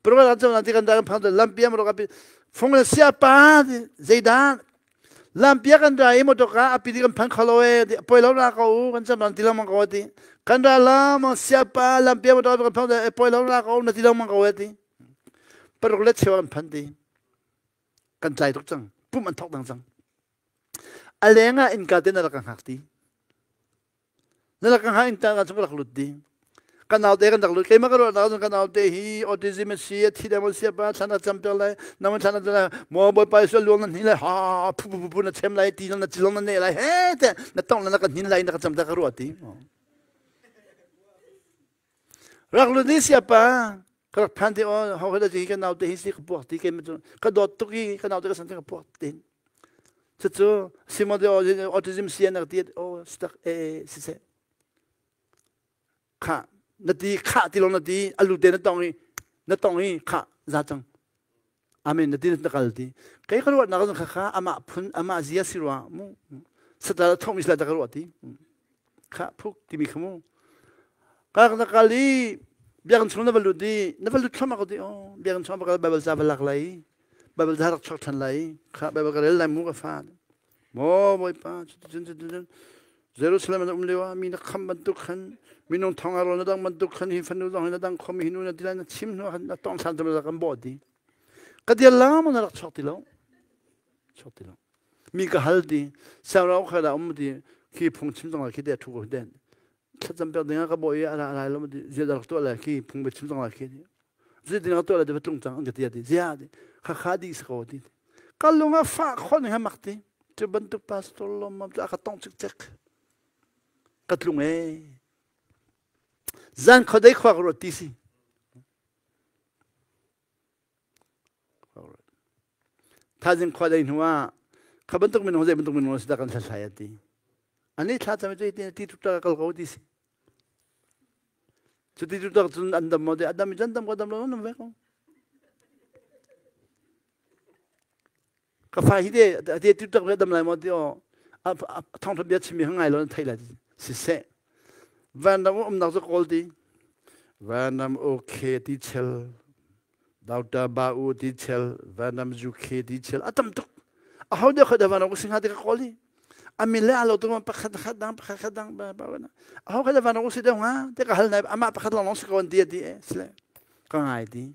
Speaker 1: Paruk ah kan cam ti kan ra kan phan ti lampi ah motor ka fung le sia pa zeidah Lampi ah kan ra i motor ka a pi kan phan kho lo e poi lo ra ko u kan cam ti lengmang ko ti kan ra lamang siapa lampi ah motor kan phan e poi lo ra ko na ti lengmang ko e ti paruk le cheu kan phan ti kan tlai tuk cang pum an thok dang cang a leng ah innka te na rak ka hngak ti Na rak ka hngah in ta ka chung ka rak lut ding. Ka naute kan rak lut. Keimah ka ruah nak ka naute hi autism a si, a thi dang a si, pa thlan a cam piak lai, na man thlan a lai, maw bawipa Jesuh luang na hni lai, ha phu phu phu na chem lai, ti na cilong na ne lai, he te na tong na ka hnin lai na ka cam ta ka ruah ti. Rak lut ni sia pa ka rak phan ti o ho he da hi ka naute hi si ka puak ti keimah cu ka dawt tuk i ka naute ka san ka puak tin. Cucu Simon autism si an ti oh stak e si se kha na ti kha ti long na ti alu te na tong i na tong i kha za cang. Amen na ti na kal ti. Kei ka ruah nak kha kha amah phun amah zia si rua mu. Satal thong mi sila ta ka ruah ti. Kha phuk timi kha mu. Ka na kal i biakinn chung na va lut i na va lut thlam ko ti oh biakinn chung va kal Bible ca va lak lai. Bible ca rak chuak than lai. Kha Bible ka rel lai mu ka fa. Maw Bawipa cuticun cuticun Jerusalem an um lio ah mi na kham bantuk khan minung thong a rawl na dang bantuk khan hi fanu zong hi na dang khomi hi nu na ti lai na chim hnu khan na tong than tum kan bawh ti ka dial la mo na rak chuak ti lo chuak ti lo mi ka hal ti sarau kha da um ti khi phung chim zong khi de thu ko den thlacam pek ding ka bawh i ara lai lo ti zia rak tuah lai khi phung be chim zong lai khi zia ding tuah lai ti tlung cang an ka ti ti zia ti kha kha di sa ko ti ka lung a fa khon ha mak ti cu bantuk pastor lom mam ka tong chik chek ka tlung e zan khodei khwa ka ruat ti si Thaizing khua dei hnu ah kha bantuk minung zei bantuk minung si dah kan hlathlai a ti. Ani thla cam cu ti ti tuk kal ko ti si. Cu ti tuk cun an dam mo de adam cun dam ko dam lo nam ve ko. Ka fa hi de ti tuk tak ve dam lai mo ti o a thong thong bia chimi ngai lo thei lai si se. Van ram um nak cu kawl ti. Van ram okay ti chel Doctor Ba U ti chel, Vanam UK ti chel, a tam tuk. A ho deuh kha vanam ku singha ti ka kawl hi. A min le a lo tu pakhat khat dang pakhat khat dang ba ba na. A ho kha vanam ku si deuh nga te ka hal nai ama pakhat long long si ko an ti ti e sile. Ka ngai ti.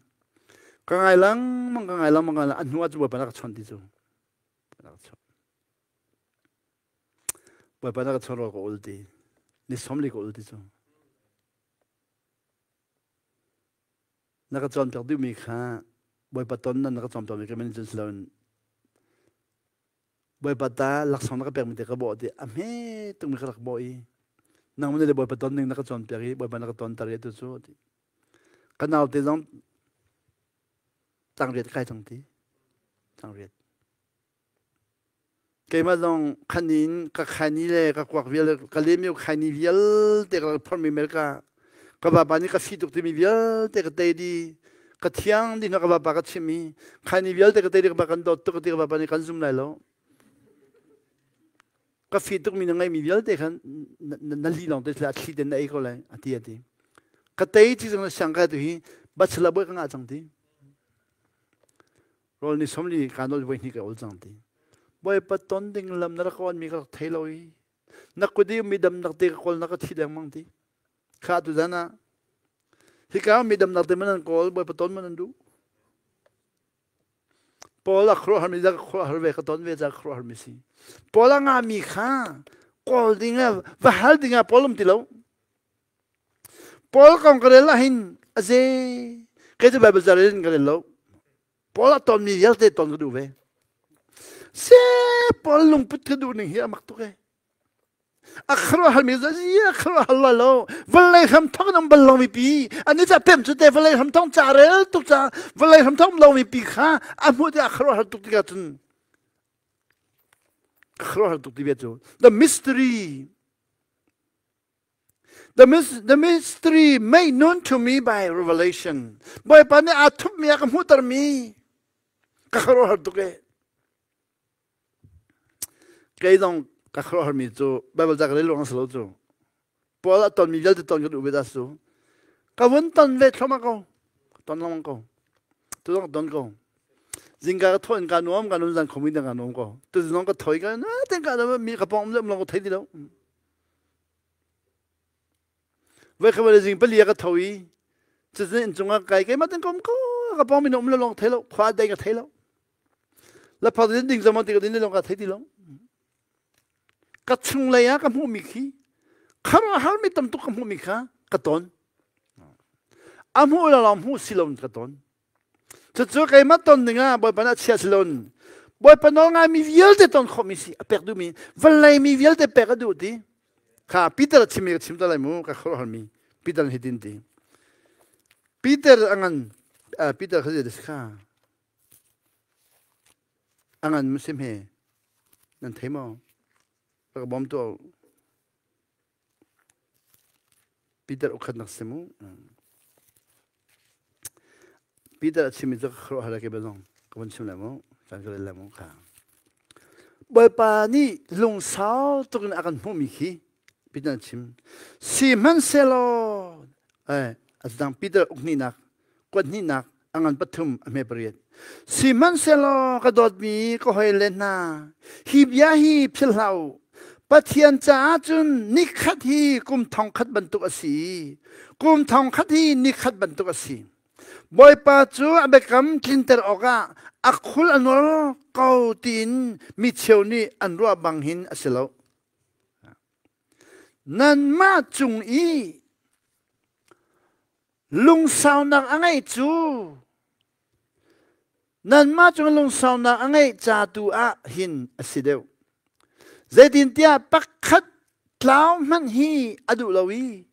Speaker 1: Ka ngai lang mang ka ngai lang mang ka an hnu ah cu bawipa na ka chon ti cu. Na ka chon. Bawipa na ka chon ro ka ul ti. Ni som li ka ul ti cu. Na ka cawnpiak duhmi kha Bawipa ton na ka cawnpiakmi ka min cun si loin Bawipa ta laksawng na ka pekmi te ka bawh ti a hme tukmi ka rak bawh i nangmah nih le Bawipa ton ning na ka cawnpiak i Bawipa na ka tonter i atu cu ti ka naute zong tangriat kai cang ti tangriat Keimah zong khanin ka khaini le ka kuak vial ka lem i khaini vialte ka rak phormi America ka vapa nih ka fi tuk timi vialte ka tei di ka thiang dih ka vapa ka chim i khaini vialte ka tei di ka kan dawt tuk ti ka vapa nih kan zum lai lo ka fi tuk mi na ngeimi vialte khan na li lawng te a thli ten na ei ko lai a ti a ti ka tei ti zong na siang ka tu hi bachelor boy ka ngah cang ti Rawl ni 40 ka nawl voi hnih ka ul cang ti. Bawipa ton ding lam na rak awn mi ka rak thei lo i na kut i mi damnak te ka kawl na ka thi lengmang ti. Kha tu zan ah hika mi damnak te man an kawl Bawipa ton man an duh. Paul a khuaruahhar mi ka khuaruahhar ve ka ton ve ca khuaruahhar mi si. Paul a nga mi kha kawl ding ah va hal ding ah Paul um ti lo. Paul kong ka rel ahhin a ze kei cu Bible ca rel in ka rel lo. Paul a tonmi vialte ton ka duh ve. Se Paul lungput ka duh ning hi a mak tuk e. A khuaruahhar mi zia khuaruahhar la lo. Vawlei hram thok in um bal lo mi pi. Ani ca pem cu te vawlei hram thok ca rel tuk ca vawlei hram thok lo mi pi kha a hmuh ti a khuaruahhar tuk tikah cun khuaruahhar tuk ti bia cu the mystery The, the mystery made known to me by revelation. Bawipa nih aa thupmi a ka hmuhtermi ka khuaruahhar tuk e. Kei zong ka khuaruahharmi cu Bible ca ka rel ruang si lo cu. Paul a tonmi vialte ton ka duh ve dah su. Ka vun ton ve thluahmah ko. Ton lengmang ko. Tu zong ton ko. Zingka ka thawh in ka nuam ka nun zan khomi dang ka nuam ko. Tu zong ka thoi ka na ten ka mi ka pong um le um long ka thei ti lo. Voikhat le zing pali ka tho i cutin inn cungah kai keimah ten ka um ko ka pawng mi um lo long thei lo khua dei ka thei lo la phak din ding zaman ti ka din long ka thei ti lo ka chung lei ah ka hmuh mi khi khar har mi tam tuk ka hmuh mi kha ka ton a hmuh lo long hmuh si lo ka ton Cucu keimah ton dingah Bawipa nih a chia si loin Bawipa nawl ngaimi vialte ton khawhmi si a pek duhmi vawlei mi vialte pek a duh ti kha Peter a chimmi ka chim ta lai mu ka khuaruahharmi Peter nih hitin ti Peter a ngan Peter kha zei kha a ngan muslim he nan thei maw ka bawm tu Peter ukhatnak si mu. Peter a chimmi cu ka khuaruahhar ke zong. Ka vun chim lai mu. Caan ka rel lai mu kha. Bawipa nih lungsau tuk in a kan hmuhmi khi Peter chim. Sihmanhsehlaw eh a Peter uk hnihnak kuat hnihnak a ngan pathum a hme pariat. Sihmanhsehlaw ka dawtmi ka hawile hna, hi bia hi philh hlah u. Pathian caah cun nikhat hi kum thongkhat bantuk a si. Kum thongkhat hi nikhat bantuk a si. Bawipa cu a biakam tlinter awkah a khul a nor ko tiin mi cheu nih an ruah bang hin a si lo. Nanmah cung i lungsaunak a ngeih cu nanmah cung lungsaunak a ngeih ca tu ah hin a si deuh. Zeitintiah pakhat tlau hmanh hi a duh lo i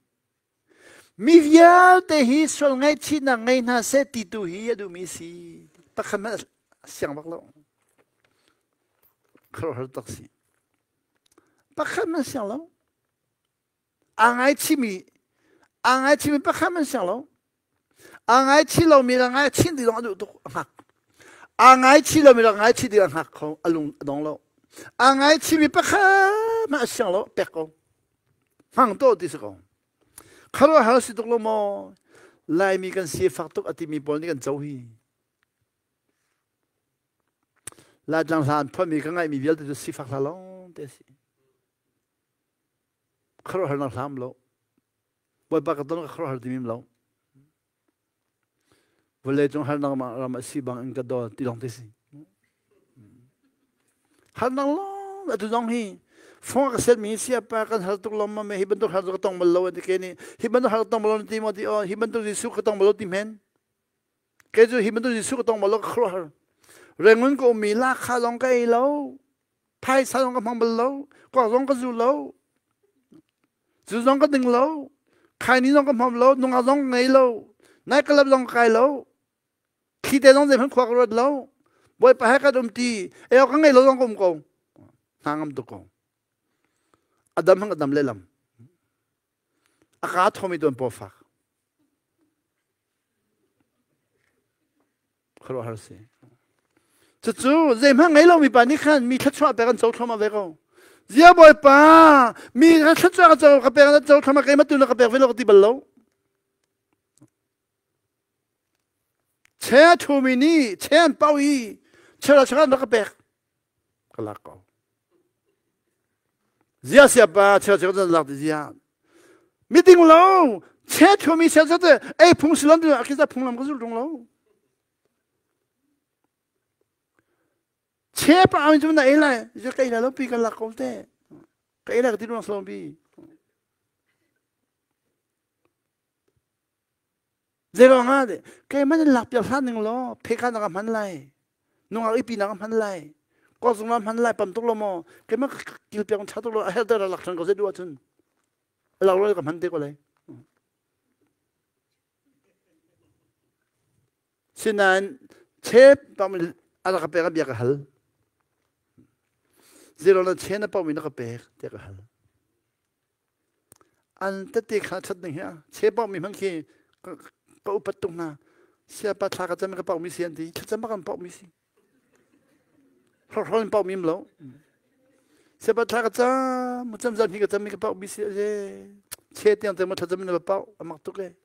Speaker 1: mi vialte hi sual ngaihchihnak ngei hna seh ti tu hi a duhmi si. Pakhat hmanh a siang bak lo. Khuaruahhar tak si. Pakhat hmanh siang lo. Aa ngaichihmi aa ngaichihmi pakhat hmanh siang lo. Aa ngaichih lomi le ngaichih ding zong a duh tuk a hngak. Aa ngaichih lomi le ngaichih ding a hngak kho a lung a dong lo. Aa ngaichihmi pakhat hmanh a siang lo pek ko. Hmang to ti si ko. Khuaruahhar si tuk lo maw? Laimi kan si fak tuk a timi pawl nih kan co hi. Laitlang hla an phuahmi ka ngaihmi vialte cu sifak hla lawng te a si. Khuaruahharnak hlam lo. Bawipa ka ton ka khuaruahhar timi lo. Vawlei cung harnak ram a si bang in ka daw ti lawng te si. Harnak lawng atu zong hi phone ka set mi sia pa kan har tuk lom ma hi bantuk har ka tong bal lo ti ke ni hi bantuk har tong bal lo ti mo ti o hi bantuk Jesuh ka tong bal lo ti men Kei cu hi bantuk Jesuh ka tong bal lo ka khuaruahhar. Rengun ka ummi lakha zong ka ei lo. Phaisa zong ka hmang bal lo. Kuak zong ka zu lo. Zu zong ka ding lo. Khaini zong ka hmang lo. Nungak zong ka ngei lo. Nai kalap zong ka kai lo. Thli te zong zeihmanh khua ka ruat lo. Bawipa he kan um ti. Ei awk ka ngei lo zong ka um ko. Hna ngam tuk ko. A dam hang a dam lehlam. A kaa thomi tuan paw fak. Khuaruahhar si. Cucu zeihmanh ngei lomi pa nih khan mi thluachuah pek an co thluahmah ve ko. Zia Bawipa, mi kha thluachuah ka co ka pek an co thluahmah keimah tu na ka pek ve lo ka ti bal lo. Che a thumi nih che an pau i chera chera an rak ka pek. Ka lak ko. Zia siapa cheu cheu zan lak ti zia. Miding lo che thumi se te ei phung silon tu akisa phunglam ka zul tung lo. Che pa amin chu na ei lai je kai la lo pi ka lak ko te. Ka ei la ka ti ruang slom pi. Zeiruang ah deh keimah nan lak piak hlah ning law phekha na ka hman lai. Nungak ipi na ka hman lai. Kawk zung na hman lai pam tuk lo maw keimah kil piak ṭha tuk lo a herh lak ṭhan ko zei duh ahcun lak lo ka hman te ko lai. Sinain chep pam a rak ka pek a bia ka hal. Zero na chen na pawmi na ka pek tiah ka hal. An tete kha ṭhat ning hi a chepawmi hmanh khi ka upat tuk hna. Siapa thla ka cam ka paumi si an ti. Thlacam bak an paumi si. Hrokhrawl in paumi lo. Siapa thla ka cam, mu cam zan hi ka cam mi ka paumi si e. Che tiang te mo thlacam in na pau amak tuk e.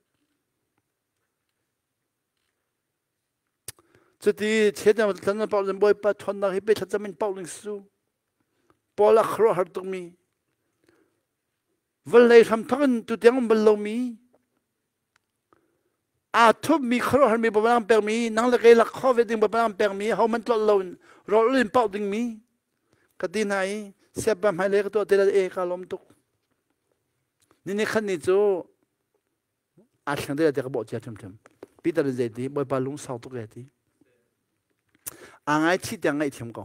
Speaker 1: Cuti che tiang thlacam na pau zan bawipa ṭhawnnak hi pe thlacam in pau ning su. Paul a khuaruahhar tukmi vawlei hramthawk in tutiang um bal lomi aa thupmi khuaruahharmi babalang pekmi nang le kei lak kho ve ding babalang pekmi hohmanh tlolh loin rawl in pauh dingmi ka ti hna i siapa hmailei ka tuah te lai e ka lawm tuk ni ni khan ni cu aa thleng te ka bawh cia ṭhimṭhim Peter in zeiti Bawipa lungsau tuk e ti aa ngaichih tiang ngaihthiam ko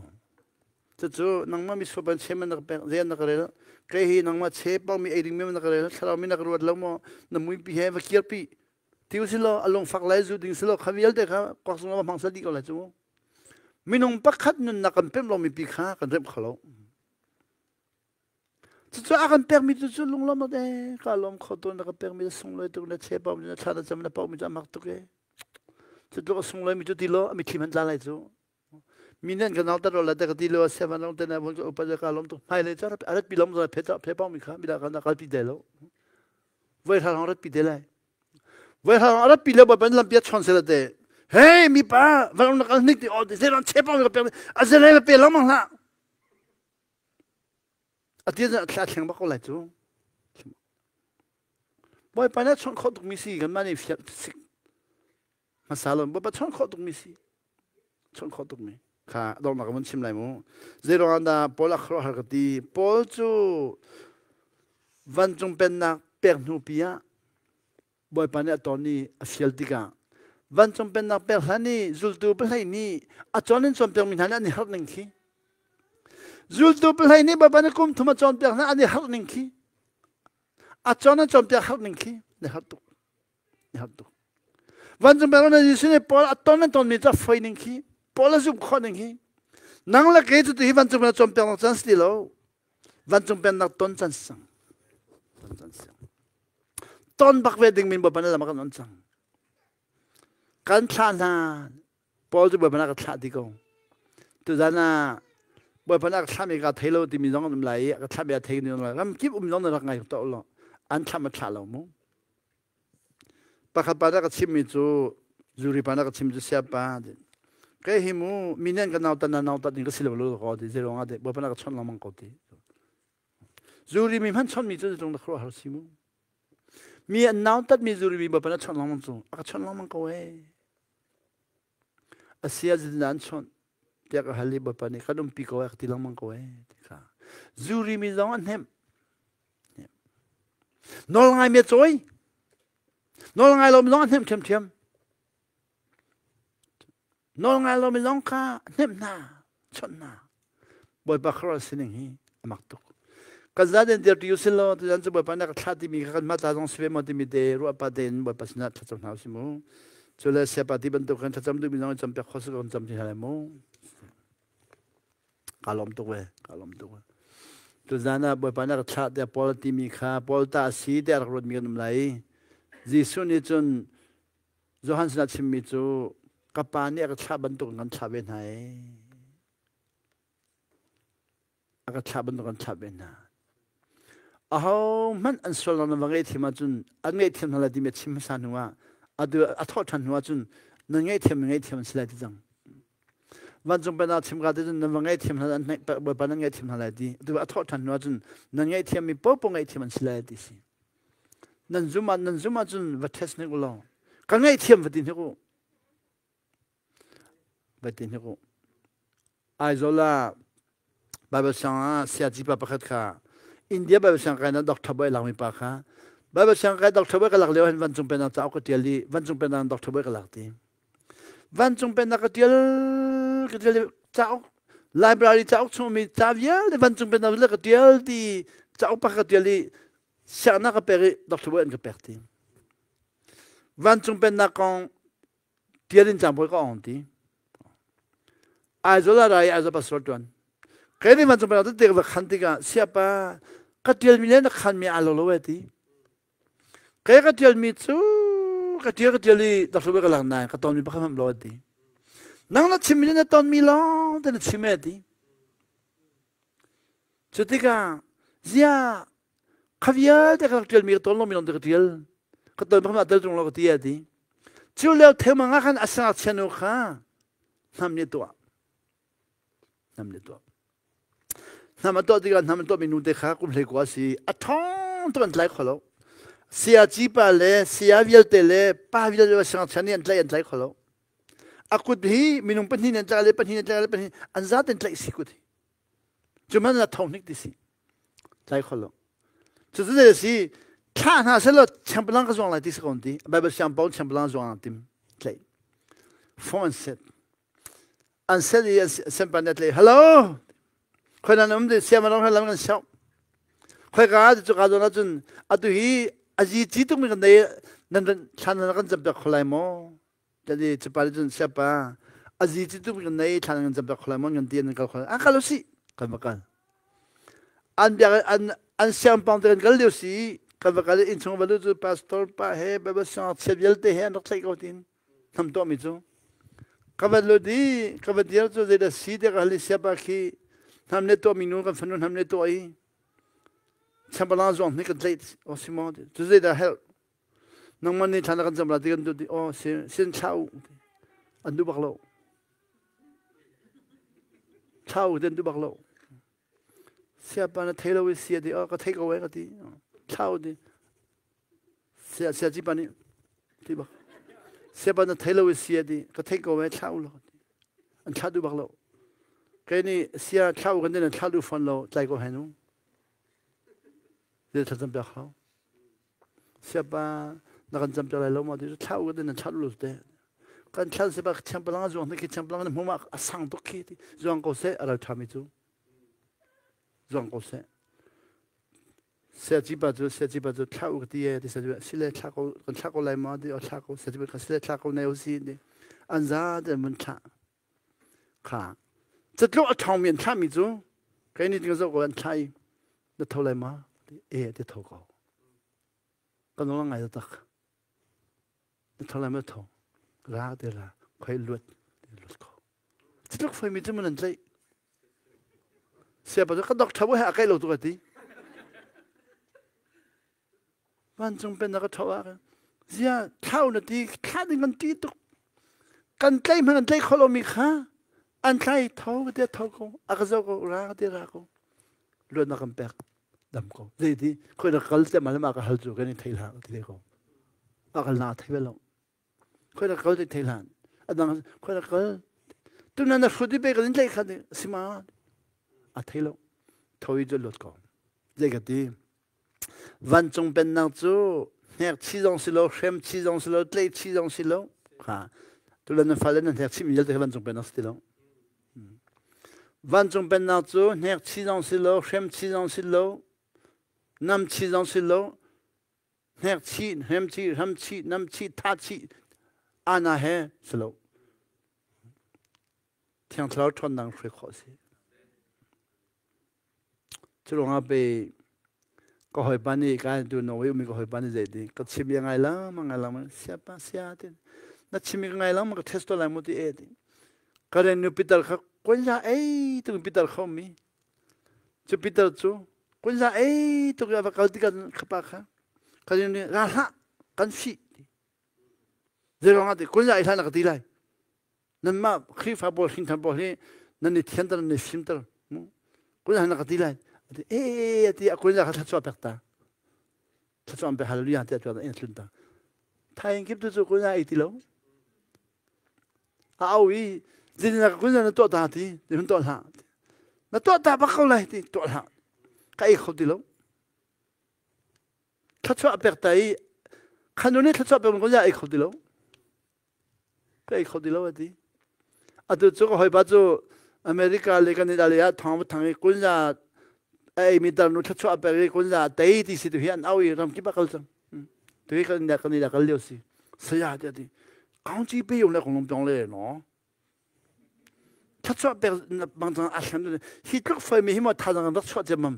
Speaker 1: cucu nangmah mi sual che man na ka pek zei na ka rel kei hi nangmah che pang mi ei ding mi na ka rel thlarau mi na ka ruat lo maw na muipi he va kir pi tiu si lo a lungfak lai zu ding si lo kha vialte kha kwak zung lo hmang sal dih ko lai cu minung pakhat nunnak kan pemh lo mi pi kha kan remh kho lo Cucu a kan pekmi tu cu lunglawm awk ee ka lawm kho tu na ka pekmi na sunglawi tuk na che pawm na thla na cam na paumi cu a mak tuk ee. Cu tluk a sunglawi mi cu ti law a mitthli hmanh tla lai cu. Mi nih an ka nautat rua lai te ka ti lo a sevan rong te na vun ka upat ka lawm tuk. Hmailei cu a rat pi lawm zong phe phe pong mi kha mi dah kan kalpi te lo. Voi hra rong rat pi te lai. Voi hra rong a rat pi le bawipa lampi a chon sela te. Hey mi pa van na kal hnik ti o ti zeran che pong ka pek a zelai pe lengmang hlah. A ti a thleng bak ko lai cu. Bawipa nih a chawnh khawh tukmi si kanmah nih fial sik hmasa lo Bawipa chawnh khawh tukmi si chawnh khawh tukmi kha donghnak ka vun chim lai mu zei ruangah dah Paul a khuaruahhar ka ti Paul cu vancung pennak pek hnu pi ah Bawipa nih a ton i a fial tikah vancung pennak pek hlan i zultu pahlei nih a cawn in cawnpiakmi hna nih an i harh ning khi zultu pahlei nih Bawipa nih kum thum a cawnpiak hna an i harh ning khi a cawn an cawnpiak harh ning khi na harh tuk na harh tuk vancung pennak na Jesuh nih Paul a ton an tonmi cu a foi ning khi Paul a zumh khawh ning hi nang le kei cu tu hi vancung pennak cawnpiak nak caan si ti lo vancung pennak ton caan si cang ton caan si ton bak ve ding min Bawipa na lam kan on cang kan thlah hna Paul cu Bawipa na ka thlah ti ko. Tuzan ah Bawipa na ka thlahmi ka thei lo timi zong an um lai i ka thlahmi a thei ni lai. Ram kip um zong na rak ngai to lo. An thlah ma thlah lo mu. Pakhat pa na ka chimmi cu zuri pa na ka chim cu siapa ke hi mu minen ka nau tan na nau tat ding ka si lo lo ko ti zei ruangah de Bawipa na ka chon lengmang ko ti. Zuri mi hman chon mi cu tung na khro har si mu. Mi an nau tat mi zuri mi Bawipa na chon lengmang cu a ka chon lengmang ko eh. A sia zeitindah an chawnh tiah ka hal i Bawipa nih kan umpi ko ee ka ti lengmang ko ee ti kha. Zuri mi zong an hnemh. Nawl ngai mi a cawi. Nawl ngai lomi zong a hnemh ṭhiamṭhiam. Nawl ngai lomi zong kha a hnemh hna, chawnh hna. Bawipa khuaruah sining hi a mak tuk. Kan zaden dir ti usin law tuzan cu Bawipa nih a ka thlah timi kha kan mah ta zong si ve maw timi te ruah pa tein Bawipa sinah thlacam hna usih mu. Cu le siapa ti bantuk kan thlacam duhmi zong in campiak kho si kan cam ti hna lai mu. Ka lawm tuk ve, ka lawm tuk ve. Tuzan ah Bawipa nih a ka thlah tiah Paul a timi kha Paul ta a si tiah rak ruatmi kan um lai. Jesuh nih cun Johan sinah chimmi cu ka pa nih a ka thlah bantuk in kan thlah ve hna ee. A ka thlah bantuk an thlah ve hna. Ahohmanh an sualnak nan va ngaihthiam ahcun an ngaihthiam hna lai timi a chim hmasa hnu ah atu a thawh ṭhan hnu ahcun nan ngaihthiam mi ngaihthiam an si lai ti cang. Vancung pennak chim ka te cun nan va ngaihthiam hna an Bawipa nan ngaihthiam hna lai ti atu a thawh ṭhan hnu ahcun nan ngaihthiam mi paohpaoh ngaihthiam an si lai ti si. Nan zum ah nan zum ahcun va test hnik u law ka ngaihthiam va ti hnik u. Va ti hnik u. Aizawl ah Bible siang ah siaci pa pakhat kha India Bible siang kai na Dr. Boy lakmi pa kha Bible siang kai Dr. Boy ka lak lio hin vancung pennak cauk ka tial i vancung pennak Dr. Boy ka lak ti. Vancung pennak ka tial ka tial cauk library cauk chung mi ca vialte vancung pennak le ka tial ti cauk pakhat ka tial i siangnak ka pek i Dr. Boy an ka pek ti. Vancung pennak kong tial in cang ka ong ti. Aizawl ah ra i Aizawl pastor tuan. Kai nih vancung pennak te va khan tikah siapa ka tialmi le na khanmi aa lo lo e ti. Kai ka tialmi cu ka tial ka tial i Dr. Boy ka lak nain ka tonmi pakhat hmanh lo e ti. Nang na chimmi le na tonmi lawng te na chim e ti. Cu tikah ziah kha vialte ka rak ṭialmi ka tawn lomi lawng te ka ṭial ka tawn bak ma tel ṭung lo ka ti a ti cu lio thengmang ah khan a sangakchia nu kha hnam nih tuah hnam nih tuah hnam a tuah tikah hnam a tuahmi nu te kha kum hlei kua si a ṭhawng tuk an tlai kho lo sia cipa le sia vialte le pa vialte le sangakchia nih an tlaih an tlai kho lo a kut hi minung pahnih an tlaih le pahnih an tlaih le pahnih an zaten tlaih si kut hi Cu man na thong hnik ti si. Tlai kho lo. Cu cu zei si thla hna selaw changpalang ka zuang lai ti si ko ti. Bible siang paul changpalang zuang ang tim tlai. Phone set. An set i an sempan ne tlai. Hello. Khoi nan um di siam rong lam kan siau. Khoi ka cu ka zon ahcun atu hi azi ci tuk mi kan nei nan thlan nan kan cam piak kho lai maw? Tadi cepa cun siapa azi ci tuk kan nei thlan kan cam kholai mon kan ti an kal kholai an kal si kan va kal an biak an an siang pang te kan kal lio si kan va kal in chung va lu cu pastor pa he bible siang chia vialte he an rak thlaih ko tin nam to mi cu. Ka va lut i ka va dir cu zeidah si te ka hal i siapa khi hnam le tuah minu kan fanu hnam le tuah i champalang zuang hnik kan tlaih o si maw cu zeidah helh nangmah nih thlan kan cam la ti kan dut i o si sin thla u an duh bak lo thla u ti an duh bak lo siapa na thei lo i sia ti o ka thei ko e ka ti thla u ti Sia sia ci pa nih ti bak sia pa na thei lo i sia ti ka thei ko e thla u law an thla duh bak lo kei nih sia thla u kan din an thla duh fawn lo tlai ko hen u ti thla cam piak hau sia pa na kan cam piak lai lo ma ti thla u kan din an thla duh lo te kan thlan se ba thiam palang a zuang khi thiam palang na hmuma a sang tuk khi ti zuang ko seh a ral ṭha mi cu zuang ko seh Siacipa cu siacipa cu thlah u ka ti e ti siacipa sile thlah ko kan thlah ko lai maw ti o thlah ko siacipa ka sile thlah ko ne usi ti an za te mun thlah kha catluk a ṭhawng mi an thlah mi cu kei nih ting zoh ko an thlah i na tho lai ma ti e ti tho ko kan nong ngai tak na tho lai ma tho ra te ra khoi luat ti luat ko catluk foi mi cu mun an tlaih Siapa cu ka dok ṭha he a kai lo tu ka ti. Vancung pennak ka ṭho ah zia thlau na ti thla ding kan ti tuk. Kan tlai hmanh kan tlai kho lomi kha an thlai tho ka ti tho ko a ka zoh ko ra ka ti ra ko luatnak kan pek dam ko zei ti khoi na kal te ma le ma ka hal cu kan i thei hlah ti ko a kal na thei bel lo Khoi rak kal ti thei hlan. Adang khoi rak kal. Tunan na hrut i pe kan in tlaih khat sima a thei lo. Thoi cu lot ko. Zei ka ti. Vancung pennak cu hnek chi zong si lo, hrem chi zong si lo, tlaih chi zong si lo. Ha. Tulan na fale na hnek chi mi vialte vancung pennak si ti lo. Vancung pennak cu hnek chi zong si lo, hrem chi zong si lo, nam chi zong si lo, hnek chih, hnem chih, hram chih, nam chih, tha chih, ana he si lo. Thiang Thlarau ṭhawnnak hruai khawh si. Cu ruangah pe ka hawipa nih ka tu Norway ummi ka hawipa nih zei ti ka chim ya ngai lang ma ngai lang ma sia pa sia ti na chim ka ngai lang ma ka test to lai mu ti e ti ka ren nu Peter kha kon ya ei tu Peter kho mi Cu Peter cu kunza ei tuk a va kal tikah khapa kha kan nih ra hlah kan fih ti. Zeiruang ah ti kunza ei hlah na ka ti lai. Nanmah Khrihfa pawl hringthan pawl hi nan i thianter nan i fimter. Kunza na ka ti lai. Ati e ati a kunza kha thluachuah pek ta. Thluachuah pe hallelujah ti a in tlun ta. Thaing kip tu cu kunza ei ti lo. A au i zeitindah ka na tuah ta ti ti hun tuah hlah na tuah ta bak ko lai ti tuah hlah ka ei kho ti lo thluachuah pek ta i khanu nih thluachuah pek ko ya ei kho ti lo ka ei kho ti lo ati atu cu ka hawipa cu America le Canada le ah thong thang i kunza a ei mi tarnu thluachuah pek i kunza tei ti si tu hi an au i ramkip a kal cang tu hi kan kan i kal lio si saya ti ati kaung chi pe yong le kong long pyong le no thluachuah pek bang cang a hlan hi tluk foi mi hi mo tha zang rak chuah cem mam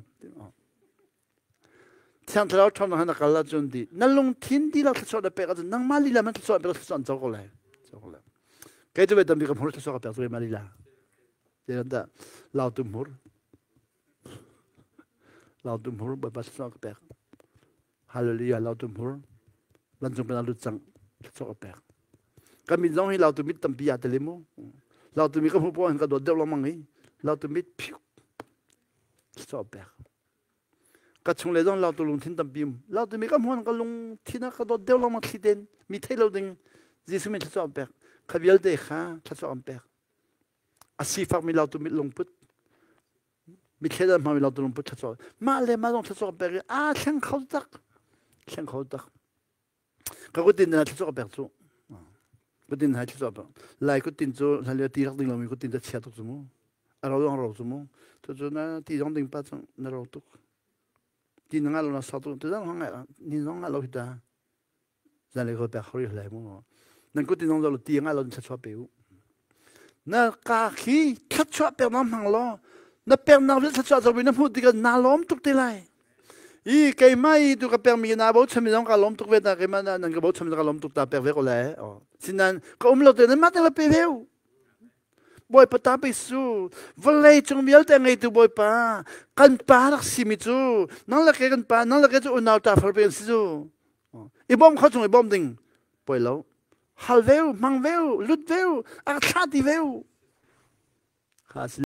Speaker 1: thiang thlarau ṭhawn na kal ahcun di na lungthin dihlak thluachuah na pek ahcun nangmah lila man thluachuah pek thluachuah an co ko lai co ko lai kei cu tampi ka hmur thluachuah ka pek cu ma lila zeidah lautu hmur lautu hmur bawipa thluachuah ka pek Hallelujah lautu hmur vancung pen lut cang thluachuah ka pek kan min zong hi lautu mit tampi aa tel mu lautu mi ka hmuh poah ka dawt deuh lengmang hi lautu mit phiu thluachuah pek ka chung le zong lautu lungthin tampi um lautu mi ka hmuan ka lungthin ah ka dawt deuh lengmang thli ten mi thei lo ding Jesuh min thluachuah pek kha vialte kha thluachuah an pek a sifak mi lautu mit lungput Mitthli hmang lo tulung put thluachuah mah le mah zong thluachuah pek i aa thleng kho tak thleng kho tak ka kutin na thluachuah pek cu kutin hai thluachuah pek lai kutin cu hlan ti rak ding lomi kutin cu chia tuk cu mu a ro zong ro cu mu tu cu na ti zong ding pa cu na ro tuk ti na ngah lo na sau tuk tu zong ngai ni zong ngah lo hi ta Zanlei ko pek hori hlai mu. Nan kut in zong lo ti nga lo thluachuah pe u. Na ka khi thluachuah pek na hmang lo. Na pek nak vial thluachuah zo na hmuh tikah na lawm tuk te lai. I keimah i tu ka pek mi na bo cham zong ka lawm tuk ve ta keimah na nan ka bo cham ka lawm tuk ta pek ve ko lai. Sinan ka um lo te nan mah te la pe ve u. Bawipa ta pei su. Vawlei cung vialte ngeitu Bawipa kan pa rak simi cu nang le ke kan pa nang le ke cu unau ta far pe kan si cu. I bawm kho chung i bawm ding poi lo. Hal veu, hmang veu, lut veu, a thla ti veu. Kha si.